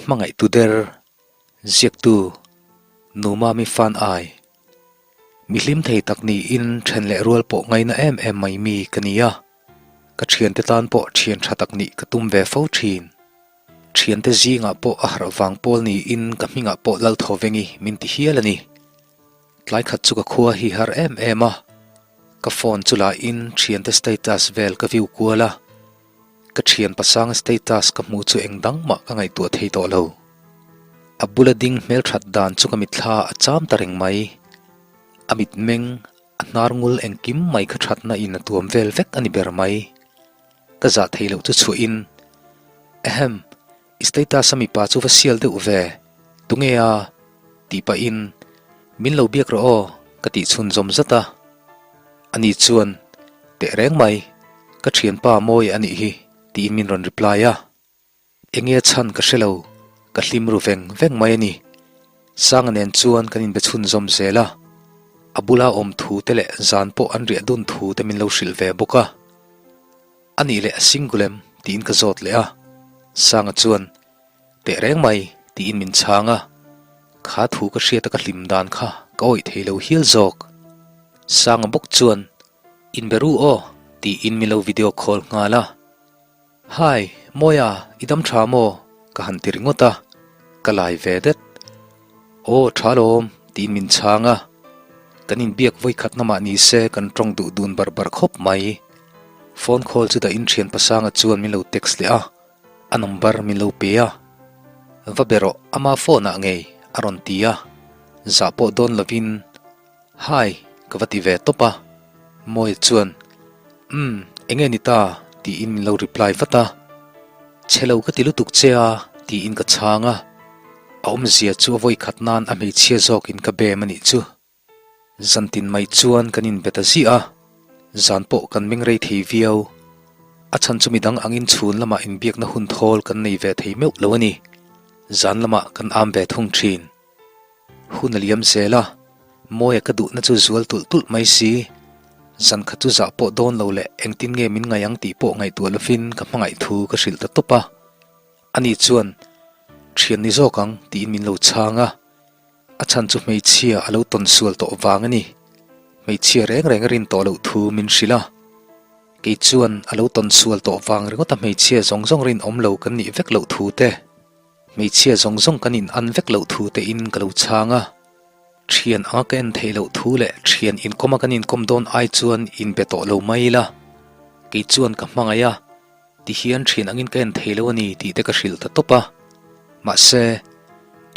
Hmangaihtu der, ziaktu, Nu Mami Fan Ai. Mi hlim thei tak niin then leh rual pawh ngaina em em mai mi ka ni a, ka thiante tan pawh thian tha tak nih ka tum ve fo thin. Thiante zingah pawh a harh vang pawl niin ka hmingah pawh Lalthaw-vengi min ti hial a ni. Tlai khat chu ka khua hi har em em a, ka phone chu lahin thiante status vel ka view kual a, ka thian pasanga status ka hmuh chu eng dang mah ka ngaihtuah thei tawh lo. A bula ding hmelthat dan chu ka mitthla a cham ta reng mai. A mitmeng, a hnar ngul engkim mai kha thatna in a tuam vel vek a ni ber mai. Ka zah thei loh chu chhuahin, Ahem, I status a mipa chu va sial deuh ve, tunge a? tih pahin, Min lo biak rawh aw, ka tih chhun zawm zat a. Ani chuan, Teh reng mai, ka thianpa mawi a nih hi, tiin min rawn reply a. Enge a chhan ka hre lo, ka hlim ru veng veng mai a ni. Sanga nen chuan kan inbe chhun zawm zel a, a bula awm thu te leh zan pawh an riah dun thu te min lo hrilh ve bawk a. A nih leh a single em? tiin ka zawt leh a, Sanga chuan, Teh reng mai, tiin min chhang a, kha thu ka hriat a ka hlim dan kha ka awih thei lo hial zawk. Sanga bawk chuan, Inbe ru aw, tiin min lo video call nghal a. Hi, Mawia, i dam tha maw? ka han ti ringawt a, ka lai ve det. Aw, tha lawm, tiin min chhang a. Kan inbiak vawikhatna mah ni se kan tawng duh dun bar bar khawp mai. Phone call chu dah in thian pasanga chuan min lo text leh a, a number min lo pe a. Va be rawh, ama phone ah ngei, a rawn ti a. Zah pawh dawn lovin Hi, ka va ti ve tawp a. Mawia chuan, Umm, enge ni ta? tiin min lo reply vat a. Chhe lo ka ti lutuk che a, tiin ka chhang a. A awmzia chu a vawi khat nan a hmeichhia zawkin ka bem a nih chu. Zantin mai chuan kan inbe ta ziah a, zan pawh kan meng rei thei viau. A chhan chu midang angin chhun lamah inbiakna hun thawl kan nei ve thei meuh lo a ni. Zan lamah kan am ve thung thin. Hun a liam zel a, Mawia ka duhna chu zual tulh tulh mai si. Zan khat chu zah pawh dawn lo leh engtin nge min ngaih ang tih pawh ngaihtuah lovin ka hmangaih thu ka hrilh ta tawp a. Ani chuan, Thian ni zawk ang tiin min lo chhang a. A chhan chu hmeichhia a lo tawn sual tawh vang a ni. Hmeichhia reng reng a rin tawh loh thu min hrilh a. Kei chuan a lo tawn sual tawh vang ringawta hmeichhia zawng zawng rinawm lo kan nih vek loh thu te, Hmeichhia zawng zawng kan in an vek loh thu te in ka lo chhang a, thian anga ka en theih loh thu leh thian inkawm a kan inkawm dawn ai chuan in be tawh lo mai ila, kei chuan ka hmangaih a, ti hian thian angin ka en thei lo a ni tih te ka hrilh ta tawp a, mahse,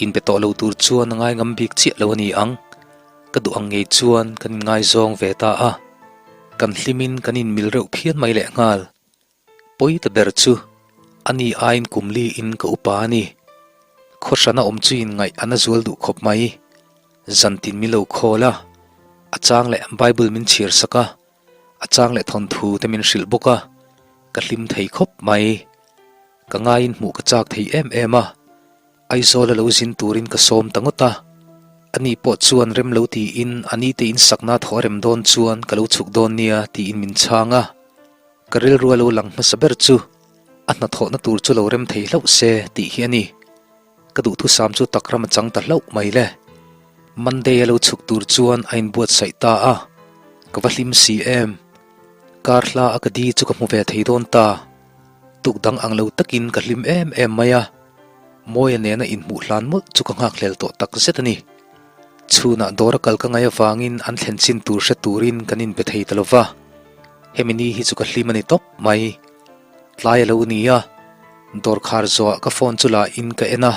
in be tawh lo tur chuan a ngai ngam bik chiah lo a ni ang, ka duh ang ngei chuan kan inngaizawng ve ta a, kan hlimin kan inmil reuh phian mai lehnghal. Pawi ta ber chu a ni aiin kum li in ka upa a ni. Khawhrana awm chu in ngaih a na zual duh khawp mai. Zantin min lo khawl a, a chang leh Bible min chhiar sak a, a chang leh thawnthu te min hrilh bawk a, ka hlim thei khawp mai. Ka ngaiin hmuh ka chak thei em em a, Aizawl a lo zin turin ka sawm ta ngawt a. Ani pawh chuan rem lo tiin a ni te in sakna thaw a rem dawn chuan ka lo chhuk dawn nia tiin min chhang a. Ka rilru a lo lang hmasa ber chu a hnathawhna tur chu lo rem thei hlauh se tih hi a ni. Ka duhthusam chu takram a chang ta hlauh mai le. Monday a lo chhuk tur chuan a inbuatsaih ta a, ka va hlim si em. Kar hla a ka di chu ka hmu ve thei dawn ta. Tuk dang ang lo takin ka hlim em em mai a, Mawia nena inhmuh hlan mawlh chu ka nghakhlel tawh tak zet a ni. Chhunah dawr a kal ka ngaih avangin an thlen chin tur hre turin kan inbe thei ta lo va, hemi ni hi chu ka hlim a ni tawp mai. Tlai a lo ni a, dawr khar zawhah ka phone chu la in ka en a,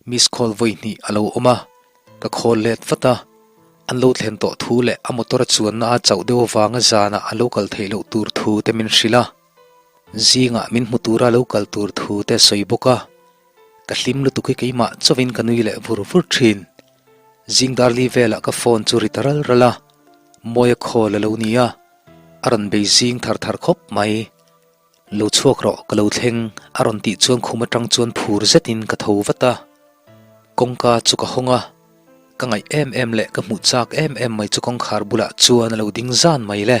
miss call vawi hnih a lo awm a, ka call let vat a, an lo thlen tawh thu leh a motor a chuanna a chauh deuh avanga zanah a lo kal theih loh tur thu te min hrilh a, zingah min hmu tura lo kal tur thu te a sawi bawk a. Ka hlim lutuk hi keimah chauhin ka nui leh vur vur thin. Zing darli velah ka phone chu ri ta ral ral a, Mawia call a lo ni a, a rawn bei zing thar thar khawp mai. Lo chhuak rawh ka lo thleng a rawn tih chuan khum atang chuan phur zetin ka tho vat a. Kawngka chu ka hawng a, ka ngaih em em leh ka hmuh chak em em mai chu kawngkhar bulah chuan a lo ding zan mai le.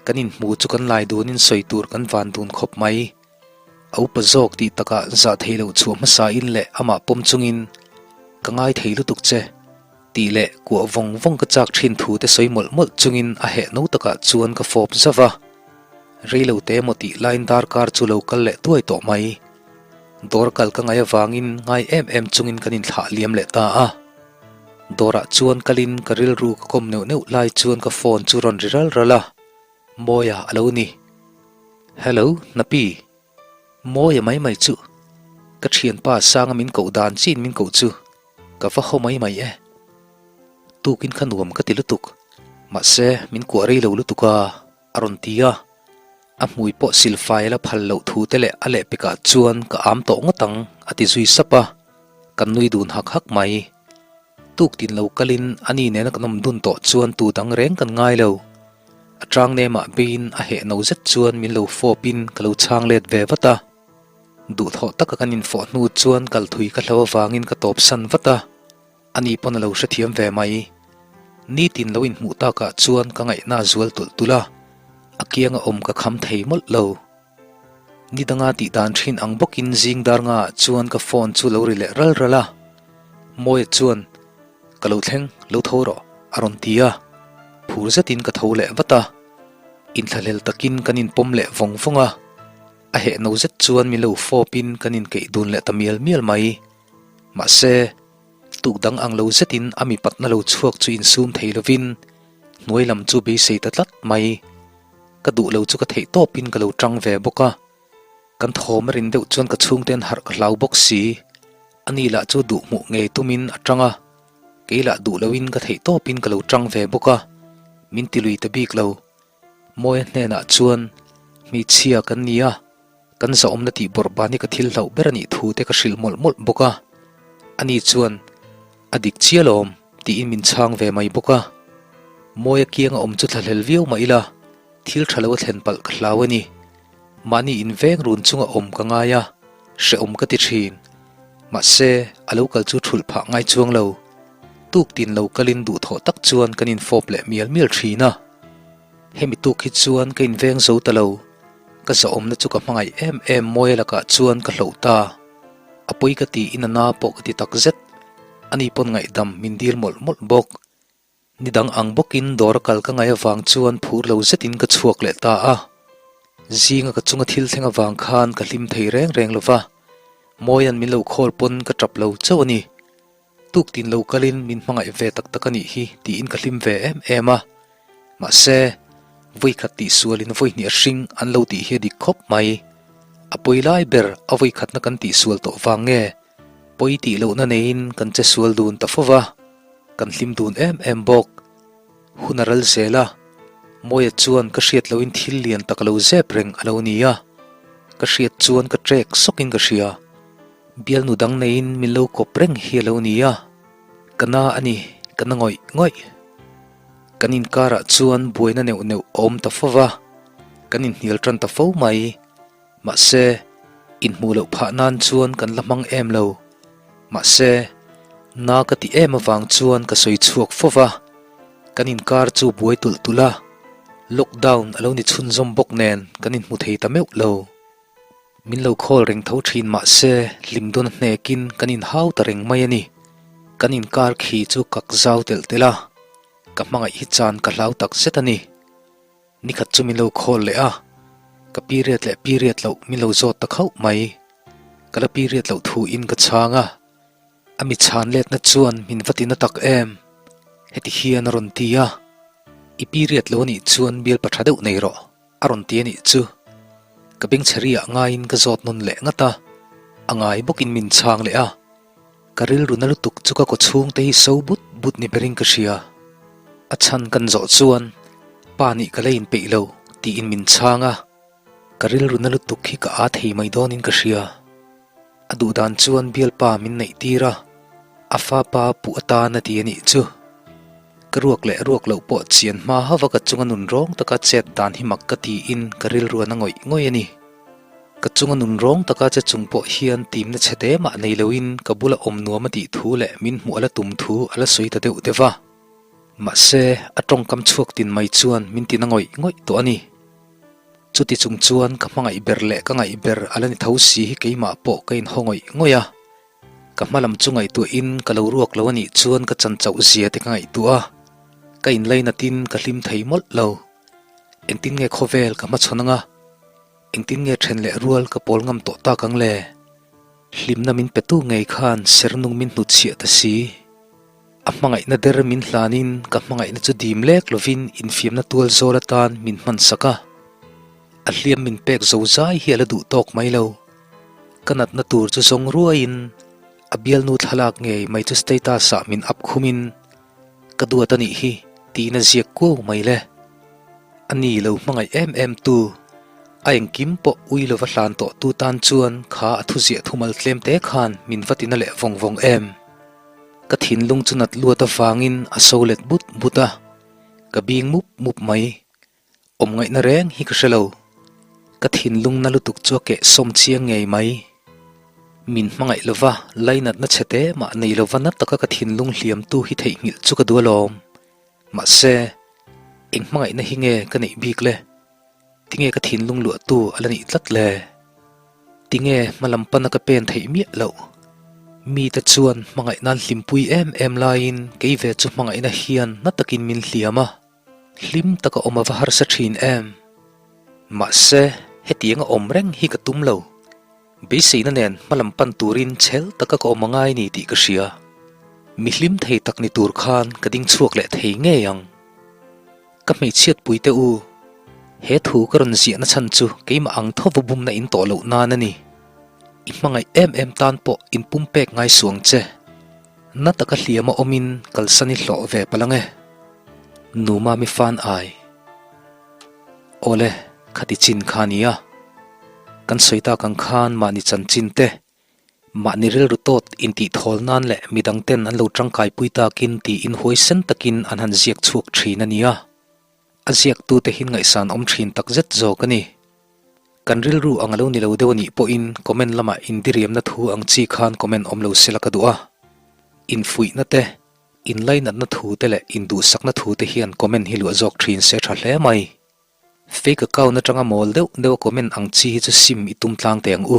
Kan inhmu chu kan lai dunin sawi tur kan van dun khawp mai. A upa zawk tih takah zah thei loh chhuah hmasa in leh amah pawm chungin, Ka ngai thei lutuk che, tih leh kuah vawng vawng ka chak thin thu te sawi mawlh mawlh chungin a heh no takah chuan ka fawp zauh a. Rei lo te emaw tih laiin darkar chu lo kal leh tuai tawh mai. Dawr kal ka ngaih avangin ngai em em chungin kan inthlah liam leh ta a. Dawrah chuan kalin ka rilru ka kawm neuh neuh lai chuan ka phone chu rawn ri ral ral a. Mawia a lo ni. Hello, Hnapi. Mawia mai mai chu. Ka thianpa Sanga min koh dan chiin min koh chu. Ka va haw mai mai e. Tukin kha nuam ka ti lutuk. Mahse, min kuah rei lo lutuk a, a rawn ti a. A hmui pawh silfai a la phal loh thu te leh a lehpekah chuan ka am tawh ngawt ang, a ti zui sap a. Kan nui dun hak hak mai. Tuk tin lo kalin ani nena kan awm dun tawh chuan tu dang reng kan ngai lo. A tang nemah beiin a heh no zet chuan min lo fawpin ka lo chhang let ve vat a. Duhthawh taka kan infawh hnu chuan kal thui ka hlo avangin ka tawpsan vat a, ani pawn a lo hrethiam ve mai. Nitin lo inhmuh takah chuan ka ngaihna a zual tulh tulh a, a kianga awm ka kham thei mawlh lo. Ni danga tih dan thin ang bawkin zing dar ngaah chuan ka phone chu lo ri leh ral ral a, Mawia chuan, Ka lo thleng, lo tho rawh, a rawn ti a. Phur zetin ka tho leh vat a, inthlahlel takin kan inpawm leh vawng vawng a, a heh no zet chuan min lo fawpin kan inkeih dun leh ta mial mial mai. Mahse, tuk dang ang lo zetin a mipatna lo chhuak chu insum thei lovin hnuai lam chu beisei ta tlat mai. Ka duh lo chu ka theih tawpin ka lo tang ve bawk a, kan thawm a rin deuh chuan ka chhungte an harh ka hlau bawk si. Ani lah chu duh hmuh ngei tumin a tang a, kei lah duh loin ka theih tawpin ka lo tang ve bawk a, min ti lui ta bik lo. Mawia hnenah chuan, Hmeichhia kan ni a, kan zahawmna tih bawrh ban hi ka thil hlauh ber a nih thu te ka hrilh mawlh mawlh bawk a. Ani chuan, A dik chiah lawm, tiin min chhang ve mai bawk a. Mawia kianga awm chu thlahlel viau mah ila, thil tha lo a thlen palh ka hlau a ni. Mahni inveng run chunga awm ka ngai a, hrehawm ka ti thin. Mahse, a lo kal chu thulh phah ngai chuang lo. Tuk tin lo kalin duhthawh tak chuan kan infawp leh mial mial thin a. Hemi tuk hi chuan ka inveng zo ta lo. Ka zahawmna chu ka hmangaih em em Mawia lakah chuan ka hloh ta. A pawi ka tiin a na pawh ka ti tak zet. Ani pawn ngaihdam min dil mawlh mawlh bawk. Ni dang ang bawkin dawr a kal ka ngaih avang chuan phur lo zetin ka chhuak leh ta a. Zinga ka chunga thil thleng avang khan ka hlim thei reng reng lo va. Mawia'n min lo khawl pawn ka tap lo chauh a ni. Tuk tin lo kalin min hmangaih ve tak tak a nih hi tiin ka hlim ve em em a. Mahse, vawikhat tihsualin vawihnih a hring an lo tih hi a dik khawp mai. A pawi lai ber a vawikhatna kan tihsual tawh vang nge? Pawi tih lohna neiin kan che sual dun ta fo va, kan hlim dun em em bawk. Hun a ral zel a, Mawia chuan ka hriat lohin thil lian tak a lo zep reng a lo ni a, ka hriat chuan ka trek sawkin ka hria. Bialnu dang neiin min lo kawp reng hi a lo ni a, ka na a ni, ka na ngawih ngawih. Kan inkarah chuan buaina neuh neuh a awm ta fo va, kan inhnial tan ta fo mai. Mahse, inhmuh loh phah nan chuan kan la hmang em lo. Mahse, na ka ti em avang chuan ka sawi chhuak fo va, kan inkar chu buai tulh tulh a, lockdown a lo ni chhunzawm bawk nen kan inhmu thei ta meuh lo. Min lo khawl reng tho thin mahse hlim dawn a hnekin kan inhau ta reng mai a ni. Kan inkar khi chu kak zau telh telh a, ka hmangaih hi chan ka hlau tak zet a ni. Nikhat chu min lo khawl leh a, ka period leh period loh min lo zawt ta khauh mai. Ka la period loh thu in ka chhang a, a mi chhan letna chuan min va tina tak em? Heti hian a rawn ti a, I period lo anih chuan bialpa tha deuh nei rawh. A rawn ti a nih chu. Ka bengchheriah ngaiin ka zawt nawn leh ngat a, a ngai bawkin min chhang leh a. Ka rilru na lutuk chu ka kaw chhungte hi so but but ni berin ka hria. A chhan kan zawh chuan, Pa nih ka la inpeih lo, tiin min chhang a. Ka rilru na lutuk hi ka aa thei mai dawnin ka hria. A duh dan chuan bialpa min neih tir a, a fapa puh atan a ti a nih chu. Ka ruak leh ruak loh pawh chian hma hauva ka chunga nun rawng taka chet dan hi mak ka tiin ka rilru an a ngawih ngawih a ni. Ka chunga nun rawng taka che chung pawh hian timna chhe te mah nei loin ka bula awm nuam a tih thu leh min hmuh a la tum thu a la sawi ta deuh deuh va. Mahse, a tawngkam chhuak tin mai chuan min tina ngawih ngawih tawh a ni. Chuti chung chuan ka hmangaih ber leh ka ngaih ber a la ni tho si hi keimah pawh ka inhaw ngawih ngawih a. Ka hma lam chu ngaihtuahin ka lo ruak lo a nih chuan ka chan chauh zia te ka ngaihtuah a, ka inlainatin ka hlim thei mawlh lo. Engtin nge khawvel ka hmachhawn anga? Engtin nge then leh rual ka pawl ngam tawh tak ang le? Hlimna min petu ngei khan sernung min hnutchhiah ta si. A hmangaihna der min hlanin ka hmangaihna chu dim lek lovin infiamna tual zawl atan min hman sak a. A hliam min pek zo zai hi a la duh tawk mai lo. Ka natna tur chu zawng ruaiin a bialnu thlalak ngei mai chu status ah min up khumin ka duat a nih hi tiin a ziak kuau mai le. A ni lo hmangaih em em tu, a engkim pawh ui lova hlan tawh tu tan chuan kha a thuziah thumal tlem te khan min va tina leh vawng vawng em. Ka thinlung chu nat luat avangin a so let but but a, ka bing mup mup mai. Awm ngaihna reng hi ka hre lo. Ka thinlung na lutuk chu a keh sawm chiang ngei mai. Min hmangaih lova, lainatna chhe te mah nei lova na taka ka thinlung hliamtu hi theihnghilh chu ka duh alawm. Mahse, eng hmangaihna hi nge ka neih bik le? Tinge ka thinlung luahtu a la nih tlat le? Tinge hma lam pana ka pen theih miah loh? Mite chuan hmangaihna an hlimpui em em laiin kei ve chu hmangaihna hian na takin min hliam a, hlim taka awm a va harsa thin em? Mahse, hetianga awm reng hi ka tum lo. Beiseina nen hma lam pan turin chhel taka ka awm a ngai ni tih ka hria. Mi hlim thei tak ni tur khan ka ding chhuak leh thei ngei ang. Ka hmeichhiat pui te u, he thu ka rawn ziahna chhan chu keimah ang tho va bumna in tawh loh nan a ni. I hmangaih em em tan pawh in pumpek ngai suang che. Na taka hliam a awmin kalsan i hlawh ve palh ang e. Nu Mami fan ai. Awle, khati chin kha nia. Kan sawi tak ang khan mahni chanchin te Mahni rilru tawt intihthawl nan leh midang ten an lo tangkaipui takin tiin huaisen takin an han ziak chhuak thin a nia. A ziaktute hin ngaihsan awm thin tak zet zawk a ni. Kan rilru ang a lo ni lo deuh a nih pawhin comment lamah indiriamna thu ang chi khan comment awm lo sela ka duh a. Infuihna te, inlainatna thu te leh induhsakna thu te hian comment hi luah zawk thin se tha hle mai. Fake account atanga mawl deuh deuh a comment ang chi hi chu sim i tum tlang teh ang u.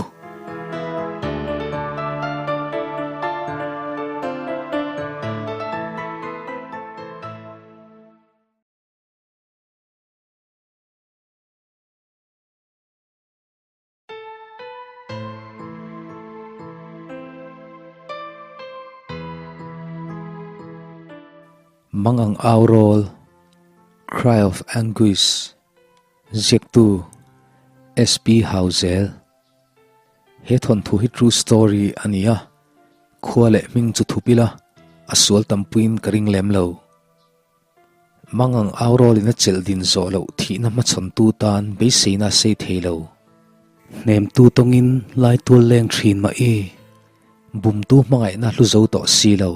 Mangang au rawl, Cry of Anguish, ziaktu SP Hauzel. He thawnthu hi true story a ni a, khua leh hming chu thup ila, a sual tampuiin ka ring lem lo. Mangang au rawlin a chelh din zawh loh thihna hmachhawntu tan beiseina a sei thei lo. Hnemtu tawngin lai tual leng thin mah i, bumtu hmangaihna hlu zo tawh si lo.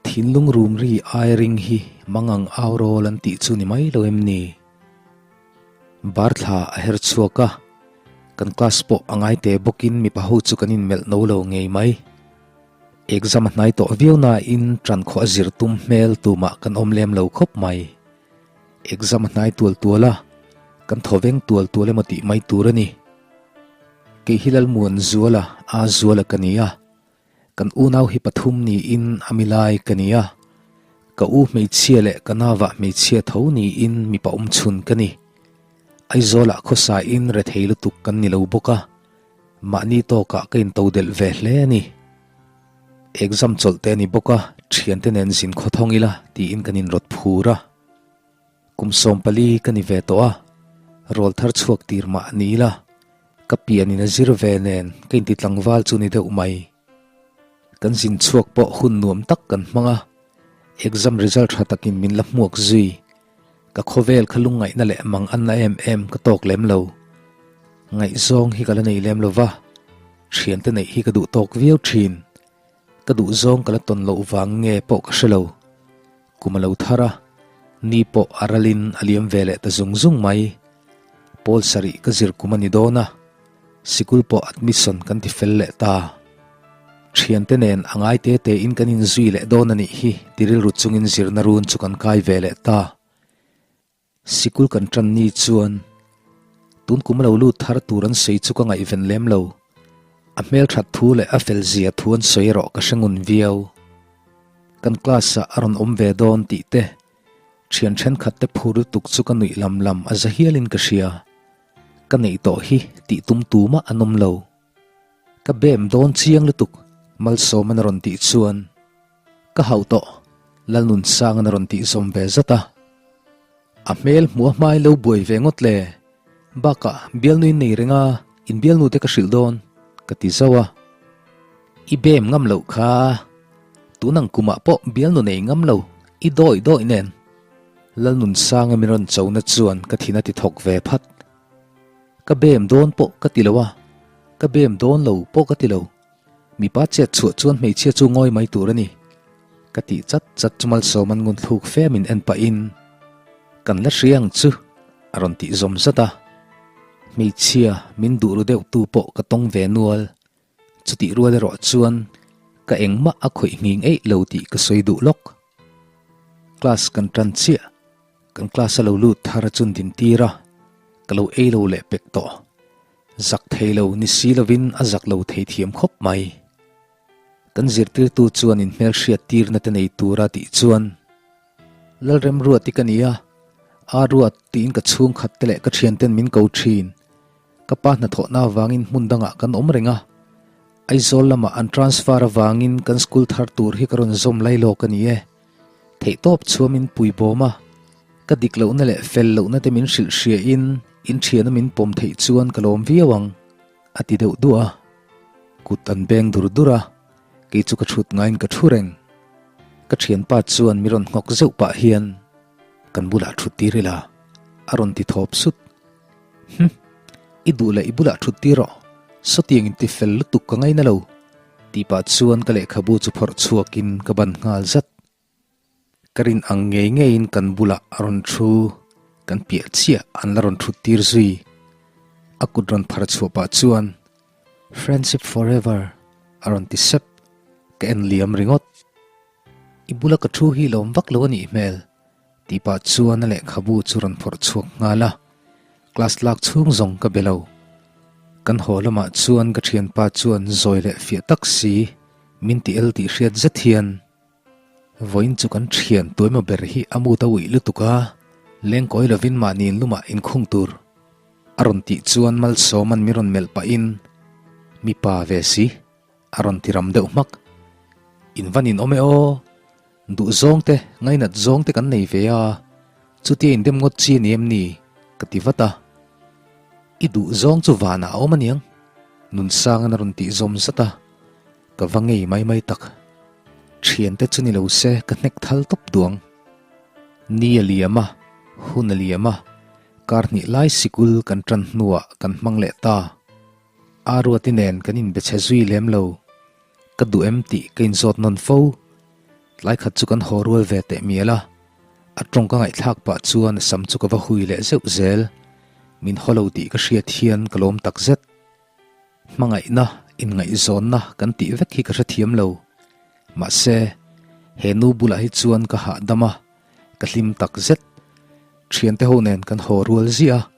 Thinlung rum ri ai ring hi mangang au rawl an tih chu ni mai lo em ni? Bar thla a her chhuak a, kan class pawh a ngai te bawkin mipa ho chu kan inmelh no lo ngei mai. Exam a hnai tawh viau nain ṭan khawh a zir tum hmel tumah kan awm lem lo khawp mai. Exam a hnai tual tual a, kan thaw veng tual tual emaw tih mai tur a ni. Kei hi Lalmuanzuala, A Zuala ka ni a, kan unau hi pathum niin a mi lai ka ni a, ka u hmeichhia leh ka navah hmeichhia tho niin mipa awmchhun ka ni. Aizawlah khawsain rethei lutuk kan ni lo bawk a. Mahni tawkah ka intodelh ve hle a ni. Exam chawlh te a ni bawk a, thiante nen zin khawthawng ila tiin kan inrawt phur a. Kum 14 ka ni ve tawh a, rawl thar chhuak tir mah ni ila, ka pianin a zir ve nen ka inti tlangval chu ni deuh mai. Kan zin chhuak pawh hun nuam tak kan hmang a, exam result tha takin min la hmuak zui. Ka khawvel kha lungngaihna leh mang anna em em ka tawk lem lo. Ngaihzawng hi ka la nei lem lo va, thiante neih hi ka duh tawk viau thin. Ka duhzawng ka la tawn loh vang nge pawh ka hre lo. Kum a lo thar a, ni pawh a ralin a liam ve leh ta zung zung mai. Pawl sarih ka zir kum a ni dawn a, sikul pawh admission kan ti fel leh ta. Thiante nen a ngai te te in kan inzui leh dawn a nih hi ti rilru chungin zirna run chu kan kai ve leh ta. Sikul kan tan ni chuan. Tun kum a lo lut thar tur an sawi chu ka ngaihven lem lo. A hmelthat thu leh a fel zia thu an sawi erawh ka hre ngun viau. Kan class ah a rawn awm ve dawn tih te, thian thenkhat te phur lutuk chu ka nuih lam lam a za hial in ka hria. Ka neih tawh hi tih tum tumah an awm lo. Ka bem dawn chiang lutuk Malsawman a rawn tih chuan ka hauh tawh Lalnunsangan a rawn tih zawm ve zat a. A hmel hmuh a hmain lo buai ve ngawt le. Bakah bialnu in nei reng a, in bialnu te ka hrilh dawn ka ti zauh a. I bem ngam loh kha tunang kumah pawh bialnu nei ngam lo i dawi dawi nen. Lalnunsanga min rawn chona chuan ka thin a ti thawk ve phat. Ka bem dawn pawh ka ti lo a, ka bem dawn lo pawh ka ti lo. Mipa chet chhuah chuan hmeichhia chu ngawi mai tur a ni. Ka tih chat chat chu Malsawman ngun thluk fe min en pahin, Kan la hria ang chu a rawn tih zawm zat a. Hmeichhia min duh ru deuh tu pawh ka tawng ve nual. Chutih rual erawh chuan ka engmah a khawih nghing eih lo tih ka sawi duh lawk. Class kan tan chiah, kan class a lo lut thar a chun din tir a, ka lo ei lo leh pek tawh. Zak thei lo ni si lovin a zak lo thei thiam khawp mai. Kan zirtirtu chuan inhmelhriat tirna te nei tura tih chuan Lalremruati ka ni a, Aruat tiin ka chhungkhat te leh ka thianten min ko thin. Ka pa hnathawhna avangin hmun dangah kan awm reng a, Aizawl lamah an transfer avangin kan school thar tur hi ka rawn zawm lai lawk a ni e. Theihtawp chhuah min pui bawm a, ka dik lohna leh fel lohna te min hrilh hriain in thiana min pawm theih chuan ka lawm viau ang, a ti deuh duah a. Kut an beng dur dur a, kei chu ka thut ngaiin ka thu reng. Ka thianpa chuan mi rawn nghawk zeuh pah hian kan bulah thut tir ila, a rawn ti thawp sut. Hum, i duh leh i bulah thut tir rawh, sawtiang in ti fel lutuk ka ngaina lo, tih pah chuan ka lehkhabu chu phawrh chhuakin ka ban nghal zat. Ka rin ang ngei ngeiin kan bulah a rawn thu, kan piah chiah an la rawn thut tir zui. A kut rawn phar chhuah pah chuan, Friendship forever, a rawn ti sep, ka en liam ringawt. I bula ka thu hi lawm vak lo a nih hmel, Tih pah chuan a lehkhabu chu rawn phawrh chhuak nghal a, class lak chhung zawng ka be lo. Kan haw lamah chuan ka thianpa chuan zawi leh fiah tak si min ti el tih hriat zet hian, Vawiin chu kan thian tuaima ber hi a mut a uih lutuk a, lengkawi lovin mahni in lumah inkhung tur a rawn tih chuan Malsawma'n mi rawn melh pahin, Mipa ve si. A rawn ti ram deuh hmak. In van in awm e aw. Duh zawng te, ngainat zawng te kan nei ve a. Chutia in dem ngawt chi a ni em ni? Ka ti vat a. I duh zawng chu vanah a awm aniang. Nunsangan a rawn tih zawm zat a. Ka va ngei mai mai tak. Thiante chu ni lo se ka hnek thal tawp duang. Ni a liam a, hun a liam a, kar hnih lai sikul kan tan hnuah kan hmang leh ta. A ruati nen kan inbe chhe zui lem lo. Ka duh em tih ka inzawt nawn fo. Tlai khat chu kan haw rual ve teh mial a. A tawng ka ngaihthlak pah chuan a sam chu ka va hui leh zeuh zel. Min haw lo tih ka hriat hian ka lawm tak zet. Hmangaihna, inngaihzawnna kan tih vek hi ka hrethiam lo. Mahse, he nu bulah hi chuan ka hahdam a, ka hlim tak zet. Thiante ho nen kan haw rual ziah a.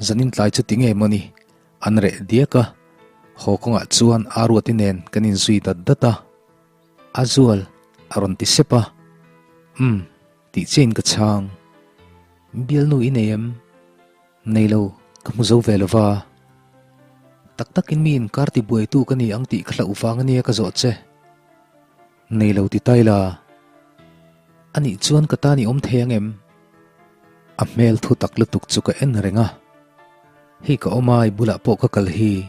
Zanin tlai chu ti nge mawni? An reh diak a, haw kawngah chuan Aruati nen kan inzui dat dat a. A zual a rawn ti sep a, Umm, tih chiahin ka chhang. Bialnu i nei em? Nei lo, ka hmu zo ve lo va. Tak takin mi inkar tibuaitu ka ni ang tih ka hlauh vang ania ka zawh che. Nei lo ti tai la. A nih chuan ka tan i awm thei ang em? A hmel thu tak lutuk chu ka en reng a. Hei ka awm a, i bulah pawh ka kal hi.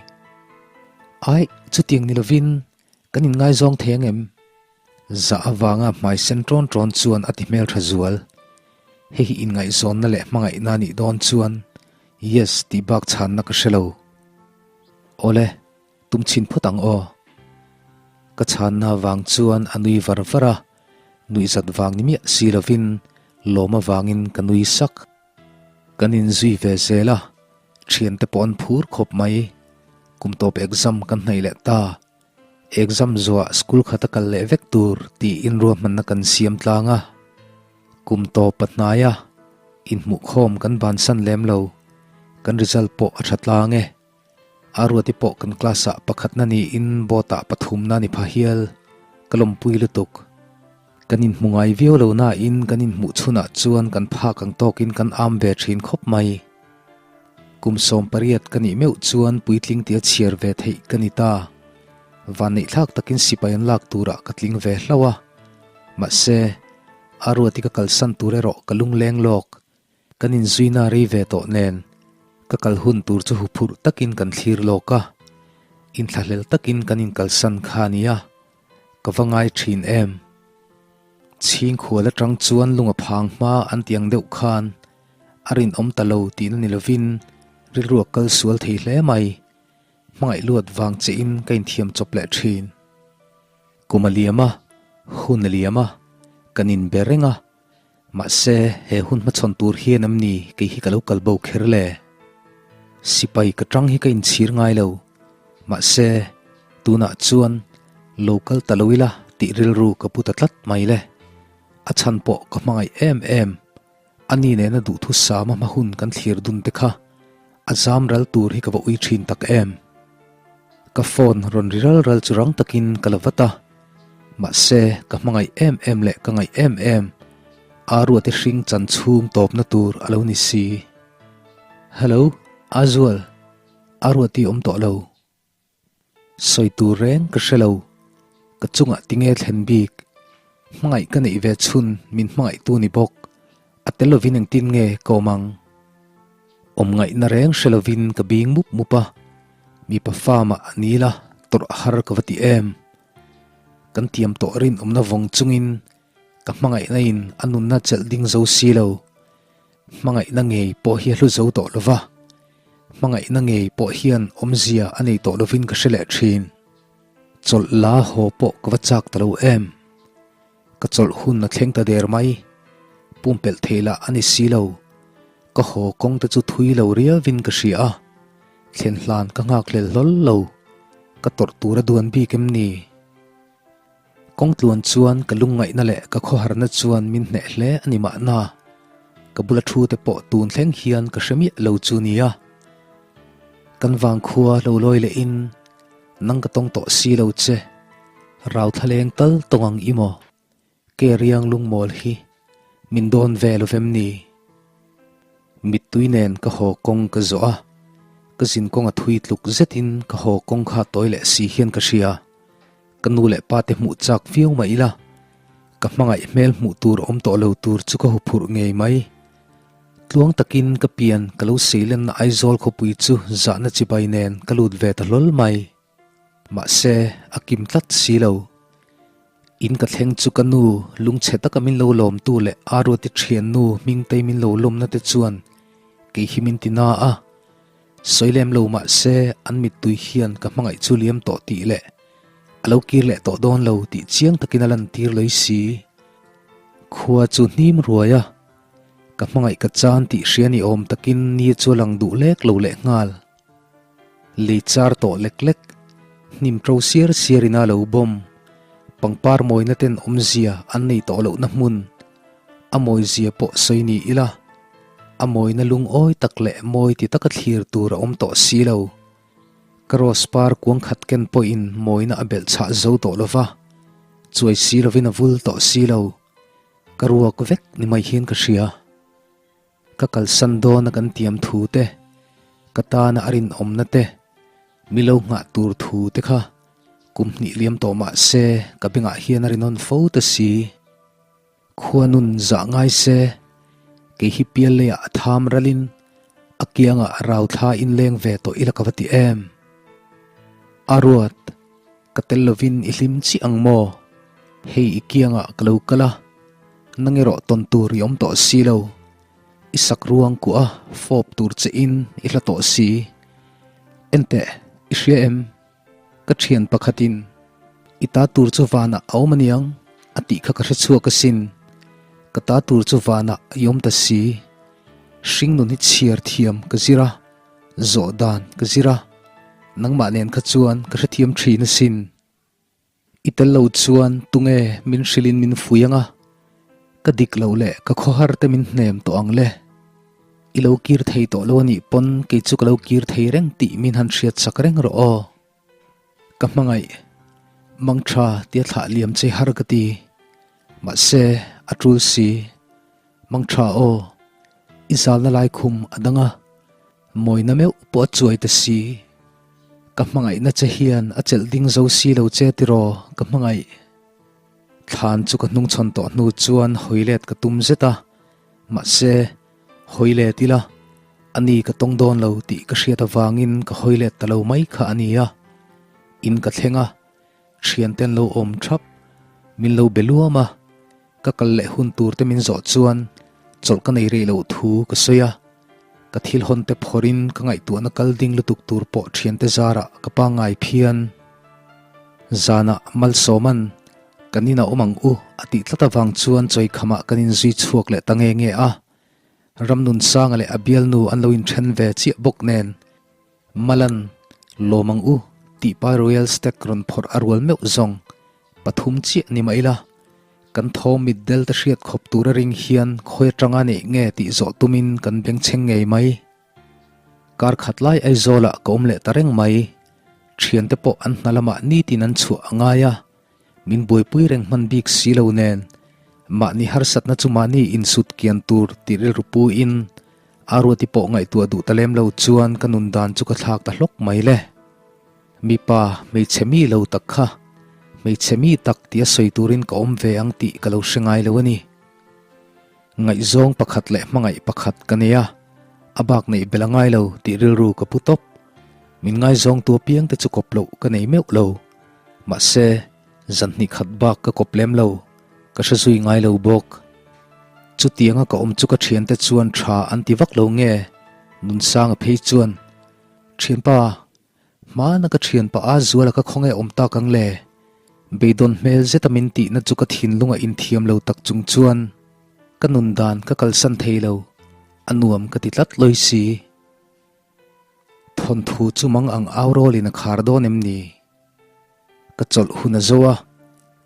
Aih, chutiang ni lovin kan inngaizawng thei ang em? Zah avanga hmai sen ṭawn ṭawn chuan a ti hmel ṭha zual. Hei hi inngaihzawnna leh hmangaihna a nih dawn chuan yes tih bak chhanna ka hre lo. Awle. Tum chhin phawt ang aw. Ka chhanna vang chuan a nui var var a, nuihzat vang ni miah si lovin lawm avangin ka nui sak. Kan inzui ve zel a, thiante pawh an phur khawp mai. Kum tawp exam kan hnaih leh ta. Exam zuah school khat a kal leh vek tur tiin ruahmanna kan siam tlang a. Kum tawp a hnai a, inhmuhkhawm kan bansan lem lo. Kan result pawh a tha tlang e. Aruati pawh kan class ah pakhatna niin board ah pathumna ni pha hial. Ka lawmpui lutuk. Kan inhmu ngai viau lo nain kan inhmuh chhunah chuan kan phak ang tawkin kan am ve thin khawp mai. Kum 18 ka nih meuh chuan puitling tia chhiar ve theih ka ni ta. Vanneihthlak takin sipai an lak turah ka tling ve hlauh a. Mahse, Aruati ka kalsan tur erawh ka lungleng lawk. Kan inzuina rei ve tawh nen, ka kal hun tur chu huphurh takin kan thlir lawk a, inthlahlel takin kan inkalsan kha a nia, ka va ngai thin em. Chhingkhual atang chuan lung a phang hma an ti ang deuh khan a rinawm ta lo tihna ni lovin rilru a kal sual thei hle mai, hmangaih luat vang che in ka inthiam chawp leh thin. Kum a liam a, hun a liam a, kan inbe reng a, Mahse, he hun hmachhawn tur hian em ni kei hi ka lo kal bo kher le? Sipai ka tang hi ka inchhir ngai lo. Mahse, tunah chuan lo kal ta lo ila tih rilru ka pu ta tlat mai le. A chhan pawh ka hmangaih em em. A ni nena duhthusama hma hun kan thlir dun te kha a zam ral tur hi ka va ui thin tak em. Ka phone rawn ri ral ral chu rang takin ka la vat a. Mahse, ka hmangaih em em leh ka ngaih em em, Aruate hring chan chhung tawpna tur a lo ni si. Hello, Azual, Aruati awm tawh lo. Sawi tur reng ka hre lo, ka chungah tinge thlen bik. Hmangaih ka neih ve chhun min hmangaihtu ni bawk, a tel lovin engtin nge ka awm ang? Awm ngaihna reng hre lovin ka bing mup mup a, mipa fa mah a ni la tawrh a har ka va ti em. Kan tiam tawh rinawmna vawng chungin ka hmangaihna in a nunna chelh ding zo si lo. Hmangaihna ngei pawh hi a hlu zo tawh lo va, hmangaihna ngei pawh hian awmzia a nei tawh lovin ka hre leh thin. Chawlh la haw pawh ka va chak ta lo em. Ka chawlh hun a thleng ta der mai. Pumpelh thei lah a ni si lo. Ka haw kawng te chu thui lo riauvin ka hria a, thlen hlan ka nghak hlel hlawl lo. Ka tawrh tur a duan bik em ni? Kawng tluan chuan ka lungngaihna leh ka khawharna chuan min hneh hle a ni mahna. Ka bula thu te pawh tun thleng hian ka hre miah lo chu nia. Kan vangkhua lo lawi lehin nang ka tawng tawh si lo che. Rau thlaleng tal tawng ang i maw? Ke riang lungmawl hi min dawn ve lo vem ni? Mittui nen ka haw kawng ka zawh a, ka zin kawng a thui tluk zetin ka haw kawng kha tawi leh si hian ka hria. Ka nu leh pa te hmuh chak viau mah ila, ka hmangaih hmel hmuh tur awm tawh lo tur chu ka huphurh ngei mai. Tluang takin ka pian ka lo seilenna Aizawl khawpui chu zahna chibai nen ka lut ve ta hlawl mai. Mahse, a kim tlat si lo. In ka thleng chu ka nu lungchhe taka min lo lawmtu leh Aruati thiannu Hmingtei min lo lawmna te chuan kei hi min ti na a. Sawi lem lo mahse an mittui hian ka hmangaih chu liam tawh tih leh a lo kir leh tawh dawn lo tih chiang takin a lantir lawih si. Khua chu hnim ruai a, ka hmangaih ka chan tih hria ni awm takin ni chu a lang duh lek lo leh nghal. Lei char tawh lek lek, hnim ṭo siar siar ina lo bawm, pangpar mawina ten awmzia an nei tawh lohna hmun, a mawizia pawh sawi ni ila, a mawina lungawi tak leh mawi ti taka thlir tur a awm tawh si lo. Ka rose par kuang khat ken pawhin mawina a belh chhah zo tawh lo va, chuai si lovin a vul tawh si lo. Ka ruak vek ni mai hian ka hria. Ka kalsan dawna kan tiam thu te, ka tana a rinawmna te, mi lo nghah tur thu te kha kum hnih liam tawh mah se ka bengah hian a rinawn fo ta si. Khua nun zah ngai se, kei hi pial leiah a tham ralin a kiangah rau thla inleng ve tawh ila ka va ti em. A ruat, ka tel lovin i hlim chiah ang maw? Hei i kiangah ka lo kal a, nang erawh tawn tur i awm tawh si lo. I sak ruang kuah a, fawp tur che in i hla tawh si. Enteh, i hria em? Ka thian pakhatin, I ta tur chu vanah a awm aniang, a tih kha ka hre chhuak asin. Ka ta tur chu vanah i awm ta si. Hringnun hi chhiar thiam ka zir a, zawh dan ka zir a, nangmah nen kha chuan ka hrethiam thin asin. I tel lo chuan tunge min hrilhin min fui ang a, ka dik loh leh ka khawhar te min hnem tawh ang le. I lo kir thei tawh lo a nih pawn kei chu ka lo kir thei reng tih min han hriat sak reng rawh aw. Ka hmangaih, mang tha tia thlah liam che har ka ti. Mahse, a tul si. Mang tha aw, i zalna lai khum a dang a, mawina meuh pawh a chuai ta si. Ka hmangaihna che hian a chelh ding zo si lo che tiraw ka hmangaih. Thlan chu ka hnungchhawn tawh hnu chuan hawi let ka tum zet a, mahse, hawi let ila, a ni ka tawng dawn lo tih ka hriat avangin ka hawi let ta lo mai kha a ni a. In ka thleng a, thiante an lo awm thap, min lo be luam a, ka kal leh hun tur te min zawh chuan chawlh ka nei rih loh thu ka sawi a, ka thil hawn te phawrhin ka ngaihtuahna kal ding lutuk tur pawh thiante zarah ka pangngai phian. Zanah Malsawman, Kan inah awm ang u, a tih tlat avang chuan chawikhamah kan inzui chhuak leh ta nge nge a. Ramnunsanga leh a bialnu an lo inthen ve chiah bawk nen, Malan, lawm ang u, tih pa Royal Stag rawn phawrh a rual meuh zawng pathum chiah ni mah ila, kan thaw mitdel te hriat khawp tur a ring hian khawi atanga neih nge tih zawh tumin kan bengchheng ngei mai. Kar khat lai Aizawlah ka awm leh ta reng mai. Thiante pawh an hna lamah nitin an chhuah a ngai a, min buaipui reng hman bik si lo nen, mahni harsatna chu mahni insut kian tur tih rilru puin Aruati pawh ngaihtuah duh ta lem lo chuan ka nun dan chu ka thlak ta hlawk mai le. Mipa hmeichhe mi lo tak kha hmeichhe mi tak tia sawi turin ka awm ve ang tih ka lo hre ngai lo a ni. Ngaihzawng pakhat leh hmangaih pakhat ka nei a, a bak neih belh a ngai lo tih rilru ka pu tawp. Min ngaizawngtu apiang te chu kawp loh ka nei meuh lo. Mahse, zan hnih khat bak ka kawp lem lo, ka hre zui ngai lo bawk. Chutianga ka awm chu ka thiante chuan tha an ti vak lo nge? Nunsanga phei chuan, Thianpa, Hmana ka thianpa a zuala ka khawnge awm tak ang le? Beidawn hmel zeta min tihna chu ka thinlunga inthiam lo tak chung chuan ka nun dan ka kalsan thei lo, a nuam ka ti tlat lawi si. Thawnthu chu mang ang au rawlin a khar dawn em ni? Ka chawlh hun a zo a,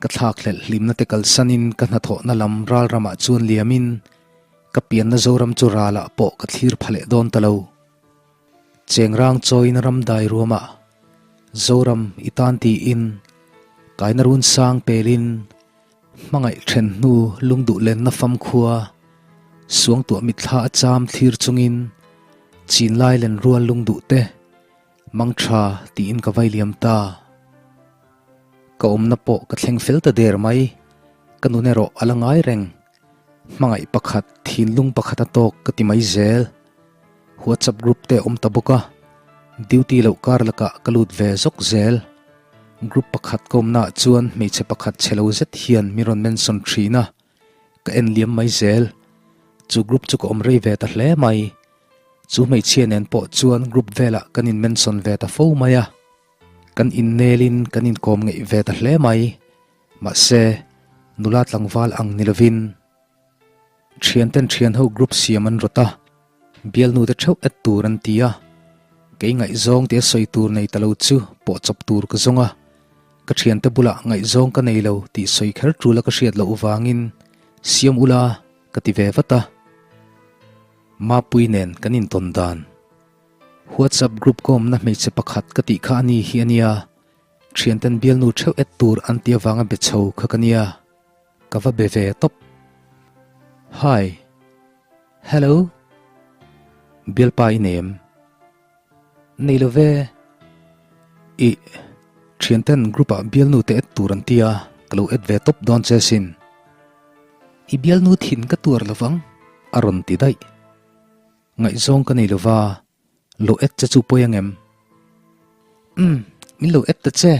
ka thlakhlelh hlimna te kalsanin ka hnathawhna lam ral ramah chuan liamin ka pianna Zoram chu ralah pawh ka thlir pha leh dawn ta lo. Chengrang chawiin ram dai ruamah Zoram i tan tiin kaina run sang pelin hmangaih then hnu lungduh lenna famkhua suangtuah mitthla a cham thlir chungin chinlai len rual lungduh te mangtha tiin ka vai liam ta. Ka awmna pawh ka thleng fel ta der mai, ka nun erawh a la ngai reng. Hmangaih pakhat, thinlung pakhat a tawk ka ti mai zel. WhatsApp group te awm ta bawk a, duty loh kar lakah ka lut ve zawk zel. Group pakhat ka awmnaah chuan hmeichhe pakhat chhe lo zet hian min rawn mention thin a, ka en liam mai zel. Chu group chu ka awm rei ve ta hle mai. Chu hmeichhia nen pawh chuan group velah kan in mention ve ta fo mai a. Kan innelin kan inkawm ngeih ve ta hle mai. Mahse, nula tlangval ang ni lovin thianten thianho group siam an rawt a, bialnute theuh et tur an ti a, kei ngaihzawng tia sawi tur nei ta lo chu pawh chawp tur ka zawng a, ka thiante bulah ngaihzawng ka nei lo tih sawi kher tul a ka hriat loh vangin siam ula ka ti ve vat a. Mapui nen kan intawn dan. WhatsApp group ka awmna hmeichhe pakhat ka tih kha a ni hi a nia. Thianten bialnu theuh et tur an ti avanga be chho kha ka nia, ka va be ve tawp. Hi. Hello. Bialpa i nei em? Nei lo ve. Ih, thianten group ah bialnu te et tur an tia, ka lo et ve tawp dawn che sin. I bialnu thin ka tuar lovang, a rawn ti daih. Ngaihzawng ka nei lova. Lo et che chu pawi ang em? Umm, min lo et ta che.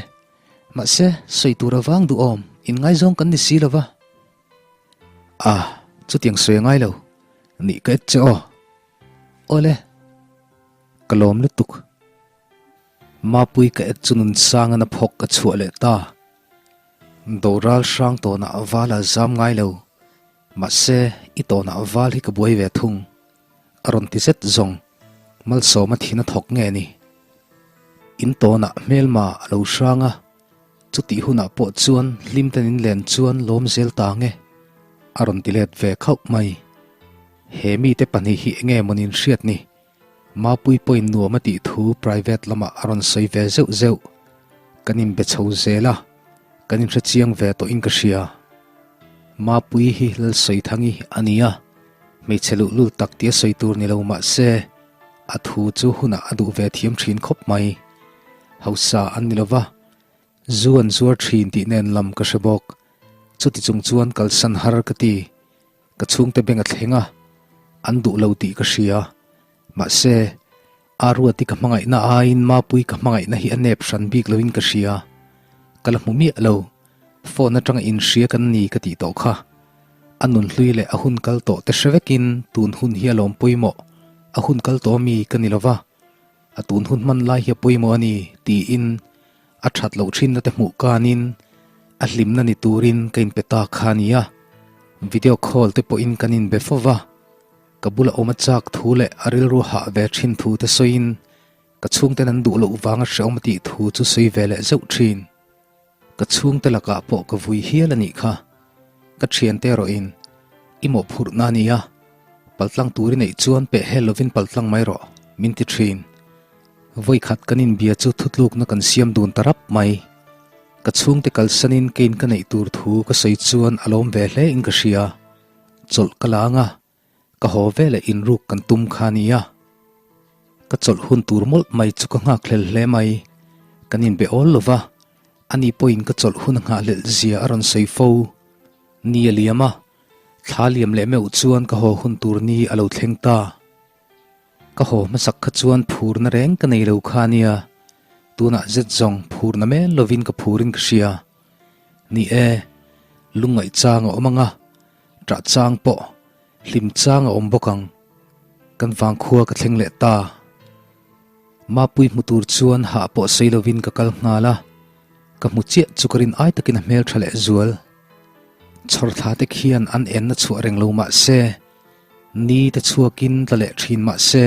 Mahse, sawi tur avang duhawm, inngaizawng kan ni si lo va. Ah, chutiang sawi a ngai lo. Nih ka et che aw. Awle, ka lawm lutuk. Mapui ka et chu nun sangin a phawk a chhuah leh ta. Doral hrang tawnah vala zam ngai lo. Mahse, i tawnah val hi ka buai ve thung. A rawn ti zet zawng, Malsawma thin a thawk nge ni? In tawnah hmelma a lo hrang a, chutih hunah pawh chuan hlim ten in len chuan lawm zel ta nge? A rawn ti let ve khauh mai. He mite pahnih hi enge maw nin hriat ni? Mapui pawhin nuam a tih thu private lamah a rawn sawi ve zeuh zeuh. Kan inbe chho zel a, kan inhre chiang ve tawhin ka hria. Mapui hi Lalsawithangi a ni a, hmeichhe luhlul tak tia sawi tur ni lo mah se, a thu chu hunah a duh ve thiam thin khawp mai. Hausa an ni lo va, zu an zuar thin tih nen lam ka hre bawk. Chuti chung chuan kalsan har ka ti. Ka chhungte beng a thleng a, an duh lo tih ka hria. Mahse, Aruati ka hmangaihna aiin Mapui ka hmangaihna hi a nep hran bik loin ka hria. Ka la hmu miah lo. Phone atanga inhria kan ni ka tih tawh kha. A nunhlui leh a hun kal tawh te hre vekin tun hun hi a lawm pawimawh. A hun kal tawh ami ka ni lova, a tun hun hman lai hi a pawimawh a ni tiin a that loh thinna te hmuh kanin a hlimna ni turin ka inpe ta kha a nia. Video call te pawhin kan inbe fo va. Ka bula awm a chak thu leh a rilru hah ve thin thu te sawiin ka chhungten an duh loh vanga hrehawm a tih thu chu sawi ve leh zeuh thin. Ka chhungte lakah pawh ka vui hial a nih kha. Ka thiante erawhin i mawhphurhna a nia, paltlang tur i neih chuan peh hel lovin paltlang mai rawh, min ti thin. Vawikhat kan inbia chu thutlukna kan siam dun ta rap mai. Ka chhungte kalsanin kein ka neih tur thu ka sawi chuan a lawm ve hle in ka hria. Chawlh ka la anga, ka haw veleh inruk kan tum kha nia. Ka chawlh hun tur mawlh mai chu ka nghakhlel hle mai. Kan inbe awl lo va, ani pawhin ka chawlh hun a nghahhlelh zia a rawn sawi fo. Ni a liam a, thla liam leh meuh chuan ka haw hun tur ni a lo thleng ta. Ka haw hmasak kha chuan phurna reng ka nei lo kha nia, tunah zet zawng phurna mel lovin ka phurin ka hria. Ni e, lungngaih chang a awm ang a, ṭah chang pawh hlim chang a awm bawk ang. Kan vangkhua ka thleng leh ta. Mapui hmu tur chuan hah pawh sawi lovin ka kal nghal a, ka hmu chiah chu ka rin ai takin a hmel ṭha leh zual. Chhawrthla te khian an enna chhuah reng lo mah se, ni te chhuakin tla leh ṭhin mah se,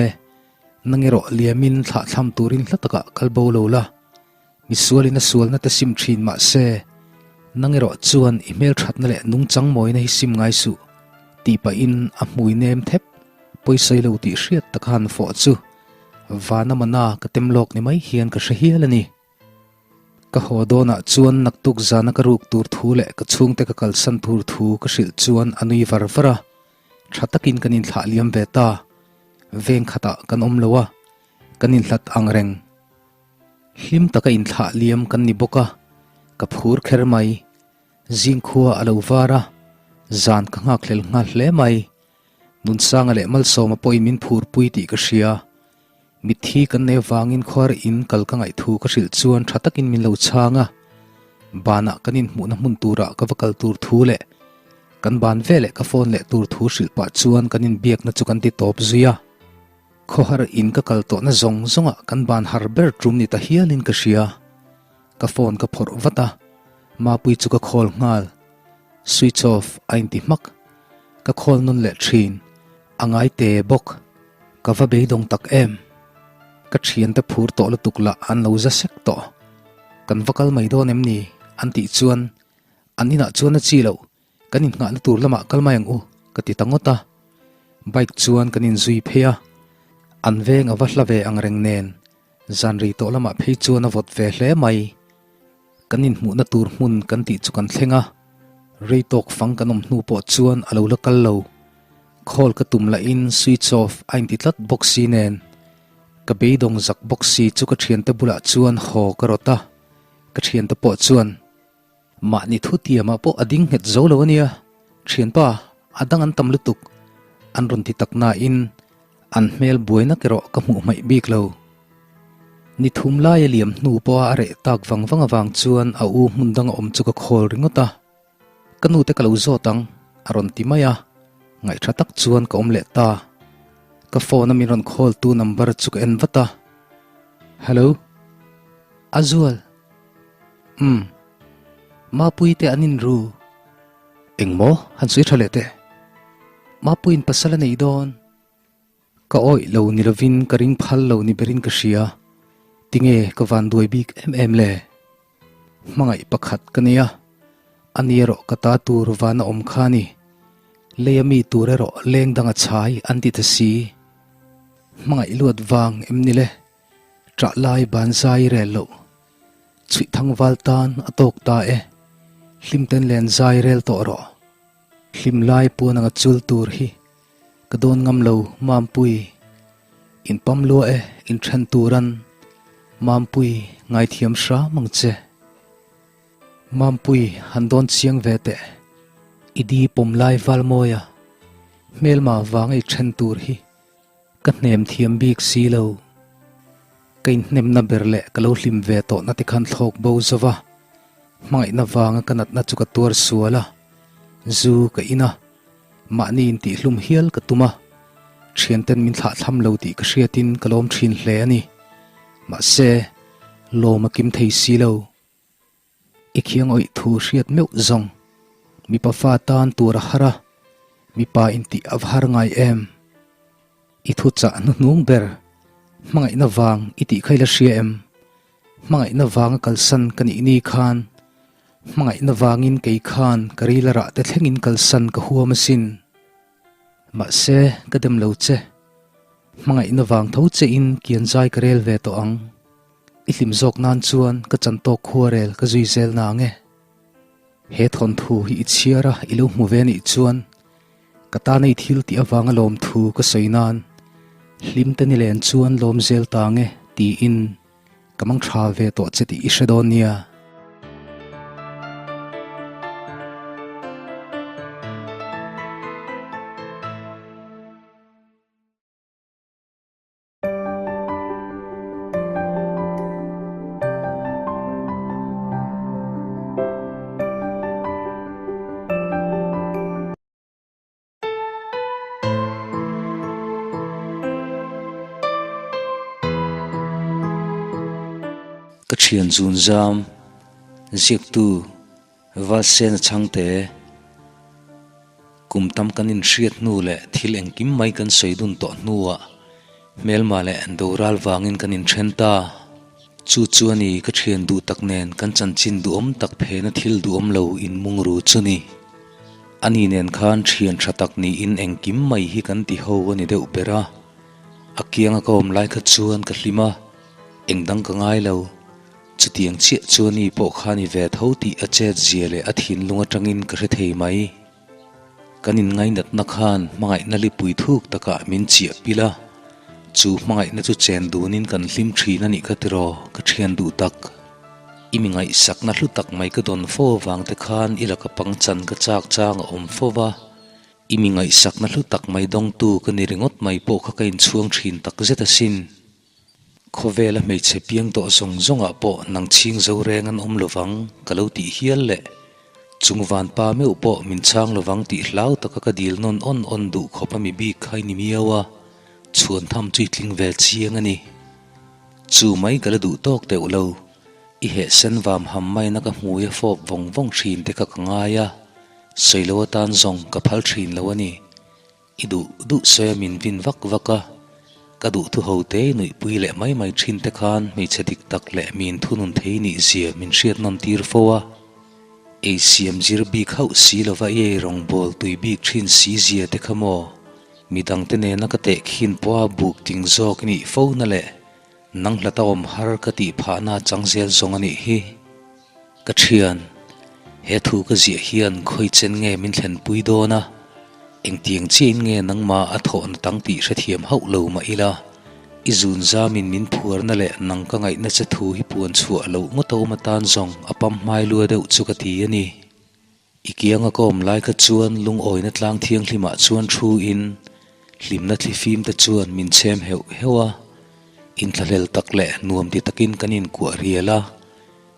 nang erawh liamin thlahthlam turin hla takah kal bo lo la. Misualin a sualna te sim thin mah se, nang erawh chuan i hmelthatna leh nungchang mawina hi sim ngai suh, tih pahin a hmui nem thep, pawisawi lo tih hriat taka han fawh chu vana mana ka tem lawk ni mai hian ka hre hial a ni. Ka haw dawnah chuan naktuk zana ka ruk tur thu leh ka chhungte ka kalsan tur thu ka hrilh chuan a nui var var a, tha takin kan inthlah liam ve ta. Veng khatah kan awm lo a, kan inhlat ang reng. Hlim taka inthlah liam kan ni bawk a, ka phur kher mai. Zingkhua a lo var a, zan ka nghakhlel nghal hle mai. Nunsanga leh Malsawma pawhin min phurpui tih ka hria. Mitthi kan nei avangin khuar in kal ka ngaih thu ka hrilh chuan tha takin min lo chhang a. Banah kan inhmuhna hmun turah ka va kal tur thu leh kan ban veleh ka phone leh tur thu hrilh pah chuan kan inbiakna chu kan ti tawp zui a. Khawhar in ka kal tawhna zawng zawngah kan ban har ber tum ni ta hialin ka hria. Ka phone ka phawrh vat a, Mapui chu ka call nghal. Switch off a inti hmak. Ka call nawn leh thin, a ngai te bawk. Ka va beidawng tak em. Ka thiante phur tawh lutuk lah an lo za sek tawh. Kan va kal mai dawn em ni? An tih chuan an inah chuan a chi loh. Kan innghahna tur lamah kal mai ang u, ka ti ta ngawt a. Bike chuan kan inzui phei a, an veng a va hla ve ang reng nen, zan rei tawh lamah phei chuan a vawt ve hle mai. Kan inhmuhna tur hmun kan tih chu kan thleng a, rei tawk fang kan awm hnu pawh chuan a lo la kal lo. Call ka tum lahin switch off a inti tlat bawk si nen, ka beidawng zak bawk si chu ka thiante bulah chuan haw ka rawt a, ka thiante pawh chuan, Mahni thutiamah pawh a ding nghet zo lo a nia, thianpa, a dang an tam lutuk, an rawn ti tak nain an hmel buainak erawh ka hmuh hmaih bik lo. Ni thum laia liam hnu pawha a reh tak vang vang avang chuan a u hmun danga awm chu ka khawl ringawt a, Ka nute ka lo zawt ang, a rawn ti mai a, ngaihṭha tak chuan ka awm leh ta. Ka phone a min rawn call tu number chu ka en vat a, Hello, Azual. Umm. Mapui te an inru. Engmaw? Han sawi tha leh teh. Mapuiin pasal a nei dawn. Ka awih lo ni lovin ka ring phal lo ni berin ka hria. Tinge ka van duai bik em em le? Hmangaih pakhat ka nei a, ani erawh ka ta tur van a awm kha a ni. Leia mi tur erawh leng dang a chhai an ti ta si. Hmangaih luat vang em ni le? Ṭah lai ban zai rel loh. Chhuih thangval tan a tawk ta e. Hlimten len zai rel tawh rawh. Hlim lai puan anga chul tur hi ka dawn ngam lo Mampui. In pam lua e in then turan Mampui ngaithiam hram ang che. Mampui han dawn chiang ve teh. I di pawm lai Valmawia hmelma vanga i then tur hi Ka hnem thiam bik si lo. Ka inhnemna ber leh ka lo hlim ve tawhna te khan thlawk bo zo va, hmangaihna vanga ka natna chu ka tuar sual a, zu ka in a, mahni intihlum hial ka tum a, thianten min thlahthlam lo tih ka hriatin ka lawm thin hle a ni. Mahse, lawm a kim thei si lo. I khiang awih thu hriat meuh zawng. Mipa fa tan tur a har a, mipa intih a va har ngai em? I thu chah hnuhnung ber, hmangaihna vang i tih kha i la hria em? Hmangaihna vanga kalsan ka nih ni khan, hmangaihna vangin kei khan ka ril a rah te thlengin kalsan ka huam asin. Mahse, ka dem lo che. Hmangaihna vang tho chein kian zai ka rel ve tawh ang. I hlim zawk nan chuan ka chantawk khuarel ka zui zel na ang e. He thawnthu hi i chhiar a i lo hmu ve nih chuan ka tana i thil tih avanga lawmthu ka sawi nan hlim te ni len chuan lawm zel ta ang e tiin ka mang tha ve tawh che tih i hre dawn nia. Ka thian zun zam ziaktu Valsena Chhangte Kum tam kan inhriat hnu leh thil engkim mai kan sawi dun tawh hnuah hmelma leh doral vangin kan inthen ta. Chu chu a ni ka thian duh tak nen kan chanchin duhawm tak phena thil duhawm lo inmung ru chu ni. Ani nen khan thian tha tak niin engkim mai hi kan ti ho a ni deuh ber a. A kianga ka awm lai kha chuan ka hlim a, engdang ka ngai lo. Chutiang chiah chu ani pawh kha ni ve tho tih a chet zia leh a thinlung atangin ka hre thei mai. Kan inngainatna khan hmangaihna lipui thuk takah min chiah pil a, chu hmangaihna chu chen dunin kan hlim thin a nih kha tiraw ka thian duh tak. I mi ngaihsakna hlu tak mai ka dawn fo avang te khan i laka pangchan ka chak chang a awm fo va, i mi ngaihsakna hlu tak mai dawngtu ka ni ringawt mai pawh kha ka inchhuang thin takzet asin. Khawvela hmeichhe piang tawh zawng zawngah pawh nang chhing zo reng an awm lovang ka lo tih hial le. Chung vanpa meuh pawh min chhang lovang tih hlau taka ka dil nawn awn awn duh khawp a mi bik kha i ni miau a, chhuan tham chu i tling ve chiang a ni. Chu mai ka la duh tawk deuh lo, i heh sen vam ham maina ka hmui a fawp vawng vawng thin te kha ka ngai a, sawi lo atan zawng ka phal thin lo a ni. I duh duh sawi a min vin vak vak a, ka duh thu ho te nuihpui leh mai mai thin te khan hmeichhe dik tak leh min thunun thei nih zia min hriat nawn tir fo a. Ei siam zir bik hauh si lova i ei rawngbawl tui bik thin si zia te kha maw? Midang te nena ka tehkhin pawha buk ting zawk i nih fo na leh nang hlata awm har ka tih phahna chang zel zawng a nih hi. Ka thian, he thu ka ziah hian khawi chen nge min thlenpui dawn a, engtiang chiahin nge nangmah a thawhna tang tih hrethiam hauh lo mah ila, i zun zamin min phuarna leh nang ka ngaihna che thu hi puan chhuah loh ngawt a awm atan zawng a pam hmai lua deuh chu ka ti a ni. I kianga ka awm lai kha chuan lungawina tlang thianghlimah chuan thu in hlimna thlifim te chuan min chhem heuh heuh a, inthlahlel tak leh nuam ti takin kan inkuah rial a,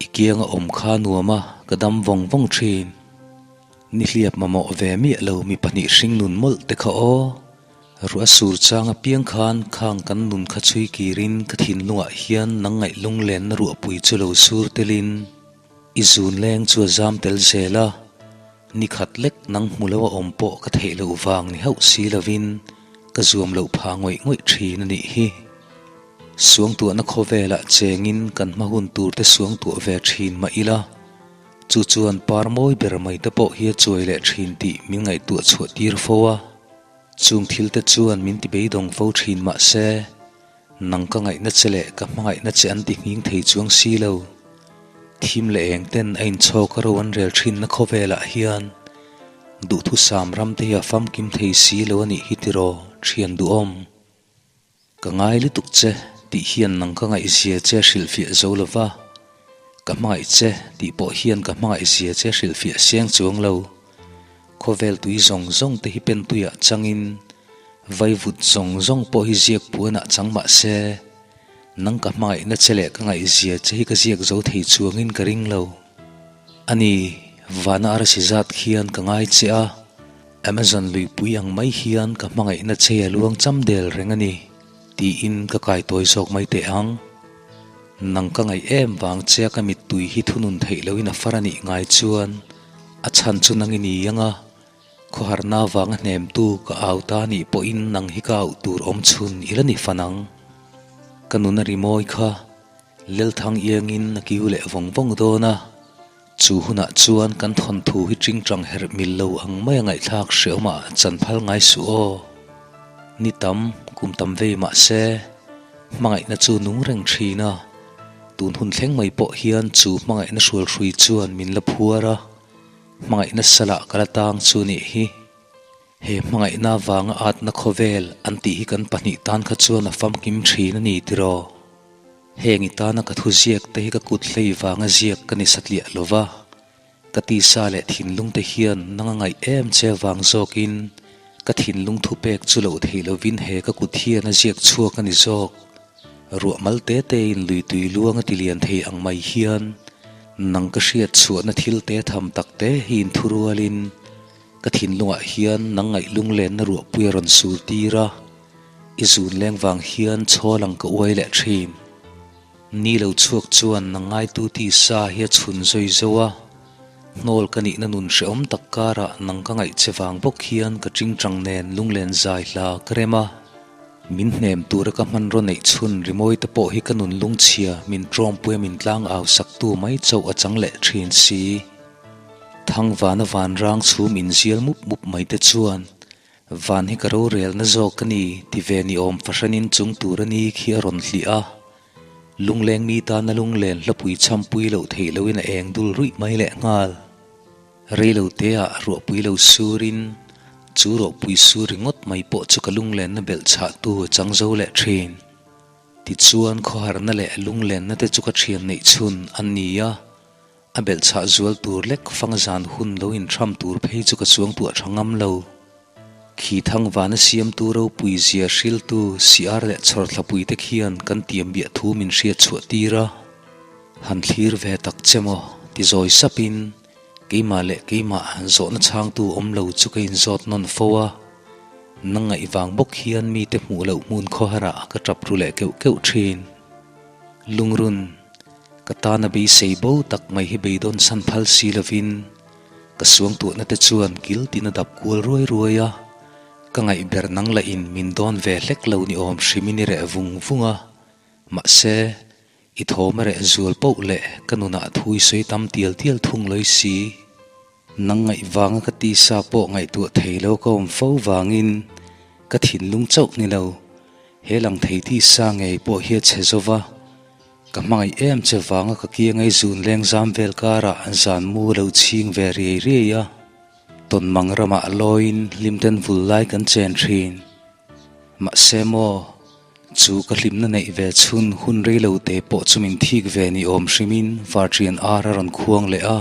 i kianga awm kha nuam a, ka dam vawng vawng thin. Nihliap mamawh ve miah lo mi pahnih hringnun mawlh te kha aw. Ruah sur chang apiang khan khang kan nun kha chhui kirin ka thinlungah hian nang ngaih lunglenna ruahpui chu lo sur telin, I zun leng chu a zam tel zel a, ni khat lek nang hmu lo a awm pawh ka theih loh vang ni hauh si lovin ka zuam loh phah ngawih ngawih thin a nih hi. Suangtuahna khawvelah chengin kan hma hun tur te suangtuah ve thin mah ila. Chu chuan par mawi ber mai te pawh hi a chuai leh thin tih min ngaihtuah chhuah tir fo a. Chung thil te chuan min ti beidawng fo thin mah se, nang ka ngaihna che leh ka hmangaihna che an ti nghing thei chuang si lo. Thim leh eng ten a inchhawk a ro an rel thinna khawvelah hian duhthusam ram te hi a famkim thei si lo a nih hi tiraw thian duhawm. Ka ngai lutuk che tih hian nang ka ngaihzia che hrilhfiah zo lo va, ka hmangaih che tih pawh hian ka hmangaihzia che hrilhfiah siang chuang lo. Khawvel tui zawng zawng te hi pen tuiah changin vaivut zawng zawng pawh hi ziak puanah chang mah se, nang ka hmangaihna che leh ka ngaihzia che hi ka ziak zo thei chuangin ka ring lo. A ni, vana arsi zat khian ka ngai che a. Amazon luipui ang mai hian ka hmangaihna che a luang cham del reng a ni, tiin ka kai tawi zawk mai teh ang. Nang ka ngaih em vang che a ka mittui hi thunun theih loin a far a nih ngai chuan a chhan chu nang i ni ang a, khawharna vanga hnemtu ka au ta nih pawhin nang hi ka auh tur awm chhun i la ni fan ang. Ka nuna rimawi kha Lelthang iangin a kiu leh vawng vawng dawn a. Chu hunah chuan kan thawnthu hi ṭingṭang herh mil lo ang mai a ngaihthlak hreawmah chan phal ngai suh aw. Ni tam, kum tam vei mah se, hmangaihna chu nung reng ṭhin a, tun hun thleng mai pawh hian chu hmangaihna hrualhrui chuan min la phuar a, hmangaihna salah ka la tang chu nih hi. He hmangaihna vanga atna khawvel an tih hi kan pahnih tan kha chuan a famkim ṭhin a ni tiraw? Heng i tana ka thu ziak te hi ka kut hlei vanga ziak ka ni satliah lo va, ka tisa leh thinlung te hian nang a ngaih em che vang zawkin ka thinlung thupek chu loh theih lovin he ka kut hian a ziak chhuak a ni zawk. Ruah mal te tein lui tui luang a ti lian thei ang mai hian nang ka hriat chhuahna thil te tham tak te hi inthurualin ka thinlungah hian nang ngaih lunglenna ruahpui a rawn sur tir a. I zun leng vang hian chhawl ang ka uai leh thin. Ni lo chhuak chuan nang ngaitu tisa hi a chhun zawi zo a, hnawl ka nihna nun hrehawm tak karah nang ka ngaih che vang bawk hian ka tingtang nen lunglen zai hla ka rem a. Min hnem tura ka hmanraw neih chhun rimawi te pawh hi ka nun lungchhia min tawngpuia min tlang au saktu mai chauh a chang leh thin si. Thangvana vanrang chhum inzial mup mup mai te chuan Van hi ka rorelna zawk a ni ti ve ni awm fahranin chung tur a ni khi a rawn hliah a. Lungleng mi tana lunglen hlapui chhampui loh theih loin a eng dul ruih mai leh nghal. Reilo teah ruahpui lo surin chu ruahpui sur ringawt mai pawh chu ka lunglenna belh chhahtu a chang zo leh thin. Tichuan khawharna leh lunglenna te chu ka thian neih chhun an ni a. A belhchhah zual tur lek fang zan hun lo inthram tur phei chu ka chuang tuah tha ngam lo. Khi thang vana siamtu ropui zia hriltu CR leh chhawrthlapui te khian kan tiam biah thu min hriat chhuah tir a. Han thlir ve tak che maw ti zawi sapin keimah leh keimah zawhna chhangtu awm lo chu ka inzawt nawn fo a. Nang ngaih vang bawk hian mite hmuh loh hmun khawharah ka tap ru leh keuh keuh thin. Lungrun. Ka tana beisei bo tak mai hi beidawn san phal si lovin ka suangtuahna te chuan kil tin a dap kual ruai ruai a, ka ngaih ber nang lah in min dawn ve hlek lo ni awm hrimin i reh vung vung a, mahse i thawm a reh zual poh leh ka nunah thu i sawi tam tial tial thung lawi si. Nang ngaih vanga ka tisa pawh ngaihtuah thei lo ka awm fo vangin ka thinlung chauh ni lo, he lang thei tisa ngei pawh hi a chhe zo va, ka hmangaih em che vanga ka kiangei zun leng zam vel karah zan mu lo chhing ve riai riai a, tawnmang ramah lawiin hlimten vul lai kan chen thin. Mahse maw, chu ka hlimna neih ve chhun hun rei lo te pawh chu min thik ve ni awm hrimin varṭian ar a rawn khuang leh a,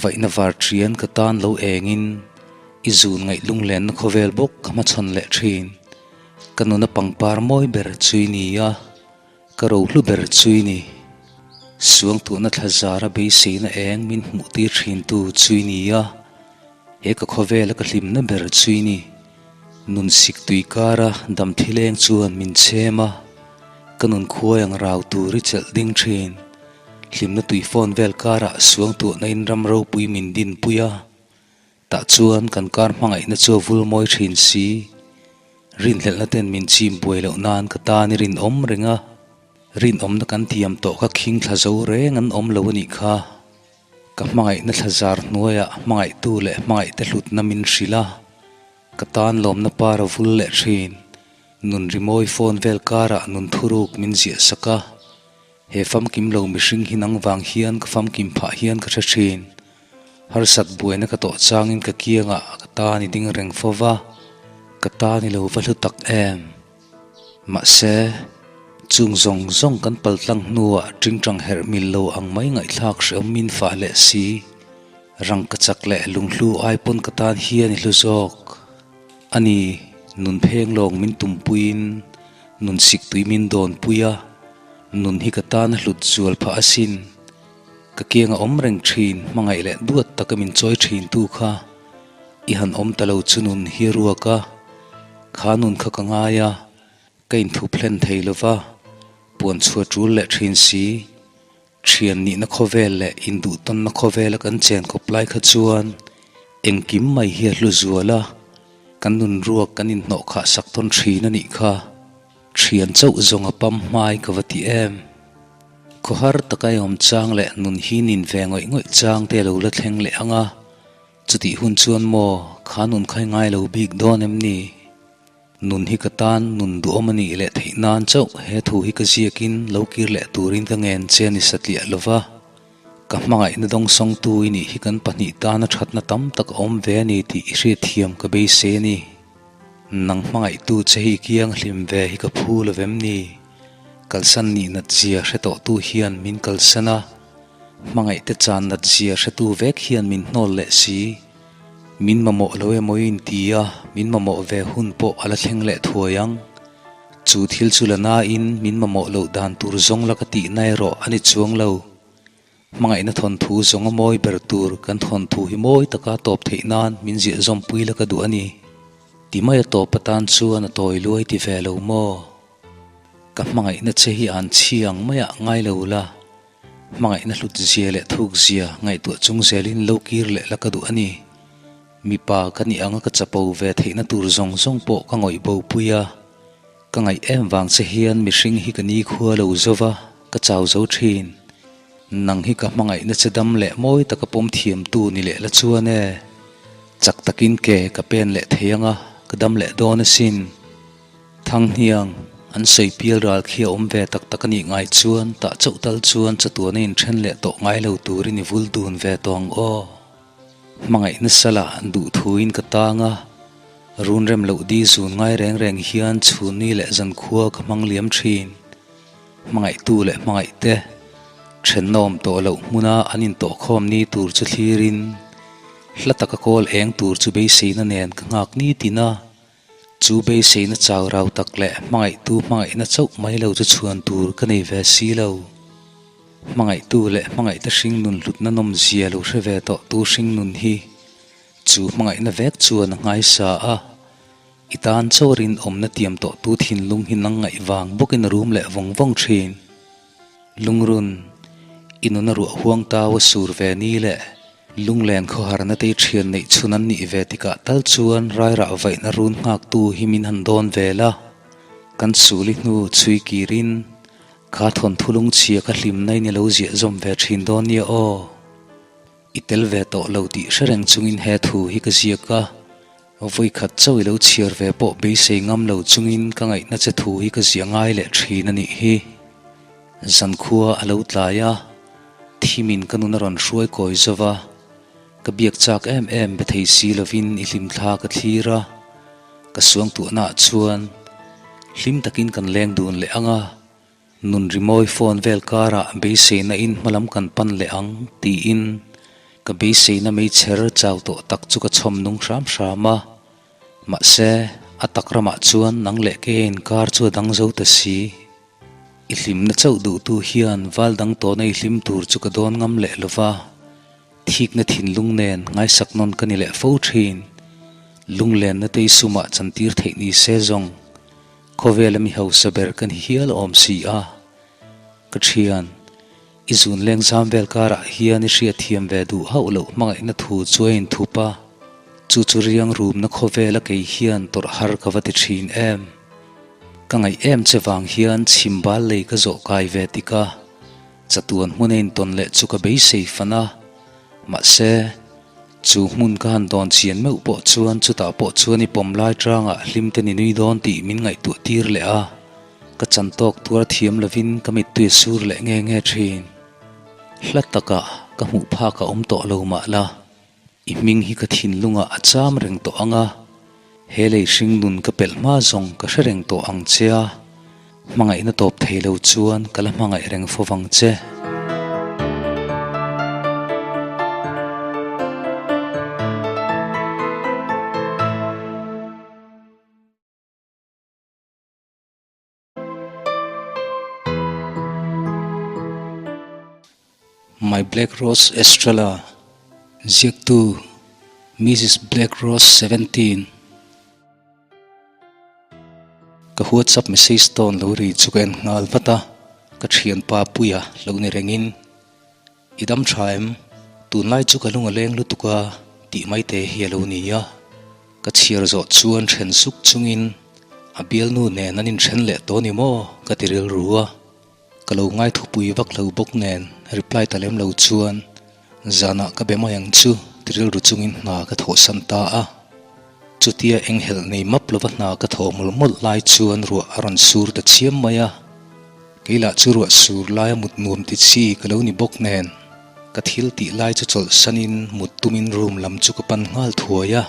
vaihna varṭian ka tan lo engin i zun ngaih lunglenna khawvel bawk ka hmachhawn leh ṭhin. Ka nuna pangpar mawi ber chu i ni a, ka rohlu ber chu i ni. Suangtuahna thla zara beiseina eng min hmuh tir ṭhintu chu i ni a, he ka khawvela ka hlimna ber chu i ni. Nun sik tui kara dam thileng chuan min chhem a, ka nun khuai ang rau tur i chelh ding thin. Hlimna tui fawn vel karah suangtuahna in ram ropui min dinpui a, tah chuan kan kar hmangaihna chu a vul mawi thin si. Rinhlelhna ten min chim buai loh nan ka tan i rinawm reng a, rinawmna kan thiam tawh kha khing thla zo reng an awm lo a nih kha. Ka hmangaihna thlazar hnuaiah hmangaihtu leh hmangaihte hlutna min hrilh a, ka tan lawmna par a vul leh thin. Nun rimawi phone vel karah nun thuruk min ziah sak a, he famkim lo mihring hi nang vang hian ka famkim phah hian ka hre thin. Harsat buaina ka tawh changin ka kiangah ka tan i ding reng fo va, ka tan i lo va hlu tak em? Mahse, chung zawng zawng kan paltlang hnuah tingtang herh mil lo ang mai ngaihthlak hreawm min fah leh si, rangka chak leh lunghlu ai pawn ka tan hian i hlu zawk. A ni, nun pheng lawng min tumpuiin nun siktui min dawnpui a, nun hi ka tan a hlut zual phah asin. Ka kianga awm reng thin, hmangaih leh duat taka min chawi thin tu kha i han awm ta lo chu nun hi ruak a, kha nun kha ka ngai a, ka inthup hlen thei lo va, puan chhuah tul leh thin si. Thian nihna khawvel leh induhtawnna khawvela kan chen khawp lai kha chuan engkim mai hi a hlu zual a, kan nun ruak kan inhnawh khah sak tawn thin a nih kha. Thian chauh zawng a pam hmai ka va ti em? Khawhar taka i awm chang leh nun hi nin ve ngawih ngawih chang te lo la thleng leh ang a, chutih hun chuan maw kha nun kha i ngai lo bik dawn em ni? Nun hi ka tan nun duhawm a nih leh theih nan chauh he thu hi ka ziakin lo kir leh turin ka ngen che a ni satliah lo va, ka hmangaihna dawngsawngtu i nih hi kan pahnih tana thatna tam tak a awm ve a ni tih i hriatthiam ka beisei a ni. Nang hmangaihtu che hi kiang hlim ve hi ka phu lo vem ni? Kalsan nih nat zia hre tawhtu hian min kalsan a, hmangaihte chan nat zia hretu vek hian min hnawl leh si. Min mamawh lo emaw i inti a, min mamawh ve hun pawh a la thleng leh thuai ang. Chu thil chu la nain min mamawh loh dan tur zawng la ka tihna erawh a ni chuang lo. Hmangaihna thawnthu zawng a mawi ber tur kan thawnthu hi mawi taka tawp theih nan min ziah zawmpui la ka duh a ni. Ti mai a tawp atan chuan a tawi luai ti ve lo maw? Ka hmangaihna che hi an chhi ang maiah ngai lo la, hmangaihna hlut zia leh thuk zia ngaihtuah chung zelin lo kir leh la ka duh a ni. Mipa ka nih anga ka chapo ve theihna tur zawng zawng pawh ka ngawih bo pui a. Ka ngaih em vang che hian mihring hi ka nikhua lo zo va, ka chau zo thin. Nang hi ka hmangaihna che dam leh mawi taka pawm thiamtu ni leh la chuan e. Chak takin ke ka pen leh thei anga ka dam leh dawn asin. Thanghniang, an sawi pial ral khi a awm ve tak tak a nih ngai chuan tah chauh tal chuan chatuana inthen leh tawh ngai lo turin i vul dun ve tawh ang aw. Hmangaihna salah duhthuin ka tang a, run rem loh di zun ngai reng reng hian chhunni leh zankhua ka hmang liam thin. Hmangaihtu leh hmangaihte thenna awm tawh loh hmuna an intawhkhawm ni tur chu thlirin, hla taka kawl eng tur chu beiseina nen ka nghak nitin a. Chu beiseina chau rau tak leh hmangaihtu hmangaihna chauh mai lo chu chhuan tur ka nei ve si lo. Hmangaihtu leh hmangaihte hringnun hlutna nawmzia lo hre ve tawh tu hringnun hi chu hmangaihna vek chuan a nghaisa a, i tan chauh rinawmna tiam tawh tu thinlung hi nang ngaih vang bawkin a rum leh vawng vawng thin. Lungrun, i nuna ruah huang tau a sur ve ni le, lunglen khawharna te i thian neih chhun an nih ve tikah tal chuan rairah vaihna run nghaktu hi min han dawn ve la. Kan suli hnu chhui kirin kha thawnthu lungchhia kha hlimna in i lo ziah zawm ve thin dawn nia aw. I tel ve tawh lo tih hre reng chungin he thu hi ka ziak a, vawikhat chauh i lo chhiar ve pawh beisei ngam lo chungin ka ngaihna che thu hi ka ziah ngai leh thin a nih hi. Zankhua a lo tlai a, thimin ka nun a rawn hruai kawi zo va, ka biak chak em em be thei si lovin i hlimthla ka thlir a, ka suangtuahnaah chuan hlim takin kan leng dun leh ang a. Nun rimawi phone vel karah beiseina in hmalam kan pan leh ang tiin ka beiseina meichher chau tawh tak chu ka chhawm nung hram hram a. Mahse, a tak ramah chuan nang leh kei a inkar chu a dang zo ta si. I hlimna chauh duhtu hian val dang tawhna i hlim tur chu ka dawn ngam leh lo va. Thikna thinlung nen ngaisak nawn ka ni leh fo thin. Lunglenna te i sumah chantir theih ni se zawng. Khawvela mi hausa ber ka ni hial awm si a, ka thian, i zun leng zam vel karah hian i hriatthiam ve duh hauh loh hmangaihna thu chu a inthup a, chu chu riang rumna khawvela kei hian tawrh har ka va ti thin em. Ka ngaih em che vang hian chhim bal lei ka zawh kai ve tik a, chatuan hmun a intawn leh chu ka beisei fan a. Mahse, chu hmun ka han dawn chian meuh pawh chuan chutah pawh chuan i pawm lai tangah hlim te ni nui dawn tih min ngaihtuah tir leh a, ka chan tawk tuar thiam lovin ka mittui a sur leh nge nge thin. Hla takah ka hmuh phak a awm tawh lo mah la, i hming hi ka thinlungah a cham reng tawh ang a, he lei hring nun ka pelh hma zawng ka hre reng tawh ang che a, hmangaihna tawp thei lo chuan ka la hmangaih reng fo vang che. My Black Rose Estrella, Ziaktu, Mrs Black Rose 17. Ka WhatsApp message tawn lo ri chu ka en nghal vat a, ka thianpa Puia lo ni rengin, I dam tha em? Tunlai chu ka lung a leng lutuk a tih mai te hi a lo ni a. Ka chhiar zawh chuan then suk chungin a bialnu nen an inthen leh tawh ni maw ka ti rilru a. Ka lo ngaithupui vak lo bawk nen reply ta lem lo chuan zanah ka be mai ang chu ti rilru chungin hna ka thawhsan ta a. Chutia enghelh nei map lova hna ka thawh mawlh mawlh lai chuan ruah a rawn sur ta chiam mai a. Kei lah chu ruah sur laia mut nuam ti chi ka lo ni bawk nen, ka thil tih lai chu chawlhsanin mut tumin room lam chu ka pan nghal thuai a.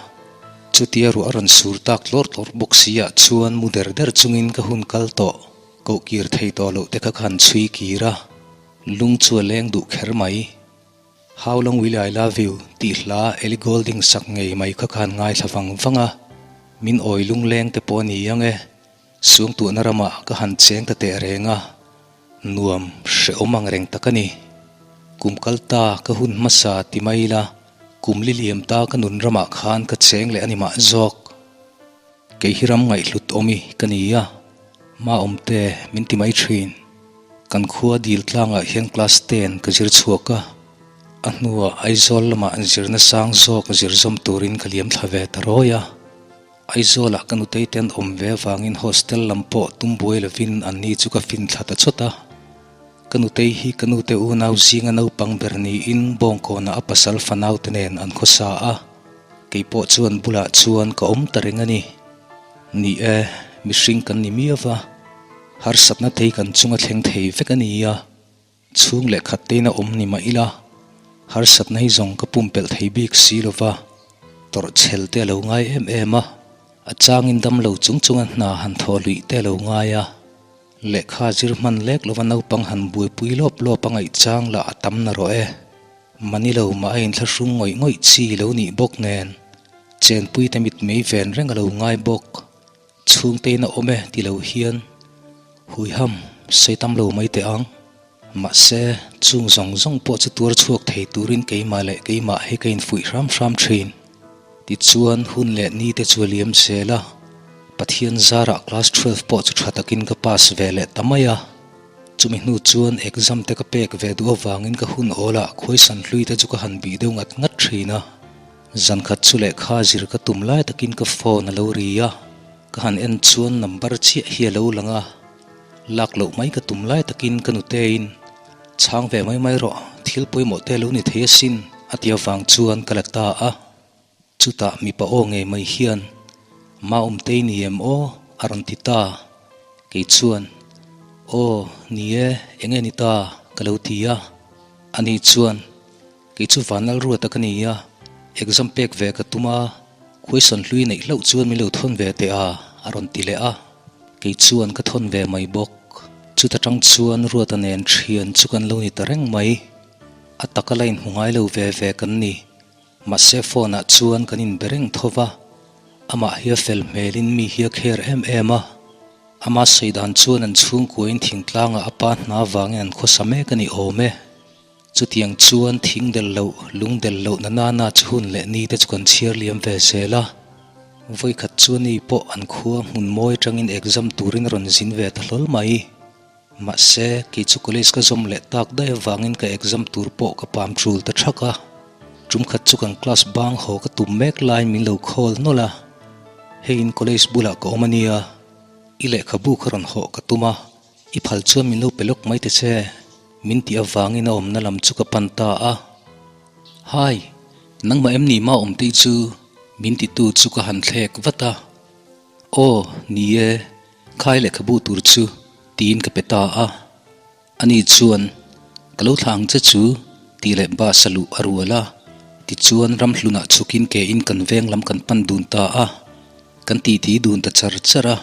Chutia ruah a rawn sur tak tlawr tlawr bawk si ah chuan mu der der chungin ka hun kal tawh, koh kir thei tawh loh te kha ka han chhui kir a, lung chu a leng duh kher mai. How long will I love you tih hla Ellie Goulding sak ngei mai kha khan ngaithla vang vang a, min awi lungleng te pawh a ni ang e. Suangtuahna ramah ka han cheng ta teh reng a, nuam hrehawm ang reng tak a ni. Kum kal ta ka hun hmasa ti mai ila, kum li liam ta ka nun ramah khan ka cheng leh a ni mah zawk. Kei hi ram ngaihhlut awmi ka ni a, ma awmte min ti mai thin. Kan khua dil tlangah hian class ten ka zir chhuak a, a hnuah Aizawl lamah zirna sang zawk zir zawm turin ka liam thla ve ta rawi a. Aizawlah ka nutei te an awm ve avangin hostel lam pawh tum buai lovin anni chu ka fin thla ta chawt a. Ka nutei hi ka nute unau zinga naupang ber niin Bawngkawnah a pasal fanaute nen an khawsa a, kei pawh chuan bulah chuan ka awm ta reng a ni. Ni e, mihring kan ni miau va, harsatna te hi kan chunga thleng thei vek a ni a. Chhung leh khat tein a awm ni mah ila, harsatna hi zawng ka pumpelh thei bik si lo va, tawrh chhel te a lo ngai em em a, a changin dam lo chung chunga hna han thaw luih te a lo ngai a, lehkha zir hman lek lova naupang han buaipui lawp lawp a ngaih chang lah a tam na rawh e. Mani lo mah a inthlahrung ngawih ngawih chi lo nih bawk nen, chenpui te mit mei ven reng a lo ngai bawk. Chhungtein a awm e ti lo hian huiham sawi tam lo mai teh ang. Mahse, chung zawng zawng pawh chu tuar chhuak thei turin keimah leh keimah hi ka infuih hram hram thin. Tichuan, hun leh ni te chu a liam zel a, Pathian zarah class 12 pawh chu tha takin ka pass ve leh ta mai a. Chumi hnu chuan exam te ka pek ve duh avangin ka hun awlah khuaisan hlui te chu ka han bih deuh ngat ngat thin a. Zankhat chu lehkha zir ka tum lai takin ka phone a lo ri a, ka han en chuan number chiah hi a lo lang a, lak loh mai ka tum lai takin ka nuteiin chhang ve mai mai rawh, thil pawimawh te a lo ni thei asin a ti avang chuan ka la ta a. Chutah mipa aw ngei mai hian Maawmtei ni em aw a rawn ti ta, kei chuan Aw ni e, enge ni ta ka lo ti a, ani chuan Kei chu Vanlal Ruata ka ni a, exam pek ve ka tum a, question hlui neih hlauh chuan min lo thawn ve teh a, a rawn ti leh a. Kei chuan ka thawn ve mai bawk. Chuta tang chuan Ruata nen thian chu kan lo ni ta reng mai. A taka la inhmu ngai lo ve ve kan ni. Mahse phone ah chuan kan inbe reng tho va, amah hi a fel hmelin mi hi a care em em a. Ama sawi dan chuan an chhungkuain thingtlangah a pa hna vangin an khawsa mek a ni awm e. Chutiang chuan thing del loh, lung del loh na nana chu hun leh ni te chu kan chhiar liam ve zel a. Vawikhat chu ani pawh an khua hmun mawi atangin exam turin a rawn zin ve ta hlawl mai. Mahse, kei chu college ka zawm leh tak daih avangin ka exam tur pawh ka pam tul ta thak a. Tum khat chu kan class bang haw ka tum mek laiin min lo call nawlh a. Hei in college bulah ka awm a nia, i lehkhabu kha rawn hawh ka tum a. I phal chuan min lo pe lawk mai ta che, min tih avangin a awmna lam chu ka pan ta a. Hi, nangmah em ni ma awm tih chu min titu chu ka han thlek vat a. Aw, ni e, khai lehkhabu tur chu tiin ka pe ta a. Ani chuan, Ka lo thlah ang che chu, tih leh bus a luh a rual a. Tichuan ramhlunah chhukin ke in kan veng lam kan pan dun ta a. Kan titi dun ta char char a.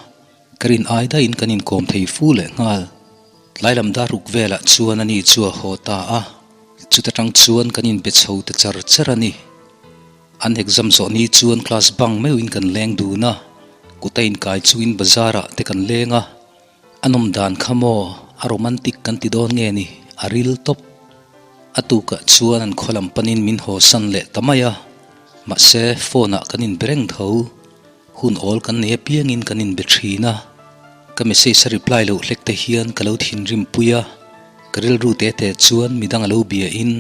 Ka rin ai daihin kan inkawm thei fu leh nghal. Tlai lam dar ruk velah chuan ani chu a haw ta a. Chuta tang chuan kan inbe chho ta char char a ni. An exam zawh ni chuan class bang meuhin kan leng dun a. Kut a inkai chungin bazar ah te kan leng a. A nawm dan kha maw, a romantic kan ti dawn nge ni, a ril tawp. A tukah chuan an khaw lam panin min haw san leh ta mai a, mahse phone ah kan inbe reng tho. Hun awl kan nei apiangin kan inbe thin a, ka message a reply loh hlek te hian ka lo thinrim pui a, ka rilru te te chuan midang a lo bia in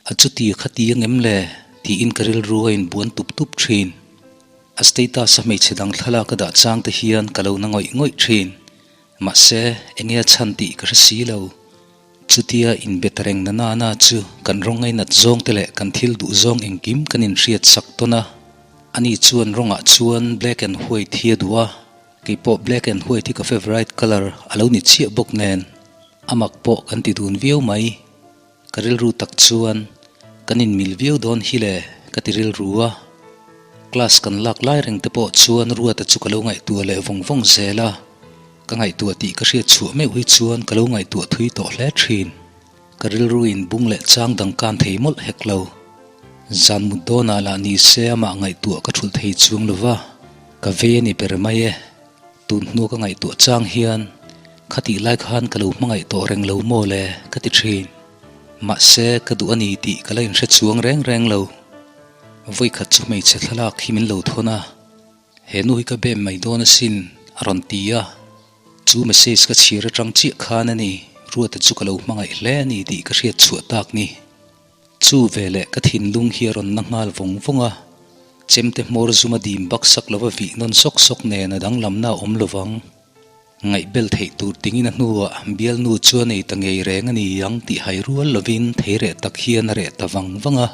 a chuti kha ti ang em le tiin ka rilru a inbuan tup tup thin. A status a hmeichhe dang thlalak a dah chang te hian ka lo na ngawih ngawih thin. Mahse, enge a chhan tih ka hre si lo. Chutia inbe ta reng na na na chu kan rawng ngainat zawng te leh kan thil duh zawng engkim kan inhriat sak tawn a. Ani chuan rawngah chuan black and white hi a duh a, keipawh black and white hi ka favourite colour a lo ni chiah bawk nen a mak pawh kan ti dun viau mai. Ka rilru tak chuan kan inmil viau dawn hi le ka ti rilru a, class kan lak lai reng te pawh chuan Ruata chu ka lo ngaihtuah leh vawng vawng zel a, ka ngaihtuah tih ka hriat chhuah meuh hi chuan ka lo ngaihtuah thui tawh hle thin. Ka rilru in bung leh chang dang kan thei mawlh hek lo. Zan mut dawnah lah ni se amah ngaihtuah ka thulh thei chuang lo va, ka vei a ni ber mai e. Tun hnu ka ngaihtuah chang hian khatih lai khan ka lo hmangaih tawh reng lo maw le ka ti thin. Mahse ka duh a ni tih ka la inhre chuang reng reng lo. Vawikhat chu hmeichhe thlalak hi min lo thawn a, he nu hi ka bem mai dawn asin a rawn ti a. Chu message ka chhir atang chiah khan a ni Ruata chu ka lo hmangaih hle a ni tih ka hriat chhuah tak ni. Chu veleh ka thinlung hi a rawn na nghal vawng vawng a, chemte hmawr zum a dim bak sak lova vih nawn sawk sawk nen a danglamna a awm lovang. Ngaihbel theih tur tingin a hnuah bialnu chu a nei ta ngei reng a ni ang tih hai rual lovin thei reh tak hian a reh ta vang vang a.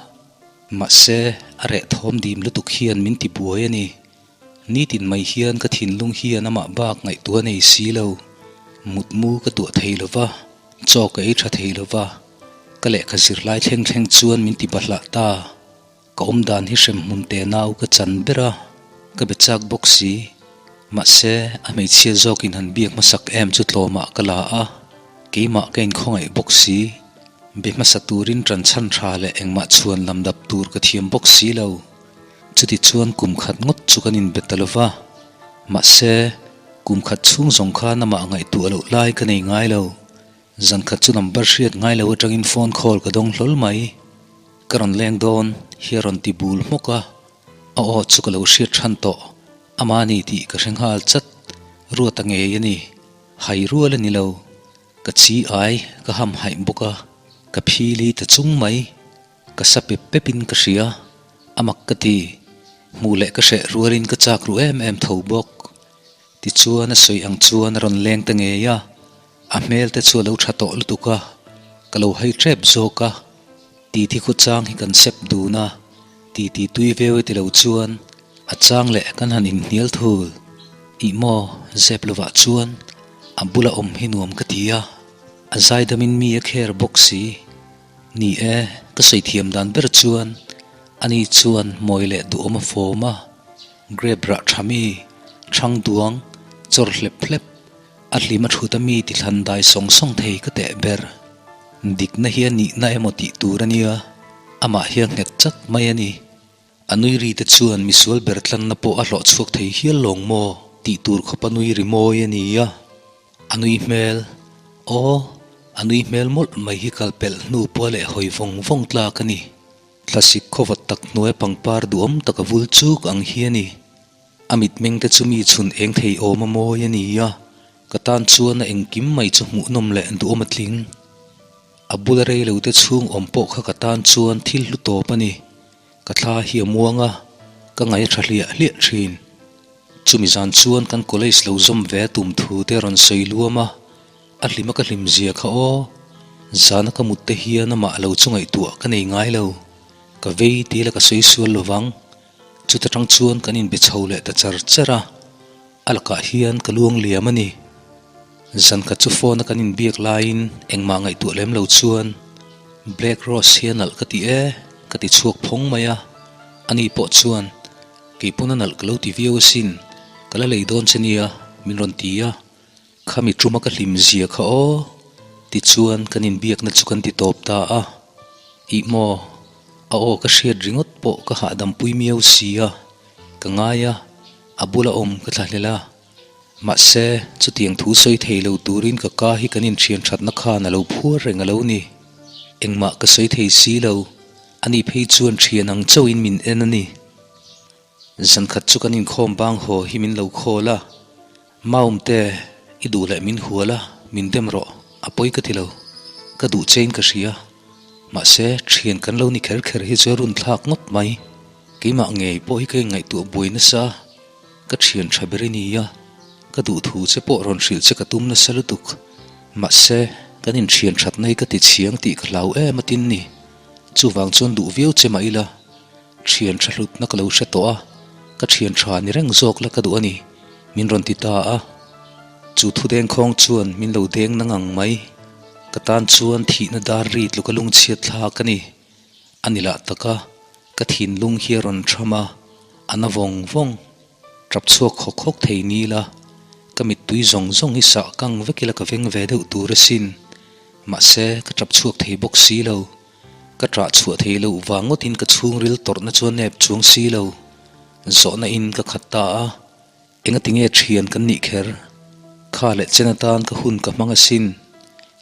Mahse, a reh thawm dim lutuk hian min ti buai a ni. Nitin mai hian ka thinlung hian amah bak ngaihtuah a nei si lo. Mutmu ka tuah thei lova, chaw ka ei tha thei lova, ka lehkha zirlai thleng thleng chuan min ti bahlah ta. Ka awm dan hi hremhmun te nau ka chan ber a, ka be chak bawk si. Mahse, a hmeichhia zawkin han biak hmasak em chu tlawmah ka la a, keimah ka inkhawngaih bawk si. Be hmasa turin ṭan chhan tha leh engmah chhuan lam dap tur ka thiam bawk si lo. Chutichuan kum khat ngawt chu kan inbe ta lo va, mahse, kum khat chhung zawng khan amah ngaihtuah loh lai ka nei ngai lo. Zan khat chu number hriat ngai lo atangin phone call ka dawng hlawl mai. Ka rawn leng dawn hi a rawn ti bul hmawk a, a aw chu ka lo hriat than tawh, amah a ni tih ka hre nghal chat. Ruata ngei a ni, hai rual a ni lo. Ka chi ai ka ham haih bawk a, ka phili ta chung mai. Ka sa pep pep in ka hria, a mak ka ti. Hmuh leh ka hreh rualin ka chak ru em em tho bawk. Tichuan a sawi ang chuan a rawn leng ta ngei a, a hmel te chu a lo tha tawh lutuk a, ka lo hai tep zawk a. Titi khawchang hi kan sep dun a, titi tui veu e ti lo chuan a chang leh kan han inhnial thul. Ih maw, zep lovah chuan a bula awm hi nuam ka ti a, a zaidamin mi a kher bawk si. Ni e, ka sawi thiam dan ber chuan ani chuan mawi leh duhawm a fawm a, grape rah tha mi, thang duang, chawr hlep hlep, a hlim a thut a mi ti thlan dai sawng sawng thei ka teh ber. Dikna hi a nihna emaw tih tur a nia, amah hi a nghet chat mai a ni. A nui ri te chuan misual ber tlanna pawh a hlawh chhuak thei hial lawng maw tih tur khawp a nui ri mawi a ni a. A nui hmel, aw, a nui hmel mawlh mai hi kal pelh hnu pawh a leh hawi vawng vawng tlak a ni. Thlasik khawvat tak hnuai pangpar duhawm tak a vul chuk ang hi a ni. A mitmeng te chu mi chhun eng thei awm a mawi a ni a, ka tan chuan a engkim mai chu hmuhnawm leh duhawm a tling. A bula rei lo te chhung awm pawh kha ka tan chuan thil hlu tawp a ni. Ka thla hi a muang a, ka ngaih a tha hliah hliah thin. Chumi zan chuan kan college lo zawm ve a tum thu te a rawn sawi luam a, a hlima ka hlim zia kha aw. Zana ka mut te hian amah lo chu ngaihtuah ka nei ngai lo. Ka vei ti la ka sawi sual lo vang. Chuta tang chuan kan inbe chho leh ta char char a, a lakah hian ka luang liam a ni. Zan khat chu phone a kan inbiak laiin engmah ngaihtuah lem lo chuan Black Rose hi a nalh ka ti e ka ti chhuak phawng mai a, ani pawh chuan kei pawn a nalh ka lo ti viau asin, ka la lei dawn che nia min rawn ti a. Khami tuma ka hlim zia kha aw tichuan kan inbiakna chu kan ti tawp ta a, ih maw a aw ka hriat ringawt pawh ka hahdam pui miau si a, ka ngai a, a bula awm ka thlahlel a, mahse chutiang thu sawi thei lo turin ka ka hi kan inthian thatna khan a lo phuar reng a lo ni, engmah ka sawi thei si lo, ani phei chuan thian ang chauhin min en a ni. Zankhat chu kan inkhawm bang haw hi min lo khawl a, Maumte, i duh leh min hual a, min dem rawh, a pawi ka ti lo, ka duh chein ka hria. Mahse, thian kan lo ni kher kher hi chu a run thlak ngawt mai. Keimah ngei pawh hi ka inngaihtuah buai nasa, ka thian tha ber i ni a, ka duh thu che pawh rawn hrilh che ka tum nasa lutuk. Mahse, kan inthian thatna hi ka ti chhiang tih ka hlau em atin ni. Chuvang chuan duh viau che mah ila. Thian tha hlutna ka lo hre tawh a, ka thian tha ni reng zawk la ka duh a ni, min rawn ti ta a. Chu thu dengkhawng chuan min lo deng na ngang mai. Ka tan chuan thihna dar ri tluka lungchhiat thlak a ni. A ni lah tak a, ka thinlung hi a rawn tham a, a na vawng vawng. Tap chhuak hawk hawk thei ni la, ka mittui zawng zawng hi sah kang vek ila ka veng ve deuh tur asin. Mahse, ka tap chhuak thei bawk si lo. Ka ṭah chhuah thei loh vang ngawtin ka chhungril tawrhna chu a nep chuang si lo. Zawhna in ka khat ta a, engati nge ṭhian kan nih kher? Kha leh chen atan ka hun ka hmang asin.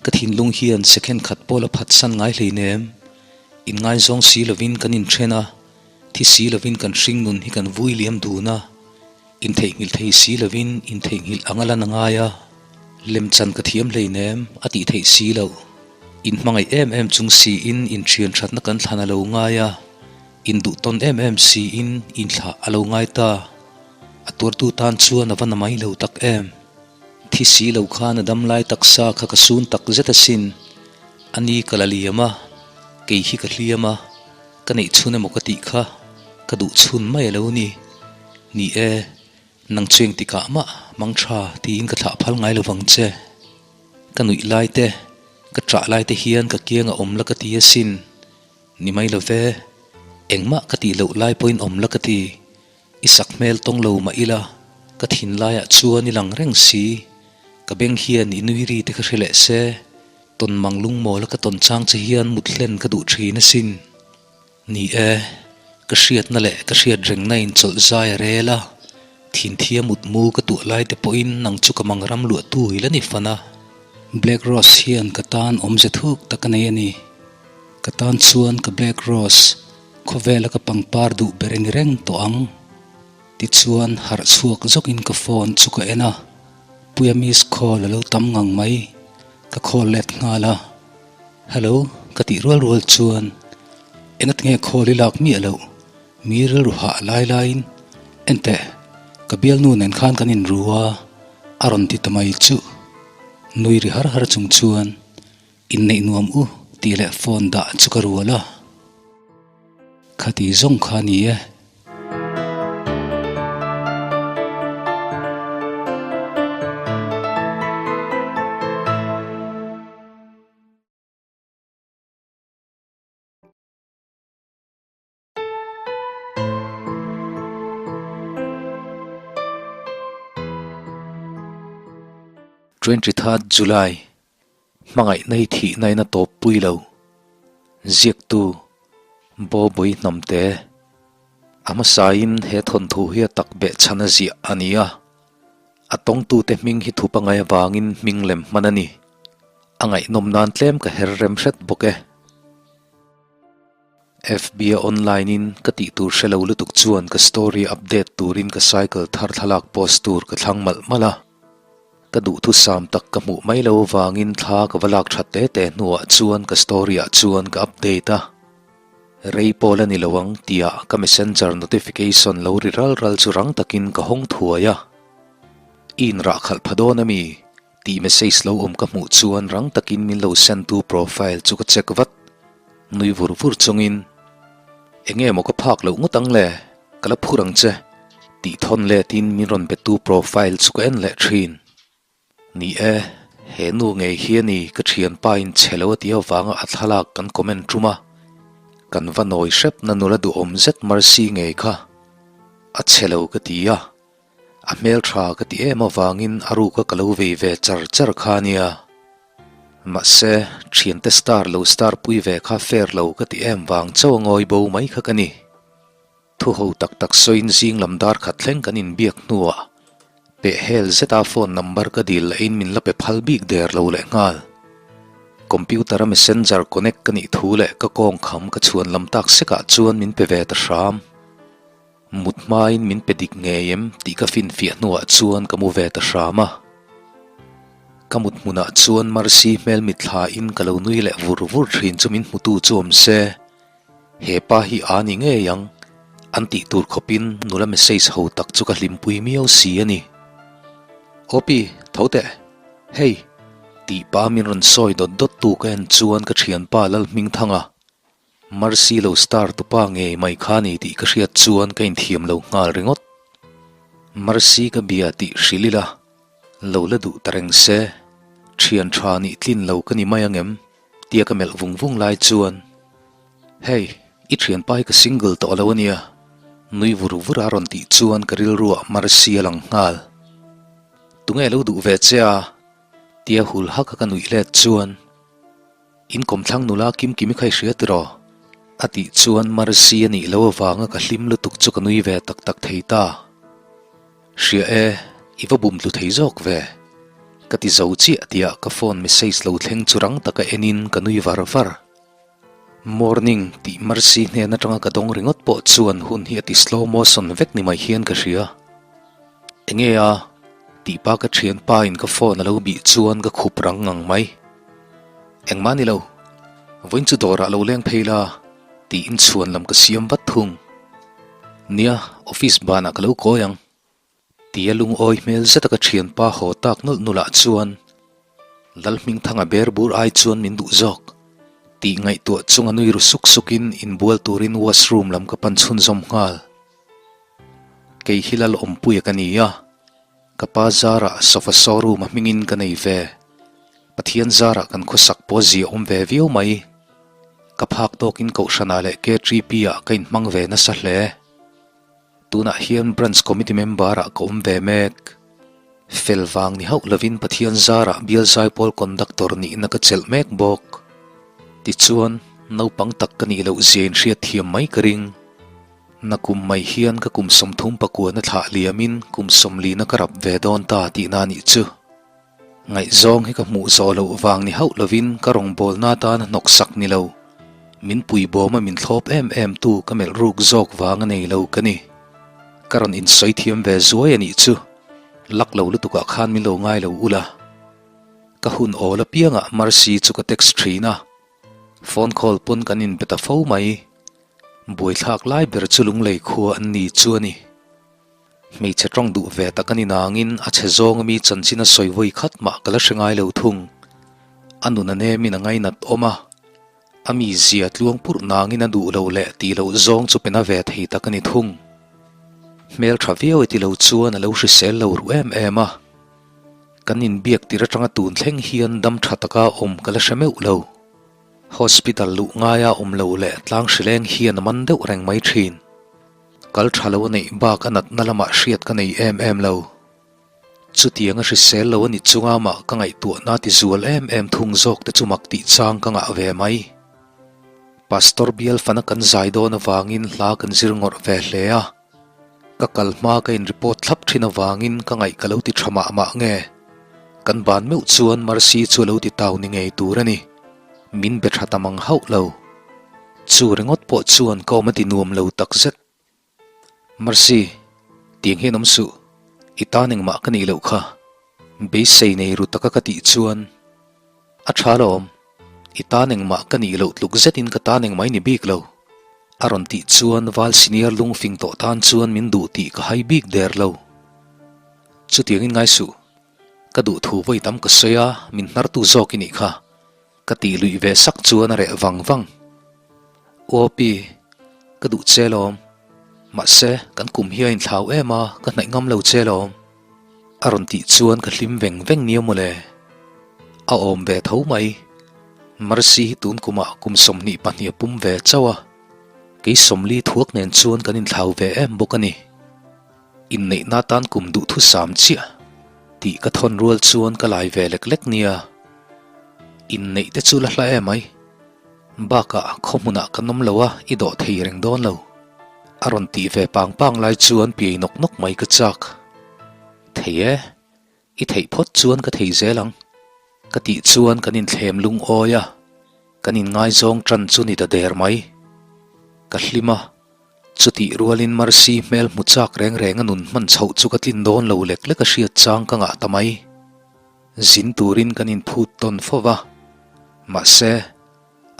Ka thinlung hian second khat pawh la phatsan ngai hleinem. Inngaizawng si lovin kan inṭhen a, thi si lovin kan hringnun hi kan vui liam dun a. Intheihnghilh thei si lovin intheihnghilh ang a lan a ngai a, lemchan ka thiam hleinem a tih theih si loh. Inhmangaih em em chung siin inthian thatna kan thlan a lo ngai a, induhtawn em em siin inthlah a lo ngai ta. A tuartu tan chuan a va na mai lo tak em. Thi si lo khan a dam lai taksa kha ka sun tak zet asin. A ni ka la liam a, kei hi ka hliam a. Ka neih chhun emaw ka tih kha ka duh chhun mai a lo ni. Ni e, nang chu engtikah mah mang tha tiin ka thlah phal ngai lovang che. Ka nuih lai te, ka ṭah lai te hian ka kiang a awm la ka ti asin. Ni mai lo ve, engmah ka tih loh lai pawhin awm la ka ti. I sak hmel tawng lo mah ila, ka thinlaiah chuan i lang reng si. Ka beng hian i nui ri te ka hre leh se. Tawn mang lungmawl a ka tawn chang che hian mut hlen ka duh thin asin. Ni e, ka hriatna leh ka hriat rengna in chawlh zai a rel a, thinthia mutmu ka tuah lai te pawhin nang chu ka mang ram luah tu i la ni fan a. Black Rose hian ka tan awmze thuk tak a nei a ni. Ka tan chuan ka Black Rose khawvela ka pangpar duh ber i ni reng tawh ang. Tichuan harh chhuak zawkin ka phone chu ka en a, Puia miss call a lo tam ngang mai. Ka call let nghal a, Hello ka tih rual rual chuan engat nge call i lak miah loh, mi rilru hah lai laiin enteh ka bialnu nen khan kan inru a a rawn ti ta mai chu. Nui ri har har chung chuan inneih nuam u tih leh phone dah chu ka rual a. Khati zawng kha a ni e. 23rd July Hmangaihna hi thihna in a tawp pui lo. Ziaktu, Bawbui Hnamte. A hmasain he thawnthu hi a tak beh chhan a ziah a ni a. A tawngtute hming hi thu pangai avangin hming lem hman a ni. A ngaihnawm nan tlem ka her rem hret bawk e. FB a online in ka tih tur hre lo lutuk chuan ka story update turin ka cycle thar thlalak post tur ka thlang malh malh a. Ka duhthusam tak ka hmuh mai lo avangin thla ka va lak that te te hnuah chuan ka story ah chuan ka update a. Rei pawl a ni lo ang tihah ka messenger notification lo ri ral ral chu rang takin ka hawng thuai a. I inrah khalh pha dawn a mi? Tih message lo awm ka hmuh chuan rang takin min lo send tu profile chu ka check vat. Nui vur vur chungin. Enge maw ka phak loh ngawt ang le, ka la phur ang che, tih thawn letin min rawn betu profile chu ka en leh thin. Ni e, he nu ngei hi a ni ka thianpa in chhe lo a tih avanga a thlalak kan comment tum a, kan va nawi hrep na nula duhawm zet Mercy ngei kha a chhe lo ka ti a, a hmeltha ka ti em avangin a ruka ka lo vei ve char char kha a nia. Mahse, thiante star lo star pui ve kha fair lo ka ti em vang chauh a ngawi bo mai kha ka ni. Thu ho tak tak sawiin zing lam dar khat thleng kan inbiak hnuah pehhel zeta phone number ka dil lahin min la pe phal bik der lo leh nghal. Computer a messenger connect ka nih thu leh ka kawng kham ka chhuan lam tak sekah chuan min pe ve ta hram. Mut hmain min pe dik ngei em tih ka finfiah hnuah chuan ka mu ve ta hram a. Ka mut hmunah chuan Mercy hmel mitthla in ka lo nui leh vur vur thin chu min hmutu chu awm se. He pa hi a ni ngei ang, an tih tur khawpin nula message ho tak chu ka hlimpui miau si a ni. Opi, tho teh. Hei! Tih pa min rawn sawi dawt dawt tu ka en chuan ka thianpa Lalhmingthanga, Mercy lo star tupa ngei mai kha ni tih ka hriat chuan ka inthiam lo nghal ringawt. Mercy ka bia tih hrilh ila, lo la duh ta reng se, thian tha nih tlin lo ka ni mai angem? Tia ka melh vung vung lai chuan, Hey, i thianpa hi ka single tawh lo ania, nui vur vur a rawn tih chuan ka rilruah Mercy a lang nghal. Tunge lo duh ve che a? Tia hul hak a ka nuih let chuan, In kawmthlang nula Kim Kimi kha i hria tiraw? A tih chuan Mercy a nih loh avanga ka hlim lutuk chu ka nui ve tak tak thei ta. Hria e, i va bum tlu thei zawk ve. Ka ti zo chiah tiah ka phone message lo thleng chu rang taka enin ka nui var var. Morning tih Mercy hnen atanga ka dawng ringawt pawh chuan hun hi a ti slow motion vek ni mai hian ka hria. Enge a? Tih pa ka thianpa in ka phone a lo bih chuan ka khup rang ngang mai. Engmah ni lo, vawiin chu dawrah lo leng phei la tiin chhuan lam ka siam vat thung. Nia, office banah ka lo kawi ang. Tia lungawi hmel zeta ka thianpa haw tak nawlh nawlhah chuan Lalhmingthanga ber bur ai chuan min duh zawk tih ngaihtuah chunga nui ru suk sukin inbual turin washroom lam ka pan chhunzawm nghal. Kei hi Lalawmpuia ka ni a, ka pa zarah sofa showroom a hmingin ka nei ve. Pathian zarah kan khawsak pawh zia awm ve viau mai. Ka phak tawkin Kohhranah leh KTP ah ka inhmang ve nasa hle. Tunah hian Branch Committee member ah ka awm ve mek. Fel vang ni hauh lovin Pathian zarah Bial Zaipawl Conductor nihna ka chelh mek bawk. Tichuan, naupang tak ka nih loh zia inhriat thiam mai ka ring. Nakum mai hian ka kum 30 pakuana thlah liamin kum 40 na ka rap ve dawn ta tihna nih chu. Ngaihzawng hi ka hmuh zawh loh vang ni hauh lovin ka rawngbawlna atana hnawksak ni lo, min puibawma min thlawp em em tu ka melh ruk zawk vang a nei lo ka ni. Ka rawn insawi thiam ve zuai a nih chu, luck lo lutukah khan min lo ngai lo ula. Ka hun awl apiangah Mercy chu ka text thin a, phone call pawn kan inbe ta fo mai. Buaithlak lai ber chu lunglei khua an ni chu a ni. Hmeichhe tawng duh ve tak a ni nangin a chhe zawng ami chanchin a sawi vawi khat mah ka la hre ngai lo thung. A nun a nemin a ngainat awm a, a mizia tluang purh nangin a duh loh leh tih loh zawng chu pe na ve thei tak a ni thung. Hmel tha viau e ti lo chuan a lo hrisel lo ruh em em a. Kan inbiak tir atanga tun thleng hian dam tha taka awm ka la hre meuh lo. Hospital luh ngaia awm lo leh tlang hrileng hian a man deuh reng mai thin. Kal tha lo a neih bak a natna lamah hriat ka nei em em lo. Chutiang a hrisel lo a ni chunga mah ka ngaihtuahna ti zual em em thung zawk te chu mak tih chang ka ngah ve mai. Pastor bial fana kan zai dawn avangin hla kan zir ngawrh ve hle a. Ka kal hma ka in report thlap thin avangin ka ngaih ka lo ti tha mah mah nge. Kan ban meuh chuan Mercy chu a lo ti tau ni ngei tur a ni. Min be tha ta mang hauh lo. Chu ringawt pawh chuan ka awm a ti nuam lo takzet. Mercy, tiang hian awm suh, i tan engmah ka nih loh kha. Beisei nei ru taka ka tih chuan, A tha lawm, i tan engmah ka nih loh tluk zetin ka tan engmah i ni bik lo. A rawn tih chuan val senior lungfing tawh tan chuan min duh tih ka hai bik der lo. Chutiangin ngai suh, ka duh thu vawi tam ka sawi a, min hnartu zawk i nih kha. Ka tih luih ve sak chuan a reh vang vang. Uapi, Ka duh che lawm. Mahse, kan kum hi a inthlau em a, ka hnaih ngam lo che lawm. A rawn tih chuan ka hlim veng veng nia mawle. A awm ve tho mai. Mercy hi tun kumah kum 22 a pum ve chauh a. Kei 40 thuak nen chuan kan inthlau ve em bawk a ni. Inneihna tan kum duhthusam chiah tih ka thawn rual chuan ka lai ve lek lek nia. Inneih te chu la hla em ai. Bakah khaw hmunah kan awm lo a, i dawh thei reng dawn lo. A rawn tih ve pang pang lai chuan piai nawk nawk mai ka chak. Thei e, i theih phawt chuan ka thei zel ang. Ka tih chuan kan inthlem lungawi a, kan inngaizawng tan chu ni ta der mai. Ka hlim a, chutih rualin Mercy hmel hmu chak reng reng a nun hman chhoh chu ka tlin dawn lo lek lek a hriat chang ka ngah ta mai. Zin turin kan inphut tawn fo va, mahse,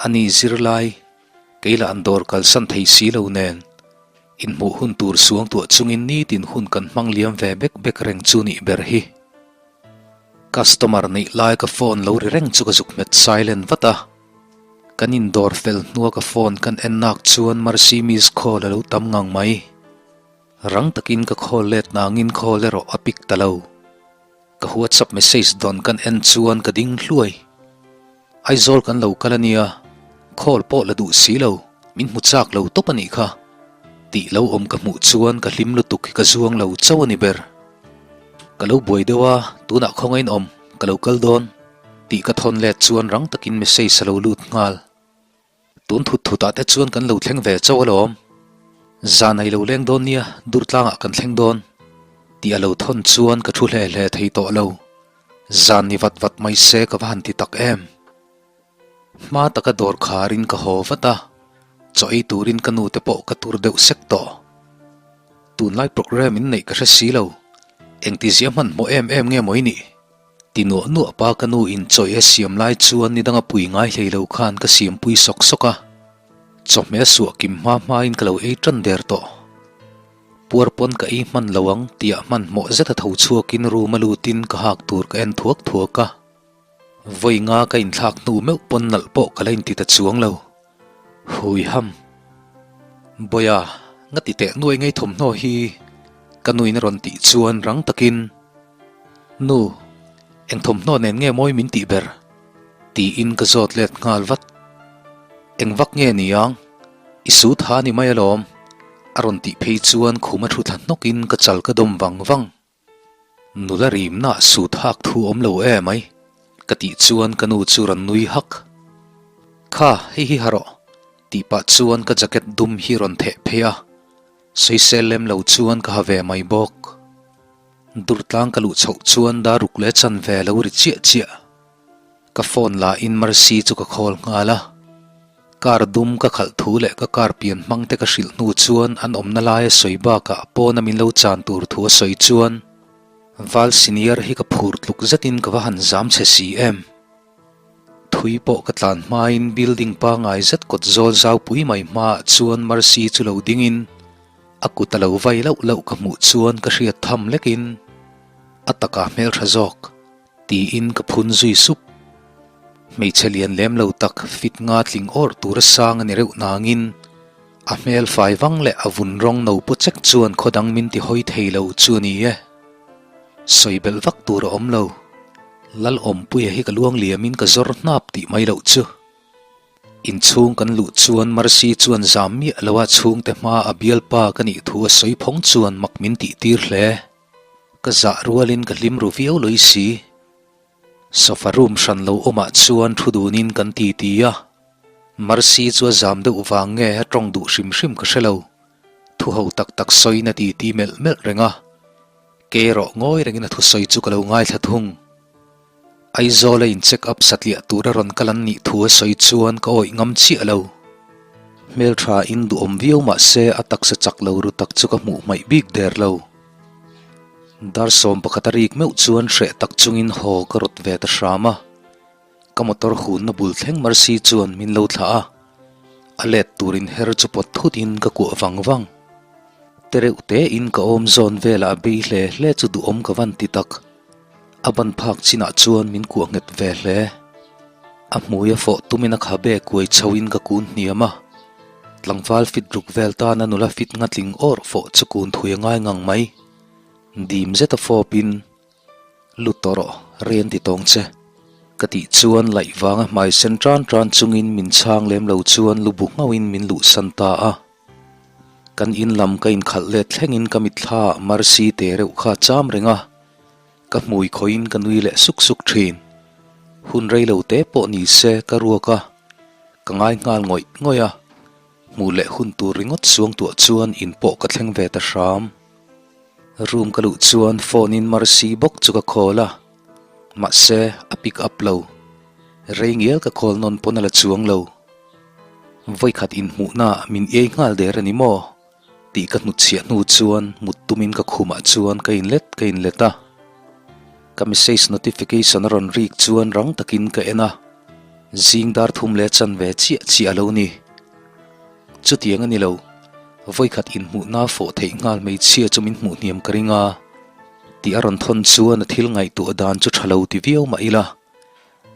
ani zirlai, kei lah an dawr kalsan thei si lo nen, inhmuh hun tur suangtuah chungin nitin hun kan hmang liam ve bek bek reng chu nih ber hi. Customer neih lai ka phone lo ri reng chu ka zuk hmet silent vat a, kan indawr fel hnua ka phone kan en nak chuan Mercy miss call a lo tam ngang mai. Rang takin ka call let nangin call erawh a pick ta lo. Ka WhatsApp message dawn kan en chuan ka ding hluai. Aizawl kan lo kal a nia, call pawh la duh si lo, min hmu chak lo tawp a nih kha. Tih lo awm ka hmuh chuan ka hlim lutuk hi ka zuang lo chauh a ni ber. Ka lo buai deuh a, tunah khawngain awm, ka lo kal dawn. Tih ka thawn let chuan rang takin message a lo lut nghal. Tun thut thutah te chuan kan lo thleng ve chauh alawm. Zan a i lo leng dawn nia, dur tlangah kan thleng dawn. Tih a lo thawn chuan ka thu hle hle thei tawh lo. Zan ni vat vat mai se ka va han ti tak em. Hma taka dawr kharin ka haw vat a, chaw ei turin ka nu te pawh ka tur deuh sek tawh. Tunlai programme in neih ka hre si lo, engtizia hmanhmawh em em nge maw i nih? Ti nuah nuah pa ka nu in chawi a siam lai chuan ni danga pui ngai hlei lo khan ka siam pui sawk sawk a, chawhmeh a suah kim hma hma in ka lo ei tan der tawh. Puar pawn ka ei hman lo ang tih ah hmanhmawh zet a tho chhuak in room a lut in ka hak tur ka en thuak thuak a. Vawi nga ka inthlak hnu meuh pawn nalh pawh ka la inti ta chuang lo. Hui ham. Bawia, nga ti teh nuai ngei thawmhnaw hi ka nuin a rawn tih chuan rang takin, Nu, eng thawmhnaw nen nge mawi min tih ber? tiin ka zawt let nghal vat. Eng vak nge ni ang? I sut ha ni mai alawm, a rawn tih phei chuan khum a thu thla hnawkin ka chal ka dawm vang vang. Nula rimna sut hak thu awm lo e mai, ka tih chuan ka nu chu rawn nui hak. Kha, hei hi ha rawh, tih pah chuan ka jacket dum hi rawn theh phei a, sawisel lem lo chuan ka ha ve mai bawk. Durtlang ka luh chhoh chuan daruk leh chanve lo ri chiah chiah. Ka phone la in Mercy chu ka call nghal a. Car dum ka khalh thu leh ka car pian hmang te ka hrilh hnu chuan an awmna laia sawi bakah pawna min lo chan tur thu a sawi chuan Val senior hi ka phur tluk zetin ka va han zam chhe si em. Thui pawh ka tlan hmain building pangai zet kawt zawl zau pui mai hmaah chuan Mercy chu lo dingin a kut a lo vai lauh lauh ka hmuh chuan ka hriat tham lekin a takah hmeltha zawk. Tiin ka phun zui sup. Hmeichhe lian lem lo tak fit nga tling awrh tur a sang a ni reuh nangin a hmel fai vang leh a vun rawng no paw chek chuan khaw dang min ti hawi thei lo chu a ni e. Sawi belh vak tur a awm lo. Lalawmpuia hi ka luang liamin ka zawr hnap tih mai loh chu. Inchhung kan luh chuan Mercy chuan zam miah lo a chhungte hma a bialpa ka nih thu a sawi phawng chuan mak min tih tir hle. Ka zah rualin ka hlim ru viau lawih si. Sofa room hran lo awmah chuan thu dunin kan ti ti a. Mercy chu a zam deuh vang nge a tawng duh hrim hrim ka hre lo. Thu ho tak tak sawiin a ti ti melh melh reng a. Kei erawh ngawi rengin a thusawi chu ka lo ngaithla thung. Aizawl a in check up satliah tur a rawn kal an nih thu a sawi chuan ka awih ngam chiah lo. Hmeltha in duhawm viau mah se a taksa chak lo ru tak chu ka hmuh hmaih bik der lo. Dar 11 a rik meuh chuan hreh tak chungin haw ka rawt ve ta hram a. Ka motor hunna bul thleng Mercy chuan min lo thlah a. A let turin her chu pawt thut in ka kuah vang vang. Te reuh te in ka awm zawn velah a bei hle hle chu duhawm ka van ti tak. A ban phak chinah chuan min kuah nghet ve hle. A hmui a fawh tumin a khabe kuai chho in ka kun hniam a. Tlangval fit ruk vel tana nula fit nga tling awr fawh chu kun thui a ngai ngang mai. Dim zeta fawpin, Lut tawh rawh, rei an ti tawng che. Ka tih chuan laih vanga hmai sen tan tan chungin min chhang lem lo chuan lu bu nghauhin min luhsan ta a. Kan in lam ka inkhalh let thlengin ka mitthla ah Mercy te reuh kha cham reng a, ka hmui khawihin ka nui leh suk suk thin. Hun rei lo te pawh ni se ka ruak a, ka ngai nghal ngawih ngawih a, hmuh leh hun tur ringawt suangtuah chuan in pawh ka thleng ve ta hram. Room ka luh chuan phone in Mercy bawk chu ka call a, mahse a pick up lo. Rei ngial ka call nawn pawn a la chuang lo. Vawikhat inhmuhna min iai nghal der a ni maw? tih ka hnutchhiah hnu chuan mut tumin ka khumah chuan ka inlet ka inlet a. Ka message notification a rawn rik chuan rang takin ka en a, zing dar thum leh chanve chiah chiah a lo ni. Chutiang a ni lo, vawikhat inhmuhna fawh theih nghal hmeichhia chu min hmuh hniam ka ring a, tih a rawn thawn chuan a thil ngaihtuah dan chu tha lo ti viau mah ila.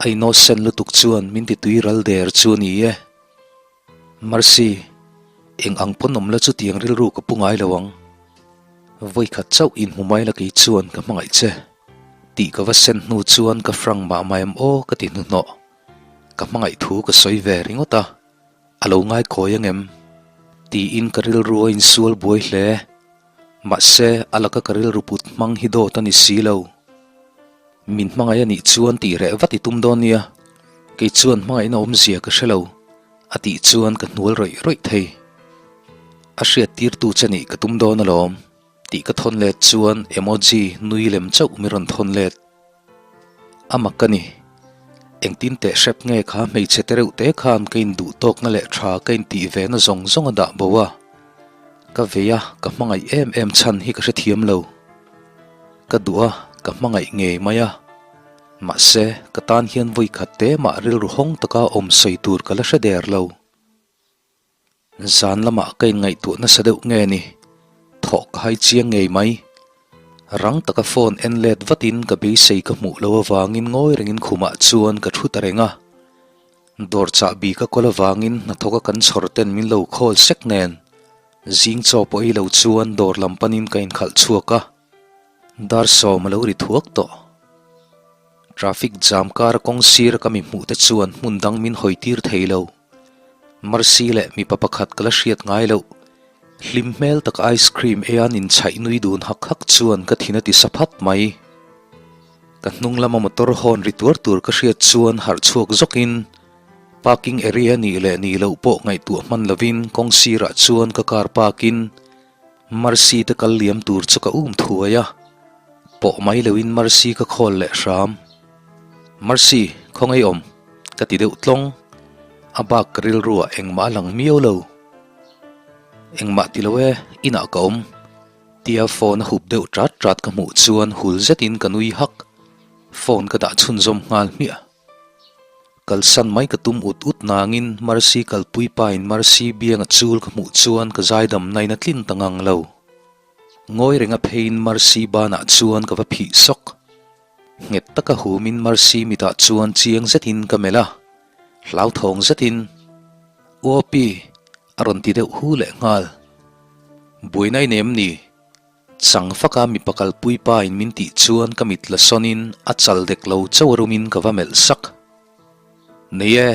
A innocent lutuk chuan min ti tui ral der chu a ni e. Mercy, eng ang pawn awm la chutiang rilru ka pu ngai lo ang. Vawikhat chauh inhmu mai la kei chuan ka hmangaih che. Tih ka va sen hnu chuan ka frank mah mai am aw ka ti hnuhnawh. Ka hmangaih thu ka sawi ve ringawt a, a lo ngai kawi angem? Tiin ka rilru a insual buai hle. Mahse, a laka ka rilru put hmang hi dawt a ni si lo. Min hmangaih a nih chuan tih reh vat i tum dawn nia, kei chuan hmangaihna awmzia ka hre lo, a tih chuan ka hnual rawih rawih thei. A hriat tirtu che nih ka tum dawn alawm, tih ka thawn let chuan emoji nui lem chauh mi rawn thawn let. A mak a ni. Engtin teh hrep nge kha hmeichhe te reuh te khan ka induh tawkna leh tha ka intih ve na zawng zawng a dah bo a. Ka vei a, ka hmangaih em em chhan hi ka hrethiam lo. Ka duh a, ka hmangaih ngei mai a. Mahse, ka tan hian vawi khat te mah rilru hawng taka awm sawi tur ka la hre der lo. Zan lamah ka inngaihtuah nasa deuh nge ni? Thawh ka hai chiang ngei mai. Rang taka phone en let vatin ka beisei ka hmuh lo avangin ngawi rengin khumah chuan ka thu ta reng a. Dawr chahbi ka kawl avangin hnathawka kan chhawr ten min lo khawl sek nen zing chaw pawh ei lo chuan dawr lam panin ka inkhalh chhuak a. Dar sawm a lo ri thuak tawh. Traffic jam kara kawng sira ka mi hmuh te chuan hmun dang min hawi tir thei lo. Mercy leh mipa pakhat ka la hriat ngai loh. Hlim hmel tak ice cream ei an inchhaih nui dun hak hak chuan ka thin a ti sa phat mai. Ka hnung lama motor hawn ri tuar tur ka hriat chuan harh chhuak zawkin parking area nih leh nih loh pawh ngaihtuah hman lovin kawng sirah chuan ka car park in Mercy te kal liam tur chu ka um thuai a, pawh mai loin Mercy ka call leh hram. Mercy, khawngaih awm, ka ti deuh tlawng. A bak ka rilruah engmah a lang miau lo. Engmah ti lo e, inah ka awm. Tia phone a hup deuh ṭat ṭat ka hmuh chuan hul zetin ka nui hak. Phone ka dah chhunzawm nghal hmiah. Kalsan mai ka tum ut ut nangin Mercy kalpui pain Mercy bianga chul ka hmuh chuan ka zaidam nain a tlin ta ngang lo. Ngawi renga pheiin Mercy banah chuan ka va phih sawk. Nghet taka humin Mercy mitah chuan chiang zetin ka melh a, hlauthawng zetin, Uapi! a rawn ti deuh hu leh nghal. Buaina i nei em ni? Chang faka mipa kalpui pa in min tih chuan ka mit la sawn in a chal dek lo chauh a rum in ka va melh sak. Nei e,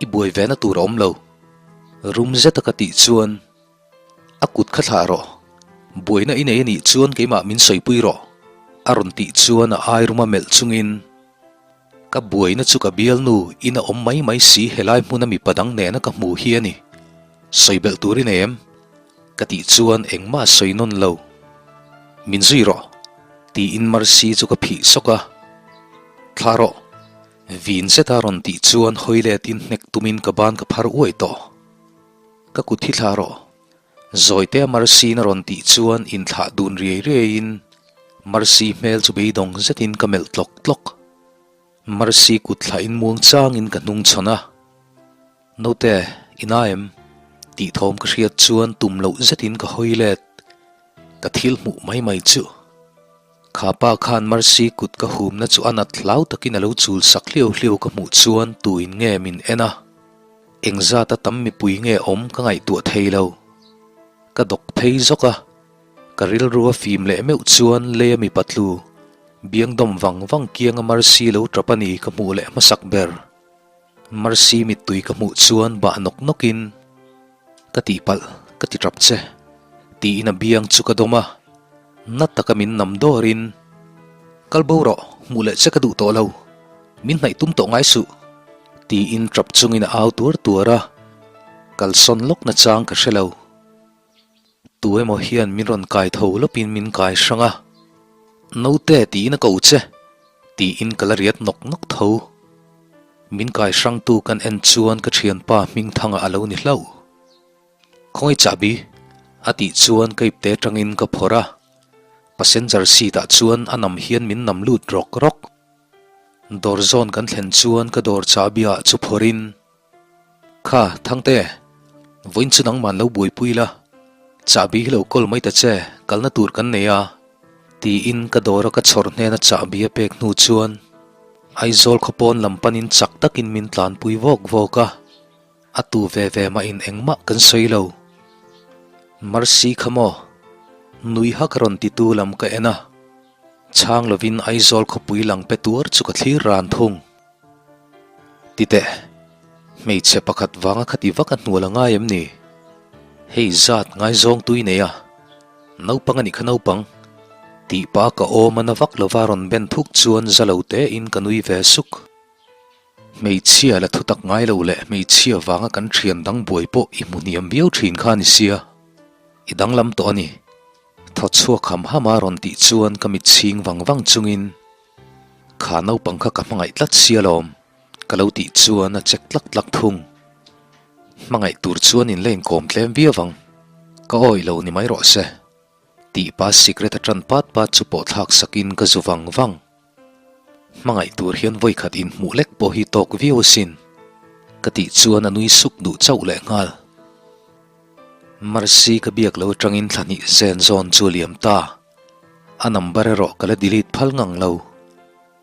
i buai ve na tur a awm lo. Rum zet a ka tih chuan a kut kha thlah rawh. Buaina i nei a nih chuan keimah min sawipui rawh a rawn tih chuan a ai rum a melh chungin Ka buaina chu ka bialnu in a awm mai mai si helai hmuna mipa dang nena ka hmu hi a ni. Sawi belh tur i nei em? Ka tih chuan engmah a sawi nawn lo. Min zui rawh. Tiin Mercy chu ka phih sawk a. Thla rawh. Vin zeta rawn tih chuan hawi letin hnek tumin ka ban ka phar uai tawh. Ka kut hi thla rawh. Zawite a Mercy-in a rawn tih chuan inthlah dun riai riaiin Mercy hmel chu beidawng zetin ka melh tlawk tlawk. Mercy kut thlahin muang changin ka hnung chhawn a. Naute, i na em? tih thawm ka hriat chuan tum loh zetin ka hawi let. Ka thil hmuh mai mai chu. Kha pa khan Mercy kut ka humna chu a nat hlau takin a lo chul sak hliau hliau ka hmuh chuan tuin nge min en a. Engzata tam mipui nge awm ka ngaihtuah thei lo. Ka dawk phei zawk a, ka rilru a fim leh meuh chuan leia mipa tlu, biang dawm vang vang kianga Mercy lo tap a ni ka hmuh leh hmasak ber. Mercy mittui ka hmuh chuan bah nawk nawkin, Ka tihpalh, ka ti tap che, tiin a biang chu ka dawm a, na taka min nam dawrin, Kal bo rawh, hmuh leh che ka duh tawh lo, min hnaih tum tawh ngai suh, tiin tap chungin a au tuar tuar a, kalsawn lawk na chang ka hre lo. Tu emaw hian min rawn kai tho lawpin min kai hrang a, Naute tiin a ko che, tiin ka la riat nawk nawk tho. Min kai hrangtu kan en chuan ka thianpa Hmingthanga a lo ni hlauh. Khawngaih chahbi? a tih chuan ka ipte atangin ka phawrh a, passenger seat ah chuan a nam hian min nam lut rawk rawk. Dawr zawn kan thlen chuan ka dawr chahbi ah chu phawrhin, Kha, Thangte, vawiin chu nangman lo buaipui la, chahbi hi lo kawl mai ta che, kalna tur kan nei a. Tiin ka dawra ka chhawr hnena chahbi a pek hnu chuan Aizawl khawpawn lam panin chak takin min tlanpui vawk vawk a, a tu ve ve mahin engmah kan sawi lo. Mercy kha maw? Nui hak rawn titu lam ka en a, chhang lovin Aizawl khawpui lang pe tuar chu ka thlir ran thung. Titeh, hmeichhe pakhat vanga khati vak a hnual a ngai em ni? Hei zat ngaizawng tui nei a, naupang a nih kha naupang, tih pa ka awm a na vak lova rawn ben thuk chuan za lo tein ka nui ve suk. Hmeichhia la thutak ngai lo leh hmeichhia vanga kan thian dang buai pawh i hmu hniam viau thin kha ni sia, i danglam tawh a ni. Thaw chhuak ham ham a rawn tih chuan ka mit chhing vang vang chungin Kha naupang kha ka hmangaih tlat sia lawm, ka lo tih chuan a chek tlak tlak thung. Hmangaih tur chuan in la inkawm tlem viau ang, ka awih lo ni mai rawh se, tih pa sikret a tan pat pat chu pawh thlak sakin ka zu vang vang. Hmangaih tur hian vawikhat inhmuh lek pawh hi tawk viau asin, ka tih chuan a nui suk duh chauh lehnghal. Mercy ka biak lo atangin thla hnih zen zawn chu a liam ta. A number erawh ka la delete phal ngang lo.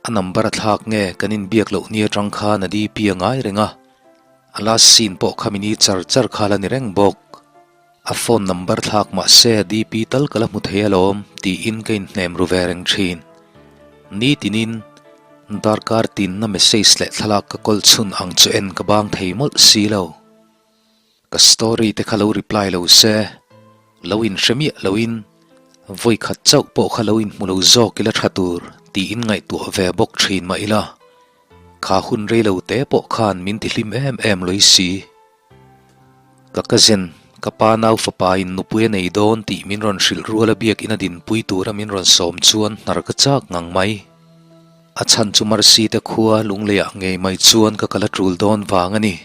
A number a thlak nge kan inbiak loh ni atang khan a DP a ngai reng a, a last seen pawh kha min i char char kha la ni reng bawk. A phone number thlak mah se a DP tal ka la hmu thei alawm tiin ka inhnem ru ve reng thin. Nitinin darkar tinna message leh thlalak ka kawl chhun ang chu en ka bang thei mawlh si lo. Ka story te kha lo reply lo se, lo inhre miah loin vawi khat chauh pawh kha lo inhmu lo zawk ila tha tur tiin ngaihtuah ve bawk thin mah ila, kha hun rei lo te pawh khan min ti hlim em em lawih si. Ka cousin, ka pa nau fapa in nupui a nei dawn tih min rawn hrilh rual a biakina dinpui tura min rawn sawm chuan hnar ka chak ngang mai. A chhan chu Mercy te khua lungleiah ngei mai chuan ka kal a tul dawn vang a ni.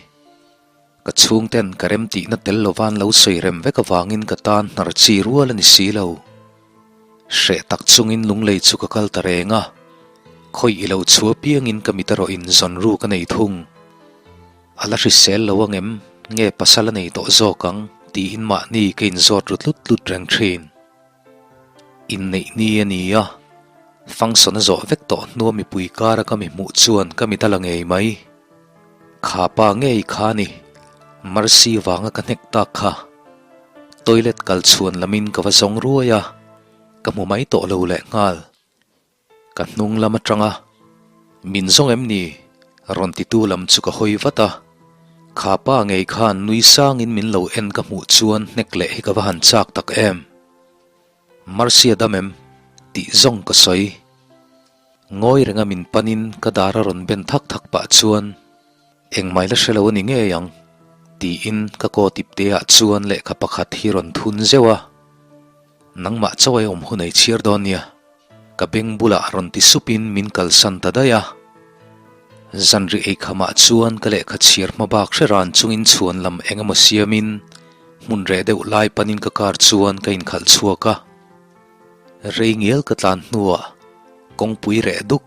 Ka chhungten ka remtihna tel lovan lo sawi rem vek avangin ka tan hnar chi rual a ni si lo. Hreh tak chungin lunglei chu ka kal ta reng a, khawi i lo chhuah piangin ka mit erawh in zawn ru ka nei thung. A la hrisel lo angem nge pasal a nei tawh zawk ang tiin mahni ka inzawt ru tlut tlut reng thin. Inneih ni a ni a, function a zawh vek tawh hnua mipui kara ka mi hmuh chuan ka mit a la ngei mai. Kha pa ngei kha ni, Mercy vanga ka hnek tak kha. Toilet kal chhuan lamin ka va zawng ruai a, ka hmu mai tawh lo leh nghal. Ka hnung lam atanga, Min zawng em ni? rawn titu lam chu ka hawi vat a. Kha pa ngei khan nui sangin min lo en ka hmuh chuan hnek leh hi ka va han chak tak em. Mercy a dam em? tih zawng ka sawi. Ngawi renga min panin ka dar a rawn ben thak thak pah chuan, Engmai la hre lo a ni ngei ang, tiin ka kaw tipte ah chuan lehkha pakhat hi rawn thun zeuh a. Nangmah chaw ei awm hun ei chhiar dawn nia, ka beng bulah rawn ti supin min kalsan ta daih a. Zanri eikhamah chuan ka lehkha chhiar hma bak hre ran chungin chhuan lam eng emaw siamin hmun reh deuh lai panin ka car chuan ka inkhalh chhuak a. Rei ngial ka tlan hnuah kawngpui reh duk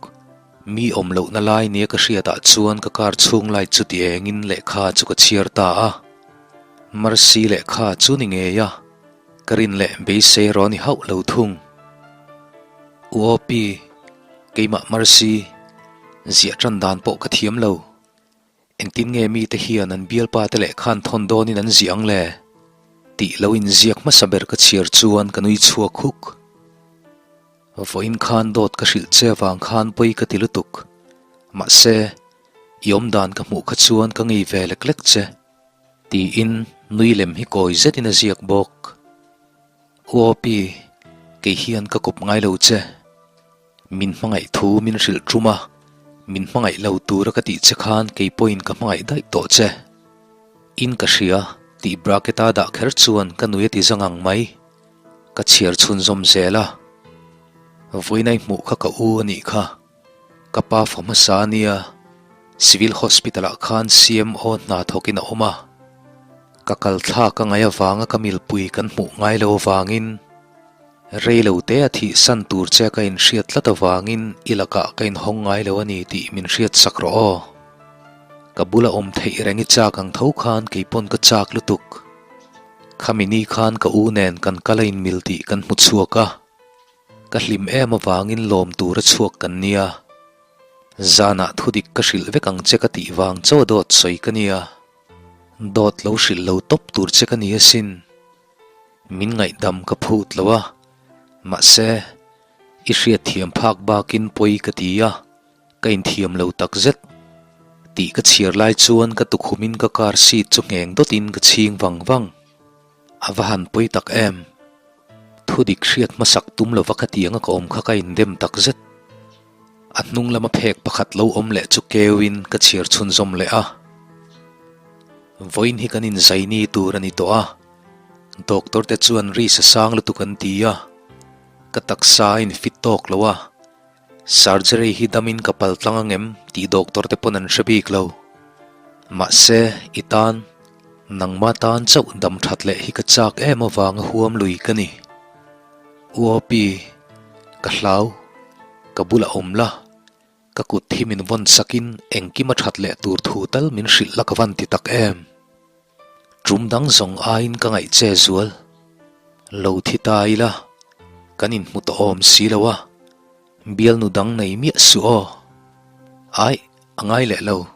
mi awm lohna lai nia ka hriatah chuan ka car chhung light chu ti engin lehkha chu ka chhiar ta a. Mercy lehkha chu ni ngei a. Ka rin leh beisei erawh a ni hauh lo thung. U Opi, keimah Mercy, ziah tan dan pawh ka thiam lo. Engtin nge mite hian an bialpa te lehkha an thawn dawnin an ziah ang le? Tih lo inziak hmasa ber ka chhiar chuan ka nui chhuak huk. Vawiin khan dawt ka hrilh che avang khan pawi ka ti lutuk. Mahse, i awmdan ka hmuh kha chuan ka ngei ve lek lek che. Tiin nui lem hi kawi zetin a ziak bawk. UOP, kei hian ka kawp ngai lo che. Min hmangaih thu min hrilh tum a, min hmangaih lo tura ka tih che khan kei pawhin ka hmangaih daih tawh che. In ka hria, tih bracket-a dah kher chuan ka nui a ti zang ang mai. Ka chhiar chhunzawm zel a. Vawiinai hmuh kha ka u a nih kha. Ka pa fa hmasa a nia, Civil Hospital-ah khan CMO hna thawkin a awm a. Ka kal thlak a ngaih avanga ka milpui kan hmuh ngai lo avangin rei lo te a thih san tur che ka inhriat tlat avangin i lakah ka inhawng ngai lo a ni tih min hriat sak rawh aw. Ka bula awm theih reng i chak ang tho khan kei pawn ka chak lutuk. Khami ni khan ka u nen kan kal a inmil tih kan hmu chhuak a. Ka hlim em avangin lawm tur a chhuak kan nia. Zanah thudik ka hrilh vek ang che ka tih vang chaw dawt sawi ka nia. Dawt lo hrilh lo tawp tur che ka ni asin. Min ngaihdam ka phut lo a, mahse, i hriatthiam phak bakin pawi ka ti a, ka inthiam lo takzet. Tih ka chhiar lai chuan ka tukhumin ka car seat chu ngheng dawtin ka chhing vang vang. A va han pawi tak em? Thudik hriat hmasak tum lova khatianga ka awm kha ka indem takzet. A hnung lama phek pakhat lo awm leh chu keuin ka chhiar chhunzawm leh a. Vawiin hi kan inzaini tur a ni tawh a, doctor te chuan ri sa sang lutuk an ti a, ka taksa a infit tawk lo a, Surgery hi damin ka pal tlang angem tih doctor te pawn an hre bik lo. Mahse, i tan, nangma tan chauh dam that leh hi ka chak em avanga huam lui ka ni. UOP, ka hlau, ka bulah awm la, ka kut hi min vawn sakin engkim a that leh tur thu tal min hrilh la ka van ti tak em. Tum dang zawng aiin ka ngaih che zual. Lo thi ta ila, kan inhmu tawh awm si lo a, bialnu dang nei miah suh aw. Aih, a ngai leh lo,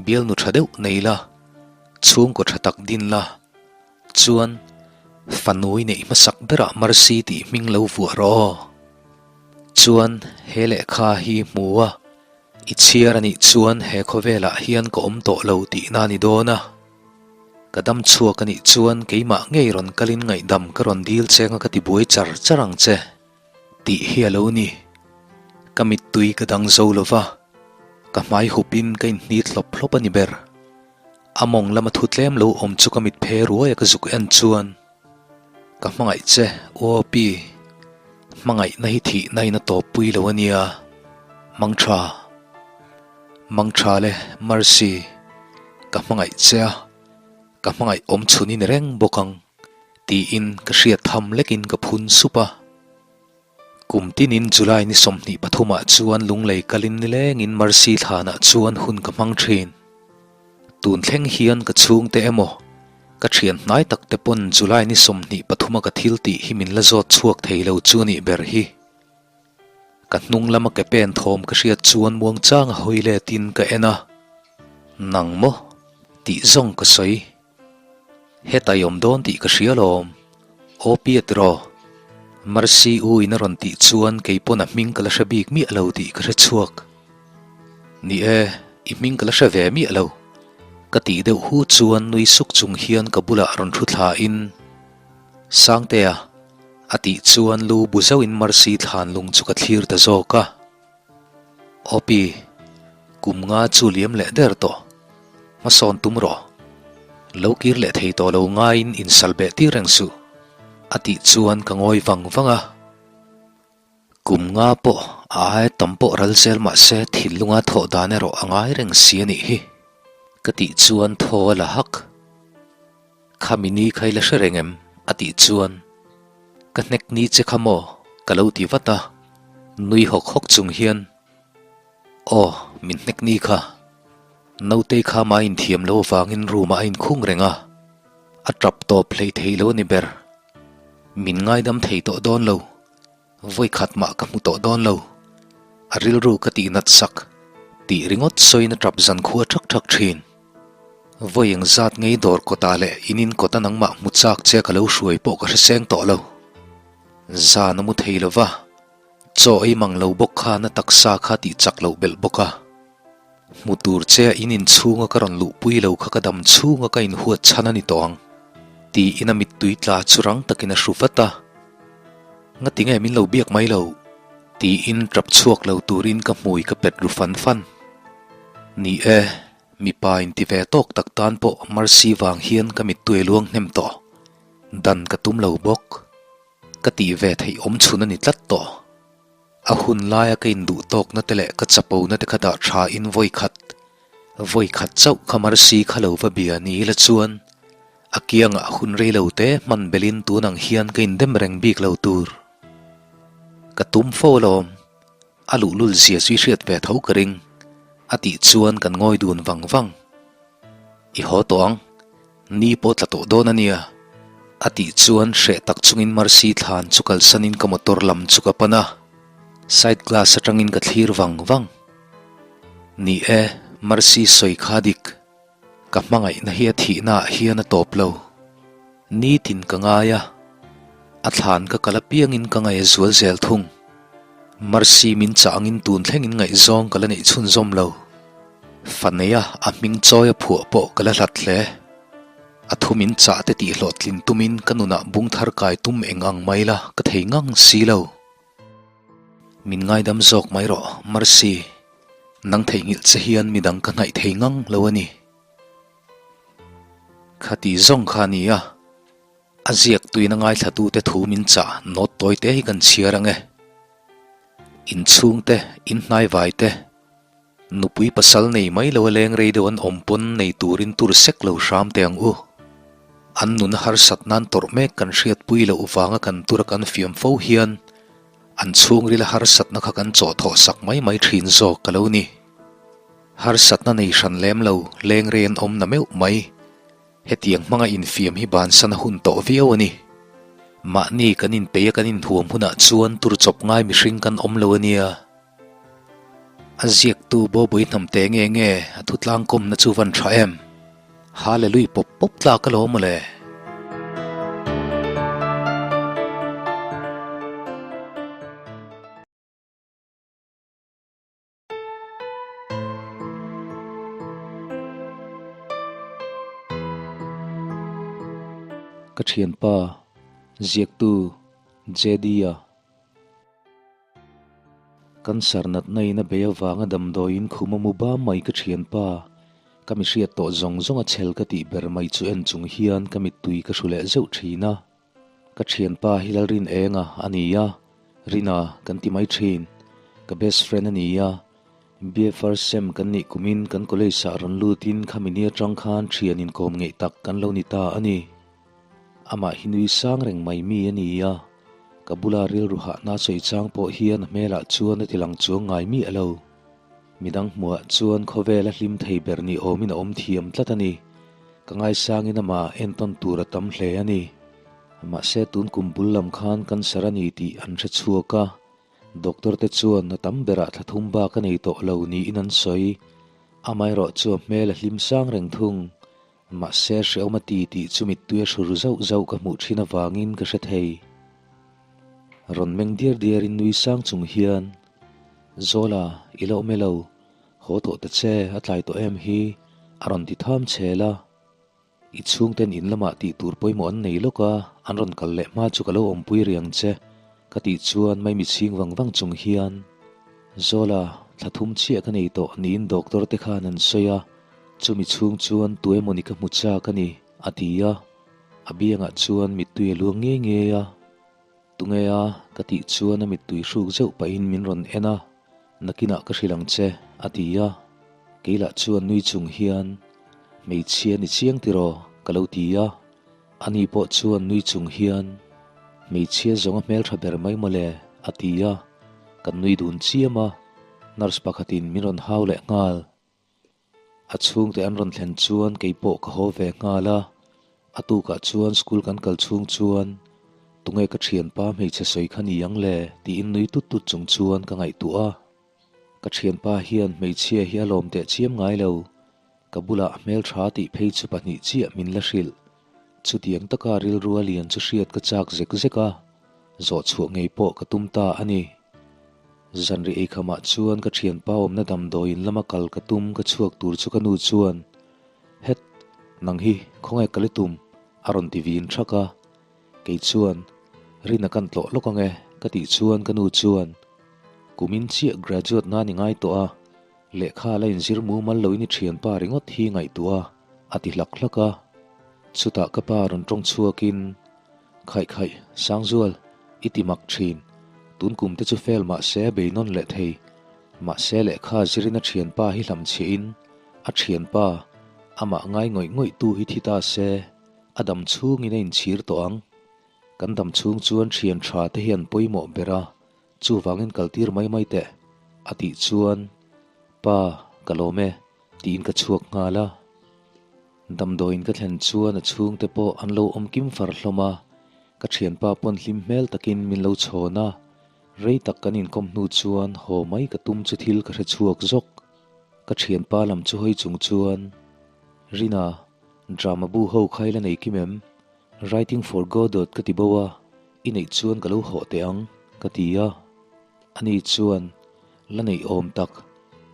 bialnu tha deuh nei la, chhungkaw tha tak din la, chuan fanui neih hmasak berah Mercy tih hming lo vuah rawh aw. Chuan he lehkha hi hmu a. I chhiar a nih chuan he khawvelah hian ka awm tawh lo tihna a ni dawn a. Ka dam chhuak a nih chuan keimah ngei rawn kalin ngaihdam ka rawn dil che anga ka ti buai char char ang che tih hi a lo ni. Ka mittui ka dang zo lo va, ka hmai hupin ka inhnit hlawp hlawp a ni ber. A mawng lama thu tlem lo awm chu ka mit phe ruai a ka zuk en chuan. Ka hmangaih che, aw pi. Hmangaihna hi thihna in a tawppui lo a nia. Mangtha. Mangtha le, Mercy. Ka hmangaih che a, ka hmangaih awm chhun i ni reng bawk ang, tiin ka hriat tham lekin ka phun sup a. Kum tinin July ni 23 ah chuan Lunglei kalin nilengin Mercy thlanah chuan hun ka hmang thin. Tun thleng hian ka chhungte emaw, ka thian hnai tak te pawn July ni 23 a ka thil tih hi min la zawt chhuak thei lo chu a nih ber hi. Ka hnung lama ke pen thawm ka hriat chuan muangchanga hawi letin ka en a, Nang maw? tih zawng ka sawi. Heta i awm dawn tih ka hria lawm. Aw Piet rawh. Mercy u in a rawn tih chuan kei pawn a hming ka la hre bik miah lo tih ka hre chhuak. Ni e, i hming ka la hre ve miah lo. Ka tih deuh hu chuan nui suk chung hian ka bulah rawn thu thla in, Sangtea, a tih chuan lu bu zauh in Mercy thlan lung chu ka thlir ta zawk a. Awpi, kum nga chu liam leh der tawh. Hmasawn tum rawh. Lo kir leh thei tawh lo ngaiin insal beh tir reng suh, a tih chuan ka ngawi vang vang a. Kum nga pawh a aia tam pawh ral zel mah se thinlunga thawh dan erawh a ngai reng si a nih hi, ka tih chuan thaw a la hak. Khami ni kha i la hre reng em? a tih chuan Ka hnek ni che kha maw? ka lo ti vat a, nui hawk hawk chung hian Aw, min hnek ni kha. Nautei kha mah a inthiam lo avangin room ah a inkhung reng a, a tap tawp hlei thei lo a ni ber. Min ngaidam thei tawh dawn lo. Vawi khat mah ka hmu tawh dawn lo. A rilru ka tih nat sak. Tih ringawt sawiin a tap zan khua thak thak thin. Vawi eng zat ngei dawr kawtah leh in in kawta nangmah hmu chak che ka lo hruai pawh ka hre seng tawh lo. Zan a mu thei lo va, chaw ei mang lo bawk khan a taksa kha tih chak loh belh bawk a. Hmu tur che a in inchhunga ka rawn luhpui lo kha ka dam chhunga ka inhuat chhan a ni tawh ang. Tiin a mittui tla chu rang takin a hru vat a. Ngati nge min lo biak mai lo? Tiin tap chhuak lo turin ka hmui ka pet ru fan fan. Ni e, mipa inti ve tawk tak tan pawh Mercy vang hian ka mittui a luang hnem tawh. Dan ka tum lo bawk. Ka tih ve theih awm chhun a ni tlat tawh. A hun laia ka induh tawkna te leh ka chapona te kha dah tha in vawi khat, vawi khat chauh kha Mercy kha lo va bia ni ila chuan a kiangah hun rei lo te hman belin tun ang hian ka indem reng bik lo tur. Ka tum fo alawm, a luhlul zia chu i hriat ve tho ka ring, a tih chuan kan ngawi dun vang vang. I haw tawh ang, ni pawh tla tawh dawn a nia, a tih chuan hreh tak chungin Mercy thlan chu kalsanin ka motor lam chu ka pan a, side glass atangin ka thlir vang vang. Ni e, Mercy sawi kha dik, ka hmangaihna hi a thihna ah hian a tawp lo. Nitin ka ngai a, a thlan ka kal apiangin ka ngaih a zual zel thung. Mercy min chah angin tun thlengin ngaihzawng ka la neih chhunzawm lo. Fa neia a hming chawi a phuah pawh ka la hlat hle. A thu min chah te tih hlawhtlin tumin ka nunah bung thar kai tum eng ang mai la ka thei ngang si lo. Min ngaidam zawk mai rawh, Mercy. Nang theihnghilh che hian midang ka hnaih thei ngang lo a ni. Khati zawng kha a ni a, a ziak tuina ngaithlatute thu min chah nawt tawi te hi kan chhiar ang e. Inchhungte, inhnaivai te, nupui pasal nei mai lo a leng rei deuh an awm pawn nei turin tur sek lo hram teh ang u. An nuna harsat nan tawrh mek kan hriatpui loh vanga kan tura kan fiam fo hian an chhungrila harsatna kha kan chawhthawh sak mai mai thin zawk ka lo ni. Harsatna nei hran lem lo, leng rei an awm na meuh mai. Hetiang hmanga infiam hi bansan a hun tawh viau a ni. Mahni kan inpeih a kan inhuam hunah chuan tur chawp ngai mihring kan awm lo a nia. A ziaktu Bawbui hnamte nge nge a thutlang kawmna chu van tha em? Hallelui pawp pawp tlak alawm mawle. Ka thianpa, ziaktu JD-a Cancer natna in a bei avanga damdawiin khum a mu bam mai ka thianpa, ka mi hriat tawh zawng zawng a chhel ka tih ber mai chu en chung hian ka mittui ka hru leh zeuh thin a. Ka thianpa hi Lalrinenga a ni a, Rina kan ti mai thin. Ka best friend a ni a, BFR sem kan nih kumin kan college ah rawn lutin khami ni atang khan thian inkawm ngeih tak kan lo ni ta a ni. Amah hi nui sang reng mai mi a ni a, ka bula rilru hahna sawi chang pawh hian a hmelah chuan a ti lang chuang ngai miah lo. Midang hmuhah chuan khawvel a hlim thei ber ni awmin a awm thiam tlat a ni. Ka ngaisangin amah entawn tur a tam hle a ni. Mahse tun kum bul lam khan cancer a ni tih an hre chhuak a, doctor te chuan a tam berah thla thum bak a nei tawh lo niin an sawi. Amaherawh chu a hmel a hlim sang reng thung. Mahse hrehawm a ti tih chu mittui a hru ru zauh zauh ka hmuh thin avangin ka hre thei. Rawn meng diar diarin nui sang chung hian, Zawla, i la awm e lo, haw tawh ta che, a tlai tawh em hi, a rawn ti tham chhel a. I chhungten in lamah tih tur pawimawh an nei lawk a, an rawn kal leh hma chu ka lo awmpui riang che, ka tih chuan maimi chhing vang vang chung hian, Zawla, thla thum chiah ka nei tawh niin doctor te khan an sawi a, chumi chhung chuan tu emawni ka hmu chak a ni, a ti a. A biangah chuan mittui a luang ngei ngei a. Tunge a? ka tih chuan a mittui hruk zeuh pahin min rawn en a, Nakinah ka hrilh ang che, a ti a. Keilah chuan nui chung hian, Hmeichhia ni chiang tiraw? ka lo ti a. Ani pawh chuan nui chung hian, Hmeichhia zawng a hmeltha ber mai mawle, a ti a. Kan nui dun chiam a, nurse pakhatin min rawn hau leh nghal. A chhungte an rawn thlen chuan kei pawh ka haw ve nghal a, a tukah chuan school kan kal chhung chuan tunge ka thianpa hmeichhe sawi kha ni ang le tiin nui tut tut chung chuan ka ngaihtuah a. Ka thianpa hian hmeichhia hi a lawm teh chiam ngai lo. Ka bulah hmeltha tih phei chu pahnih chiah min la hrilh. Chutiang taka rilru a lian chu hriat ka chak zek zek a, zawh chhuah ngei pawh ka tum ta a ni. Zanri eikhamah chuan ka thianpa awmna damdawiin lama kal ka tum ka chhuak tur chu ka nu chuan, Het, nang hi khawnge kal i tum? a rawn ti vin thak a. Kei chuan, Rina kan tlawh lawk ang e, ka tih chuan ka nu chuan, Kumin chiah graduate nan i ngai tawh a, lehkha la inzir mumal loin i thianpa ringawt hi ngaihtuah a, a ti hlak hlak a. Chutah ka pa rawn tawng chhuakin, Khaih khaih, Sangzual, i ti mak thin. Tun kum te chu fail mah se a bei nawn leh thei. Mahse lehkha zirin a thianpa hi hlamchhiahin a thianpa, amah ngai ngawih ngawih tu hi thi ta se, A dam chhungin a inchhir tawh ang. Kan dam chhung chuan thian tha te hian pawimawh ber a, chuvangin kaltir mai mai teh, a tih chuan, Pa, ka lawm e, tiin ka chhuak nghal a. Damdawiin ka thlen chuan a chhungte pawh an lo awm kim far hlawm a, ka thianpa pawn hlim hmel takin min lo chhawn a, rei tak kan inkawm hnu chuan haw mai ka tum chu thil ka hre chhuak zawk. Ka thianpa lam chu hawi chung chuan, Rina, Drama bu ho kha i la nei kim em? Writing for Godot ka ti bo a, i neih chuan ka lo hawh teh ang, ka ti a. Ani chuan, La neih awm tak,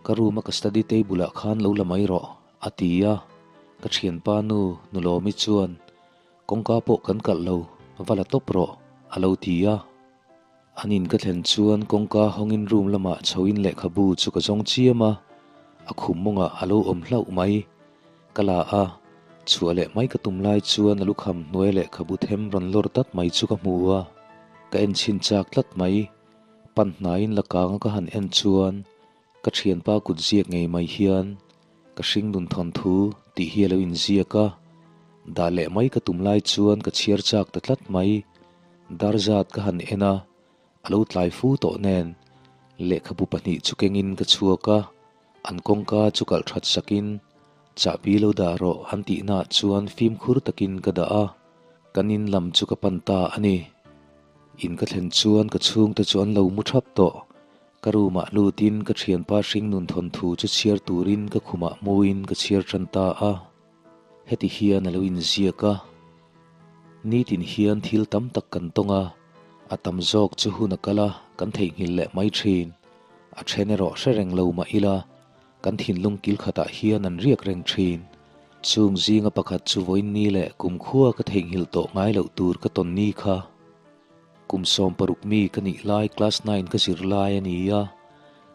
ka room a ka study table ah khan lo la mai rawh, a ti a. Ka thianpa nu, Nulawmi chuan, Kawngka pawh kan kalh lo, va la tawp rawh, a lo ti a. An in ka thlen chuan kawngka hawngin room lamah chhoin lehkhabu chu ka zawng chiam a, a khum mawngah a lo awm hlauh mai. Ka la a, chhuah leh mai ka tum lai chuan a lukham hnuai lehkhabu them rawn lawr dat mai chu ka hmu a, ka en chhin chak tlat mai. Pan hnaiin la kanga ka han en chuan ka thianpa kut ziak ngei mai hian ka hring nun thawnthu tih hi a lo inziak a, dah leh mai ka tum lai chuan ka chhiar chak ta tlat mai. Darzat ka han en a, a lo tlai fu tawh nen lehkhabu pahnih chu kengin ka chhuak a, an kawngka chu kalh that sakin chahbi lo dah rawh an tihnaah chuan fimkhur takin ka dah a, kan in lam chu ka pan ta a ni. In ka thlen chuan ka chhungte chu an lo mu thap tawh, ka room ah lutin ka thianpa hringnun thawnthu chu chhiar turin ka khumah hmuin ka chhiar tan ta a. Heti hian a lo inziak a, Nitin hian thil tam tak kan tawng a, a tam zawk chu hun a kal a, kan theihnghilh leh mai thin. A then erawh hre reng lo mah ila, kan thinlung kil khatah hian an riak reng thin. Chung zinga pakhat chu vawiin ni leh kumkhua ka theihnghilh tawh ngai loh tur ka tawn ni kha. Kum 16 mi ka nih lai class nine ka zir lai a ni a,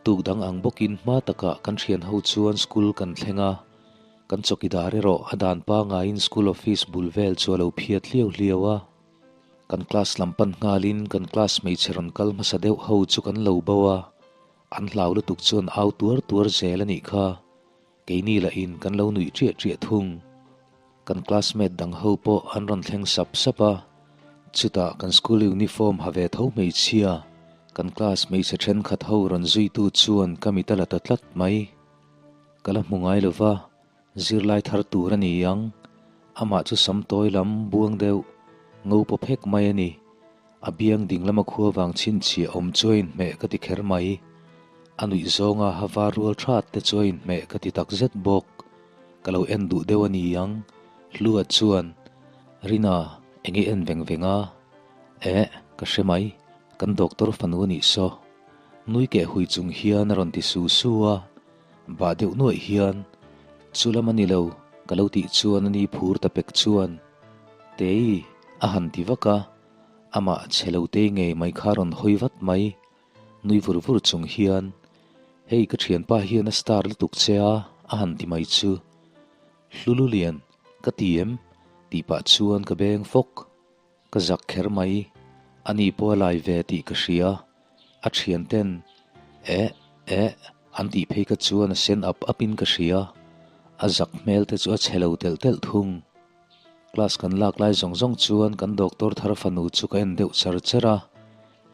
tuk dang ang bawkin hma takah kan thianho chuan school kan thleng a, Kan chawkidar erawh a dan pangaiin school office bul vel chu a lo phiat hliau hliau a. Kan class lam pan nghalin kan class hmeichhe rawn kal hmasa deuh ho chu kan lo bo a, an hlau lutuk chuan au tuar tuar zel a nih kha. Keini lahin kan lo nuih ṭiah ṭiah thung. Kan classmate dang ho pawh an rawn thleng sap sap a, chutah kan school uniform ha ve tho hmeichhia, kan class hmeichhe ṭhenkhat ho rawn zuitu chuan ka mit a la ta tlat mai. Ka la hmu ngai lo va, zirlai thar tur a ni ang. Amah chu sam tawi lam buang deuh, ngo paw phek mai a ni. A biang ding lama khua vang chhinchhiah awm chu a inhmeh ka ti kher mai. A nuih zawnga ha var rual that te chu a inhmeh ka ti tak zet bawk. Ka lo en duh deuh a ni ang. Hlua chuan, Rina, eng i en veng veng a? Eh, ka hre mai, kan doctor fanu a nih saw. Nui keh hui chung hian a rawn ti su su a, bah deuh nuaih hian, Chu lam a ni lo, ka lo tih chuan a ni phur ta pek chuan, Tei, a han ti vak a, amah chhe lo tei ngei mai kha rawn hawi vat mai. Nui vur vur chung hian, Hei ka thianpa hian a star lutuk che a, a han ti mai chu. Hlululian, ka ti em? tih pah chuan ka beng fawk. Ka zak kher mai, ani pawh a lai ve tih ka hria. A thian ten, Eh, eh, an tih phei ka chuan a sen ap ap in ka hria. A zak hmel te chu a chhe lo telh telh thung. Class kan lak lai zawng zawng chuan kan doctor thar fanu chu ka en deuh char char a,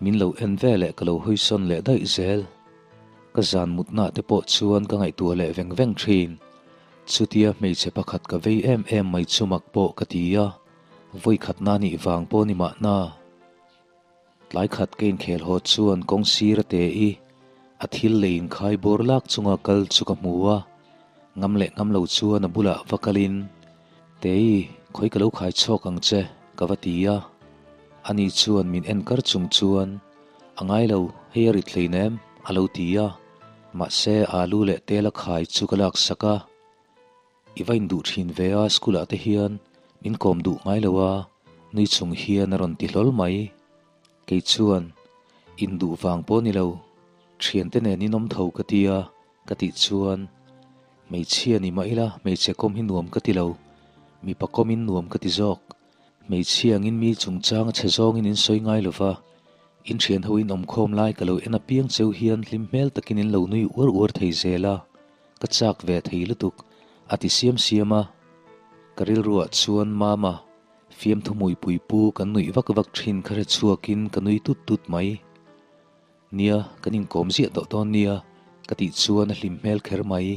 min lo en ve leh ka lo hawi sawn leh daih zel. Ka zan mutna te pawh chuan ka ngaihtuah leh veng veng thin. Chutia hmeichhe pakhat ka vei em em mai chu mak pawh ka ti a. Vawikhatna nih vang pawh ni mahna. Tlai khat ka inkhel haw chuan kawng sir a te i. A thil lei inkhai bawr lak chunga kal chu ka hmu a, ngam leh ngam lo chuan a bulah va kalin, Tei, khawi ka lo khai chhawk ang che, ka va ti a. Ani chuan min en kar chung chuan, A ngai lo, hei a rit hleinem, a lo ti a. Mahse, alu leh tel a khai chu ka laksak a. I va induh thin ve a, school ah te hian min kawm duh ngai lo a, nui chung hian a rawn ti hlawl mai. Kei chuan, Induh vang pawh ni lo, thiante nen in awm tho ka ti a, ka tih chuan, Hmeichhia ni mah ila hmeichhe kawm hi nuam ka ti lo, mipa kawmin nuam ka ti zawk. Hmeichhia angin mi chungchang a chhe zawngin in sawi ngai lo va, in thian ho in awmkhawm lai ka lo en apiang cheu hian hlim hmel takin in lo nui uar uar thei zel a. Ka chak ve thei lutuk, a ti siam siam a. Ka rilruah chuan Mama, fiamthu hmuipui pu kan nuih vak vak thin kha hre chhuakin ka nui tut tut mai. Nia, kan inkawm ziah tawh dawn nia, ka tih chuan a hlim hmel kher mai.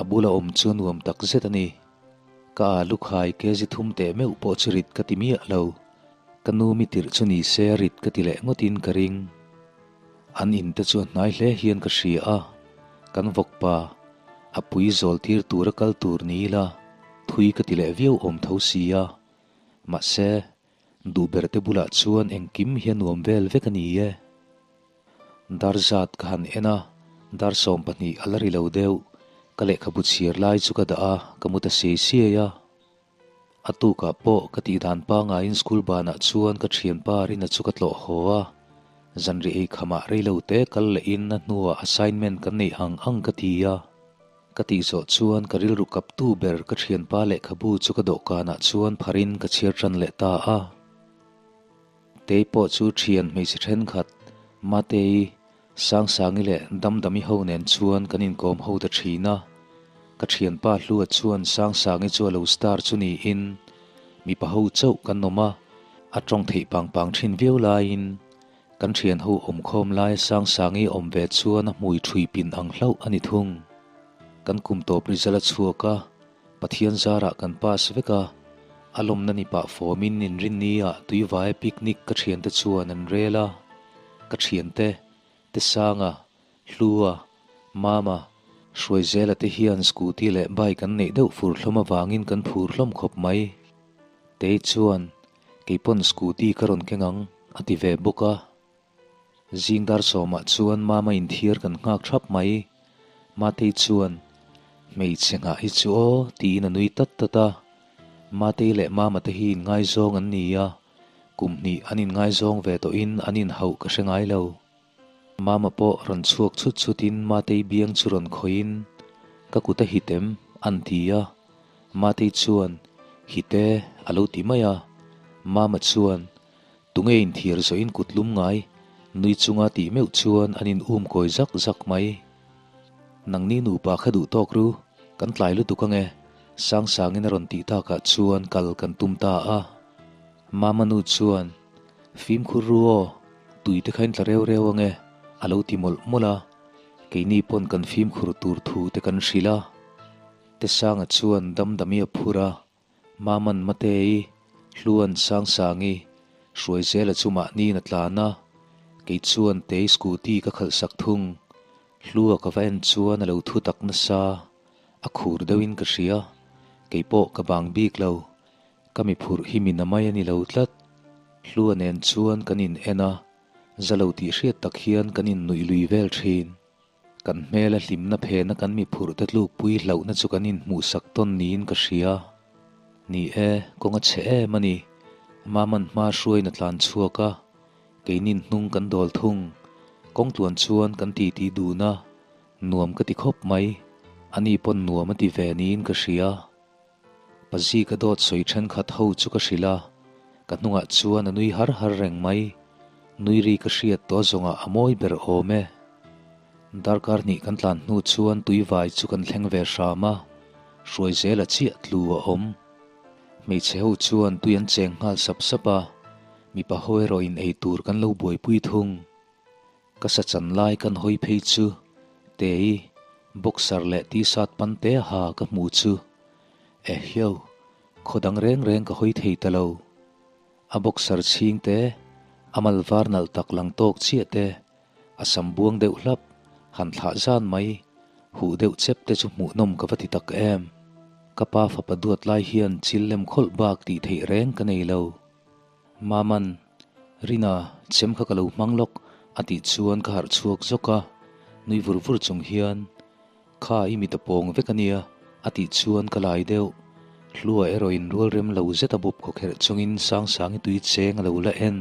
A bula awm chu a nuam tak zet a ni. Ka alu khai kg thum teh meuh pawh chu rit ka ti miah lo. Ka nu mi tirh chu ni se a rit ka ti leh ngawtin ka ring. An in te chu a hnai hle hian ka hria a, kan vawk pa, a pui zawl tir tura kal tur ni ila thui ka ti leh viau awm tho si a, mahse, duh ber te bulah chuan engkim hi a nuam vel vek a ni e. Dar zat ka han en a, dar 12 a la ri lo deuh, ka lehkhabu chhiar lai chu ka dah a, ka mu ta siai siai a. A tukah pawh ka tih dan pangaiin school banah chuan ka thianpa Rina chu ka tlawh haw a, zanri ei khamah reilo te kal lehin a hnuah assignment kan neih ang ang ka ti a. Ka tih zawh chuan ka rilru kaptu ber ka thianpa lehkhabu chu ka dawhkanah chuan pharin ka chhiar tan leh ta a. Tei pawh chu thian hmeichhe thenkhat Matei, Sangsangi leh Damdami ho nen chuan kan inkawm ho ta thin a. Ka thianpa Hlua chuan Sangsangi chu a lo star chu niin mipa ho chauh kan awm a, a tawng theih pang pang thin viau laiin kan thian ho awmkhawm laia Sangsangi awm ve chuan a hmui thui pin ang hlauh a ni thung. Kan kum tawp result a chhuak a, Pathian zarah kan pass vek a, a lawmna ni pah fawmin inrinni ah tuivaia picnic ka thiante chuan an rel a, ka thiante, Tesanga, Hlua, Mama, Hruaizela te hian scooty leh bike an neih deuh fur hlawm avangin kan phur hlawm khawp mai. Tei chuan, Keipawn scooty ka rawn keng ang, a ti ve bawk a. Zing dar sawmah chuan Mama inthiar kan nghak thap mai. Matei chuan, Hmeichhe nghah hi chu aw, tiin a nui tat tat a. Matei leh Mama te hi inngaizawng an ni a, kum hnih an inngaizawng ve tawhin an inhauh ka hre ngai lo. Mama pawh rawn chhuak chhut chhutin Matei biang chu rawn khawihin, Ka kut a hit em? an ti a. Matei chuan, Hit e, a lo ti mai a. Mama chuan, Tunge inthiar zawhin kut lum ngai, nui chunga tih meuh chuan an in um kawi zak zak mai. Nangni nupa kha duh tawk ru, kan tlai lutuk ange, Sangsangin a rawn tih takah chuan kal kan tum ta a. Mama nu chuan, Fimkhur ru aw, tui te kha in tla reu reu ange, a lo ti mawlh mawlh a. Keini pawn kan fimkhur tur thu te kan hrilh a. Tesanga chuan Damdami a phur a, Maman Matei, Hluan Sangsangi, Hruaizela chu mahniin a tlan a, kei chuan Tei scooty ka khalh sak thung. Hlua ka va en chuan a lo thu tak nasa, a khur deuhin ka hria, kei pawh ka bang bik lo, ka mi phurh hi mi na mai a ni lo tlat. Hlua nen chuan kan in en a, za lo tih hriat tak hian kan in nuih lui vel thin. Kan hmela hlimna phena kan mi phurh te tlukpui hlauhna chu kan inhmuhsak tawn niin ka hria. Ni e, kawng a chhe em a ni. Maman hma hruaiin a tlan chhuak a, keinin hnung kan dawl thung. Kawng tluan chuan kan titi dun a, nuam ka ti khawp mai. Ani pawn nuam a ti ve niin ka hria. Pazi ka dawt sawi thenkhat ho chu ka hrilh a, ka hnungah chuan a nui har har reng mai. Nui ri ka hriat tawh zawngah a mawi ber awm e. Darkar hnih kan tlan hnu chuan tuivai chu kan thleng ve hram a, Hruaizela chiah tlu a awm. Hmeichhe ho chuan tui an cheng nghal sap sap a, mipa ho erawh in ei tur kan lo buaipui thung. Ka sa chan lai kan hawi phei chu Tei boxer leh t-shirt pan te ha ka hmu chu Ehiau, khaw dang reng reng ka hawi thei ta lo. A boxer chhing te, a mal var nalh tak lang tawk chiah te, a sam buang deuh hlap. Han thlah zan mai, huh deuh chep te chu hmuhnawm ka va ti tak em. Ka pa fapa duat lai hian chil lem khawlh bak tih theih reng ka nei lo. Maman, Rina, chem kha ka lo hmang lawk, a tih chuan ka harh chhuak zawk a, nui vur vur chung hian, Kha i mit a pawng vek a nia, a tih chuan ka lai deuh. Hlua erawh in rual rem lo zet a bup khawkherh chungin Sangsangi tui cheng a lo la en.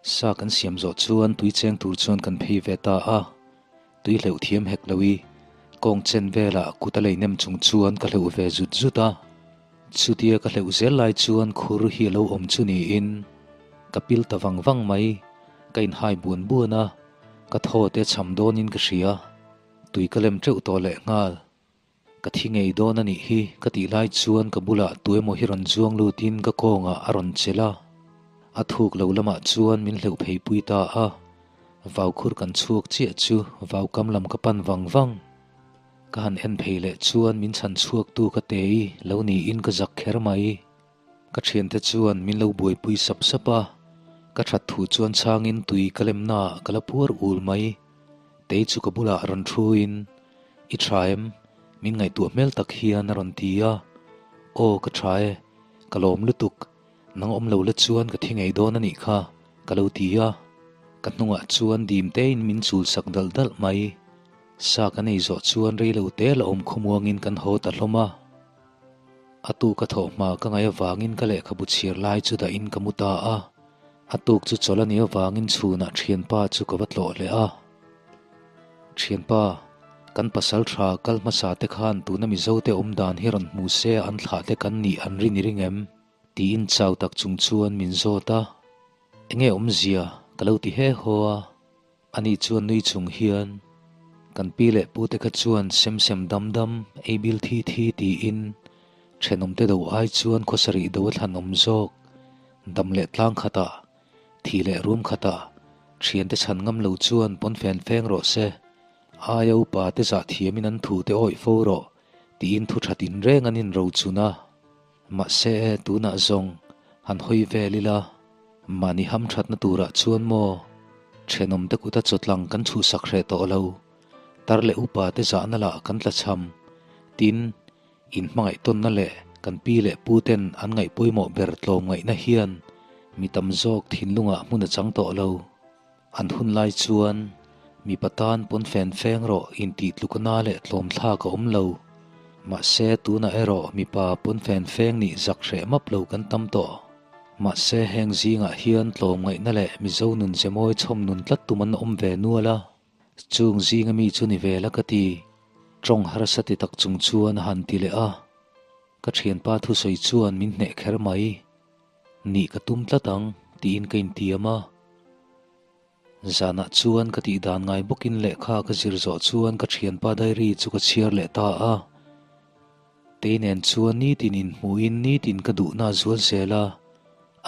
Sa kan siam zawh chuan tui cheng tur chuan kan phei ve ta a, tui hleuh thiam hek lo i, kawng chen velah kut a lei nem chung chuan ka hleuh ve zut zut a. Chutia ka hleuh zel lai chuan khur hi a lo awm chu niin ka pil ta vang vang mai, ka inhai buan buan a, ka thaw te cham dawnin ka hria, tui ka lem teuh tawh lehnghal. Ka thi ngei dawn a nih hi ka tih lai chuan ka bulah tuemaw hi rawn zuang lutin ka kawngah a rawn chelh a. A thuk lo lamah chuan min hleuh phei pui ta a. Vau khur kan chhuak chiah chu vau kam lam ka pan vang vang. Ka han en phei leh chuan min chhan chhuaktu ka tei lo niin ka zak kher mai. Ka thiante chuan min lo buaipui sap sap a, ka that thu chuan chhangin tui ka lemnaah ka la puar ul mai. Tei chu ka bulah rawn thuin, I tha em? Min ngaihtuah hmel tak hian a rawn ti a. Aw ka tha e, ka lawm lutuk, nang awm lo la chuan ka thi ngei dawn a nih kha, ka lo ti a. Ka hnungah chuan dim tein min chul sak dalh dalh mai. Sa kan ei zawh chuan rei lo te la awm khawmuangin kan haw ta hlawm a. A tuk a thawh hma ka ngaih avangin ka lehkhabu chhiar lai chu dahin ka mu ta a. A tuk chu chawlh a nih avangin chhunah thianpa chu ka va tlawh leh a. Thianpa, kan pasal tha kal hmasa te khan tuna Mizote awm dan hi rawn hmu se an thlah te kan nih an rin i ring em? Tiin chau tak chung chuan min zawt a. Enge awmzia ka lo ti he haw a. Ani chuan nui chung hian, Kan pi leh pute kha chuan sem sem dam dam, ei bil thi thi tiin thenawmte do ai chuan khawsarih do a thlan awm zawk. Dam leh tlang khatah, thi leh rum khatah, thiante chhan ngam lo chuan pawnfen feng rawh se, aia upa te zah thiamin an thu te awih fo rawh tiin thu that in reng an inrochun a. Mahse e, tunah zawng han hawi vel ila, mahni hamthatna turah chuan maw thenawmte kuta chawtlang kan chhuhsak hreh tawh lo, tar leh upa te zahna lah kan tlachham, tin, inhmangaihtawnna leh kan pi leh pu ten an ngaih pawimawh ber tlawmngaihna hian mi tam zawk thinlungah hmun a chang tawh lo. An hun lai chuan mipa tan pawn fen feng rawh intih tlukna leh tlawmthlak a awm lo. Mahse tunah erawh mipa pawn fen feng nih zak hreh map lo kan tam tawh. Mahse heng zingah hian tlawmngaihna leh Mizo nun ze mawi chhawm nun tlat tum an awm ve nual a. Chung zinga mi chu ni ve la ka ti. Tawng harsa ti tak chung chuan a han ti leh a. Ka thianpa thusawi chuan min hneh kher mai. Nih ka tum tlat ang tiin ka intiam a. Zanah chuan ka tih dan ngai bawkin lehkha ka zir zawh chuan ka thianpa diary chu ka chhiar leh ta a. Tei nen chuan nitin inhmuhin nitin ka duhna a zual zel a,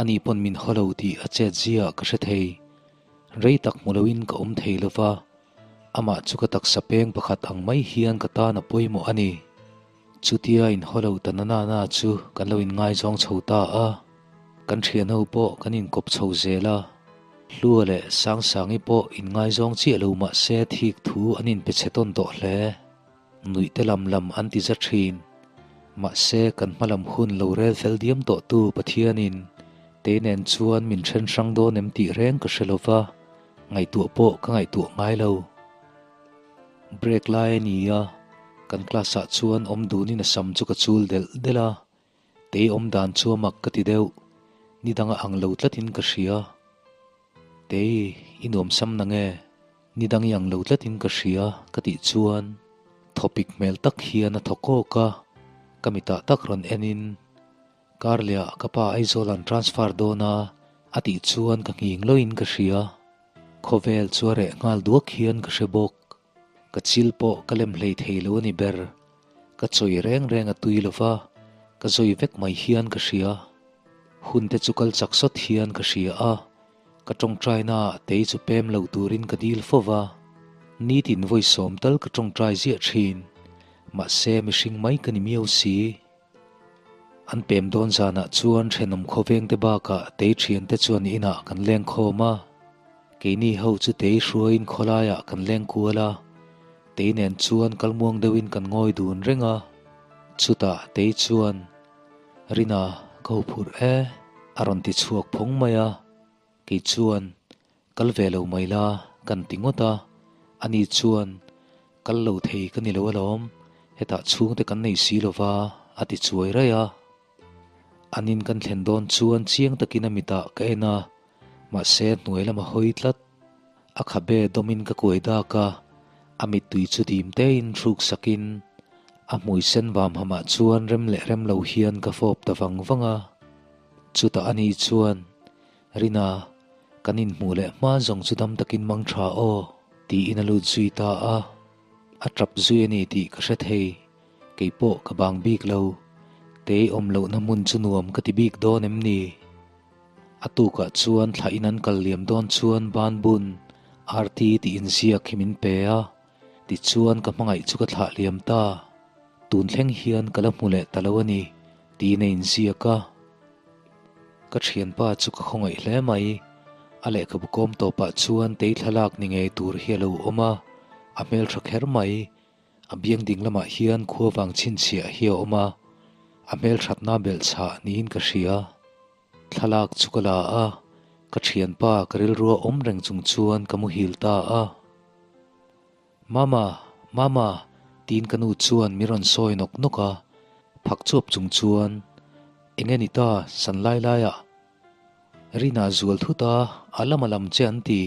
ani pawn min haw lo tih a chet ziah ka hre thei. Rei tak hmu loin ka awm thei lo va, amah chu ka taksa peng pakhat ang mai hian ka tan a pawimawh a ni. Chutia inhaw lo ta na na na chu kan lo inngaizawng chho ta a, kan thian ho pawh kan inkawp chho zel a, Hlua leh Sangsangi pawh inngaizawng chiah lo mah se thik thu an inpe chhe tawn tawh hle. Nuih te lam lam an ti za thin. Mahse kan hma lam hun lo rel fel diam tawh tu Pathianin tei nen chuan min then hrang dawn em tih reng ka hre lo va, ngaihtuah pawh ka ngaihtuah ngai lo. Break lai a ni a, kan class ah chuan awm dunin a sam chu ka chul delh delh a, tei awm dan chu a mak ka ti deuh, ni dang a ang lo tlatin ka hria. Tei, i nuam sam na nge? Ni dang i ang lo tlatin ka hria ka tih chuan thawpik hmel tak hian a thaw kawk a, ka mitah tak rawn enin Karleh-ah ka pa Aizawl an transfer dawn a a tih chuan ka nghing loin ka hria. Khawvel chu a reh nghal duak hian ka hre bawk. Ka chil pawh ka lem hlei thei lo a ni ber. Ka chawi reng reng a tui lo va, ka zawi vek mai hian ka hria. Hun te chu kal chak sawt hian ka hria a, ka tawngtaina tei chu pem lo turin ka dil fo va. Nitin vawi sawm tal ka tawngtai ziah thin. Mahse mihring mai ka ni miau si. An pem dawn zanah chuan thenawm khawveng te bakah tei thian te chuan inah kan leng khawm a. Keini ho chu tei hruaiin khawlaiah kan leng kual a. Tei nen chuan kal muang deuhin kan ngawi dun reng a, chutah Tei chuan, Rina, ka huphurh e, a rawn ti chhuak phawng mai a. Kei chuan, Kal ve lo mai la, kan ti ngawt a. Ani chuan, Kal lo thei ka ni lo alawm, hetah chhungte kan nei si lo va, a ti chuai raih a. An in kan thlen dawn chuan chiang takin a mitah ka en a, mahse hnuai lam a hawi tlat. A khabe dawmin ka kuai dak a, a mittui chu dim tein hruk sakin a hmui sen vam hamah chuan rem leh rem lo hian ka fawp ta vang vang a. Chutah ani chuan, Rina, kan inhmuh leh hma zawng chu dam takin mang tha aw, tiin a lut zui ta a. A tap zui a ni tih ka hre thei. Kei pawh ka bang bik lo. Tei awm lohna hmun chu nuam ka ti bik dawn em ni? A tukah chuan thla in an kal liam dawn chuan ban bun RT tih inziak hi min pe a, tichuan ka hmangaih chu ka thlah liam ta. Tun thleng hian ka la hmu leh ta lo a ni, tiin a inziak a. Ka thianpa chu ka khawngaih hle mai. A lehkhabu kawm tawpah chuan tei thlalak ni ngei tur hi a lo awm a, a hmeltha kher mai. A biang ding lamah hian khua vang chhinchhiah hi a awm a, a hmelthatna belhchhah niin ka hria. Thlalak chu ka la a, ka thianpa ka rilrua awm reng chung chuan ka muhil ta a. Mama, Mama, tiin ka nu chuan min rawn sawi nawk nawk a, phak chuap chung chuan, Eng nge ni ta, san lai laiah? Rina zual thut a, a lam a lam che an ti,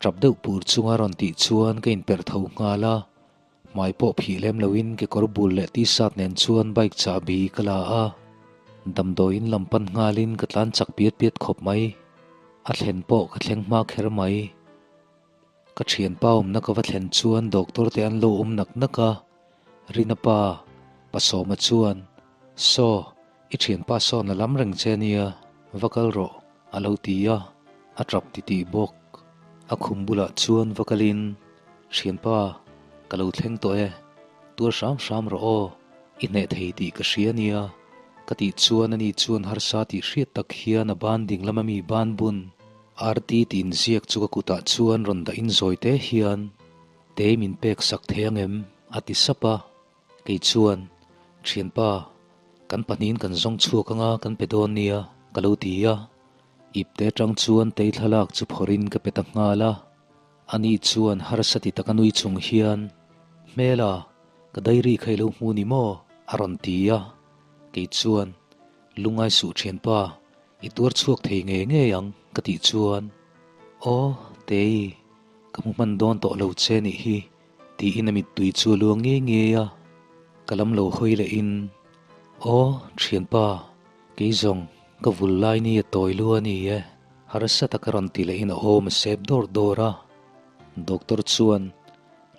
tap deuh pur chunga rawn tih chuan ka inperh tho nghal a. Hmai pawh phih lem loin kekawr bul leh t-shirt nen chuan bike chahbi ka la a, damdawiin lam pan nghalin ka tlan chak piat piat khawp mai. A thlen pawh ka thleng hma kher mai. Ka thianpa awmna ka va thlen chuan doctor te an lo awm nak nak a, Rina pa, Pa Sawma chuan, Saw, i thianpa sawn a lam reng che nia, va kal rawh, a lo ti a, a tap titih bawk. A khum bulah chuan va kalin, Thianpa, ka lo thleng tawh e, tuar hram hram rawh aw, i hneh thei tih ka hria nia, ka tih chuan ani chuan harsa tih hriat tak hian a ban ding lama mi ban bun RT tih inziak chu ka kutah chuan rawn dah in zawi te hian, Tei min pek sak thei ang em? a ti sap a. Kei chuan, Thianpa, kan pahnihin kan zawng chhuak anga kan pe dawn nia, ka lo ti a. Ipte atang chuan tei thlalak chu phawrhin ka pe ta nghal a. Ani chuan harsa ti taka nui chung hian, Hmela, ka diary kha i lo hmu ni maw? a rawn ti a. Kei chuan, Lungai suh thianpa, i tuar chhuak thei ngei ngei ang, ka tih chuan, Aw, Tei, ka hmu hman dawn tawh lo che nih hi, Tiin a mittui chu a luang ngei ngei a, ka lam lo hawi lehin, Aw, thianpa, kei zawng ka vul lai ni a tawi lu a ni e, harsa taka rawn ti lehin a awm a sep dawr dawr a. Doctor chuan,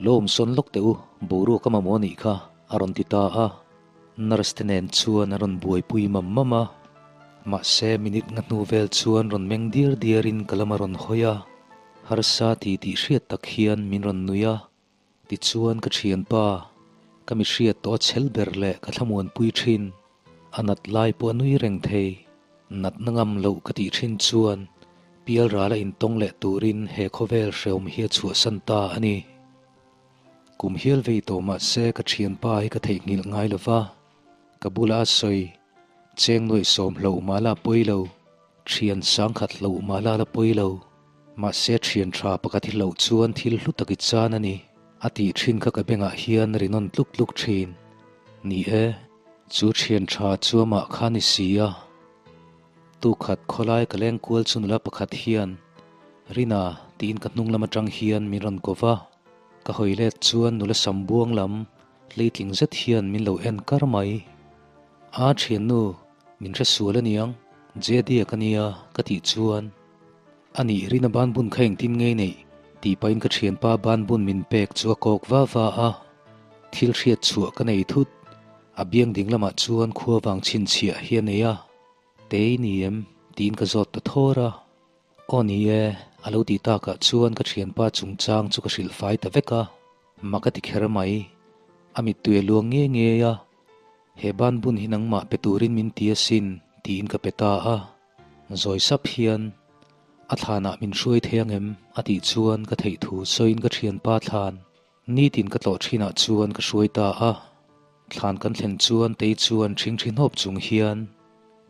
Lo awm sawn lawk teh u, boruak a mamawh a nih kha, a rawn ti ta a. Nurse te nen chuan a rawn buaipui mam mam a, mahse minute nga hnu vel chuan rawn meng diar diarin ka lam a rawn hawi a. Harsa ti tih hriat tak hian min rawn nui a, tichuan ka thianpa, ka mi hriat tawh a chhel ber leh ka thlamuanpui thin, a nat lai pawh a nui reng thei, natna ngam loh ka tih thin chuan pialral a intawng leh turin he khawvel hreawm hi a chhuahsan ta a ni. Kum hial vei tawh mahse ka thianpa hi ka theihnghilh ngai lo va, ka bula a sawi, Cheng nuaih sawm hloh mah la pawi lo, thian sangkhat hloh mah la la pawi lo, mahse thian tha pakhat hi hloh chuan thil hlu tak i chan a ni, a tih thin kha ka bengah hian ri nawn tluk tluk thin. Ni e, chu thian tha chu amah kha ni si a. Tukhat khawlai ka leng kual chu nula pakhat hian, Rina, tiin ka hnung lam atang hian min rawn ko va. Ka hawi let chuan nula sam buang lam hleitling zet hian min lo en kar mai. A thiannu, min hre sual aniang, Jedi-a ka nia, ka tih chuan, Anih, Rina banbun kha engtin ngei neih? tih pahin ka thianpa banbun min pek chu a kawk va va a. Thil hriat chhuah ka nei thut. A biang ding lamah chuan khua vang chhinchhiah hi a nei a. Tei ni em? tiin ka zawt ta thawr a. Aw ni e, a lo tih takah chuan ka thianpa chungchang chu ka hrilh fai ta vek a. Mak a ti kher mai. A mittui a luang ngei ngei a. He banbun hi nangmah pe turin min ti asin, tiin ka pe ta a. Zawi sap hian, A thlanah min hruai thei ang em? a tih chuan ka theih thu sawiin ka thianpa thlan. Nitin ka tlawh thinah chuan ka hruai ta a, thlan kan thlen chuan Tei chuan ṭhingṭhi hnawp chung hian,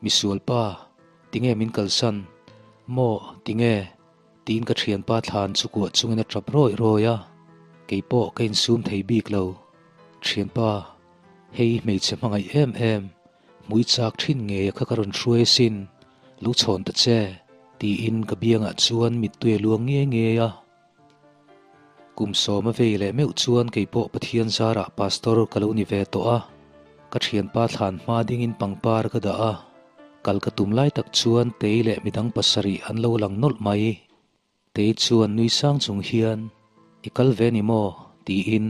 Misual pa, tinge min kalsan? Maw, tinge? Tiin ka ṭhianpa thlan chu kuah chungin a ṭap rawih rawih a, kei pawh ka insum thei bik lo. Ṭhianpa, hei hmeichhe hmangaih em em, hmui chak ṭhin ngei a kha ka rawn hruai asin, lo chhawn ta che, tiin ka biangah chuan mittui a luang ngiai ngiai a. Kum sawma vei leh meuh chuan kei pawh Pathian zarah pastor ka lo ni ve tawh a, ka thianpa thlan hma dingin pangpar ka dah a, kal ka tum lai tak chuan Tei leh midang pasarih an lo lang nawlh mai. Tei chuan nui sang chung hian, I kal ve ni maw? tiin,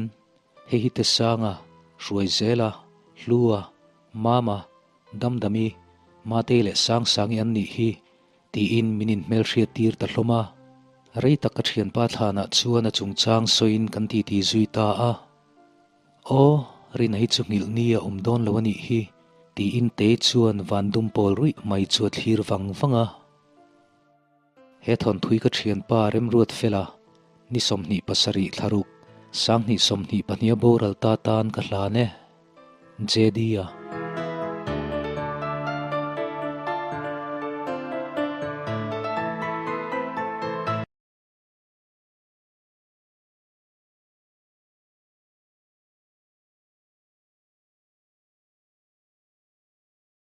Hei hi Tesanga, Hruaizela, Hlua, Mama, Damdami, Matei leh Sangsangi an nih hi, Tiin min inhmelhriat tir ta hlawm a, rei tak ka thianpa thlanah chuan a chungchang sawiin kan titi zui ta a. Aw, Rina hi chu nghilh ni a awm dawn lo a nih hi, tiin Tei chuan van dum pawl ruih mai chu a thlir vang vang a. He thawnthui ka thianpa Remruat Fela, ni 27 thlaruk, 2022 a boral ta tan ka hlan e. JD-a.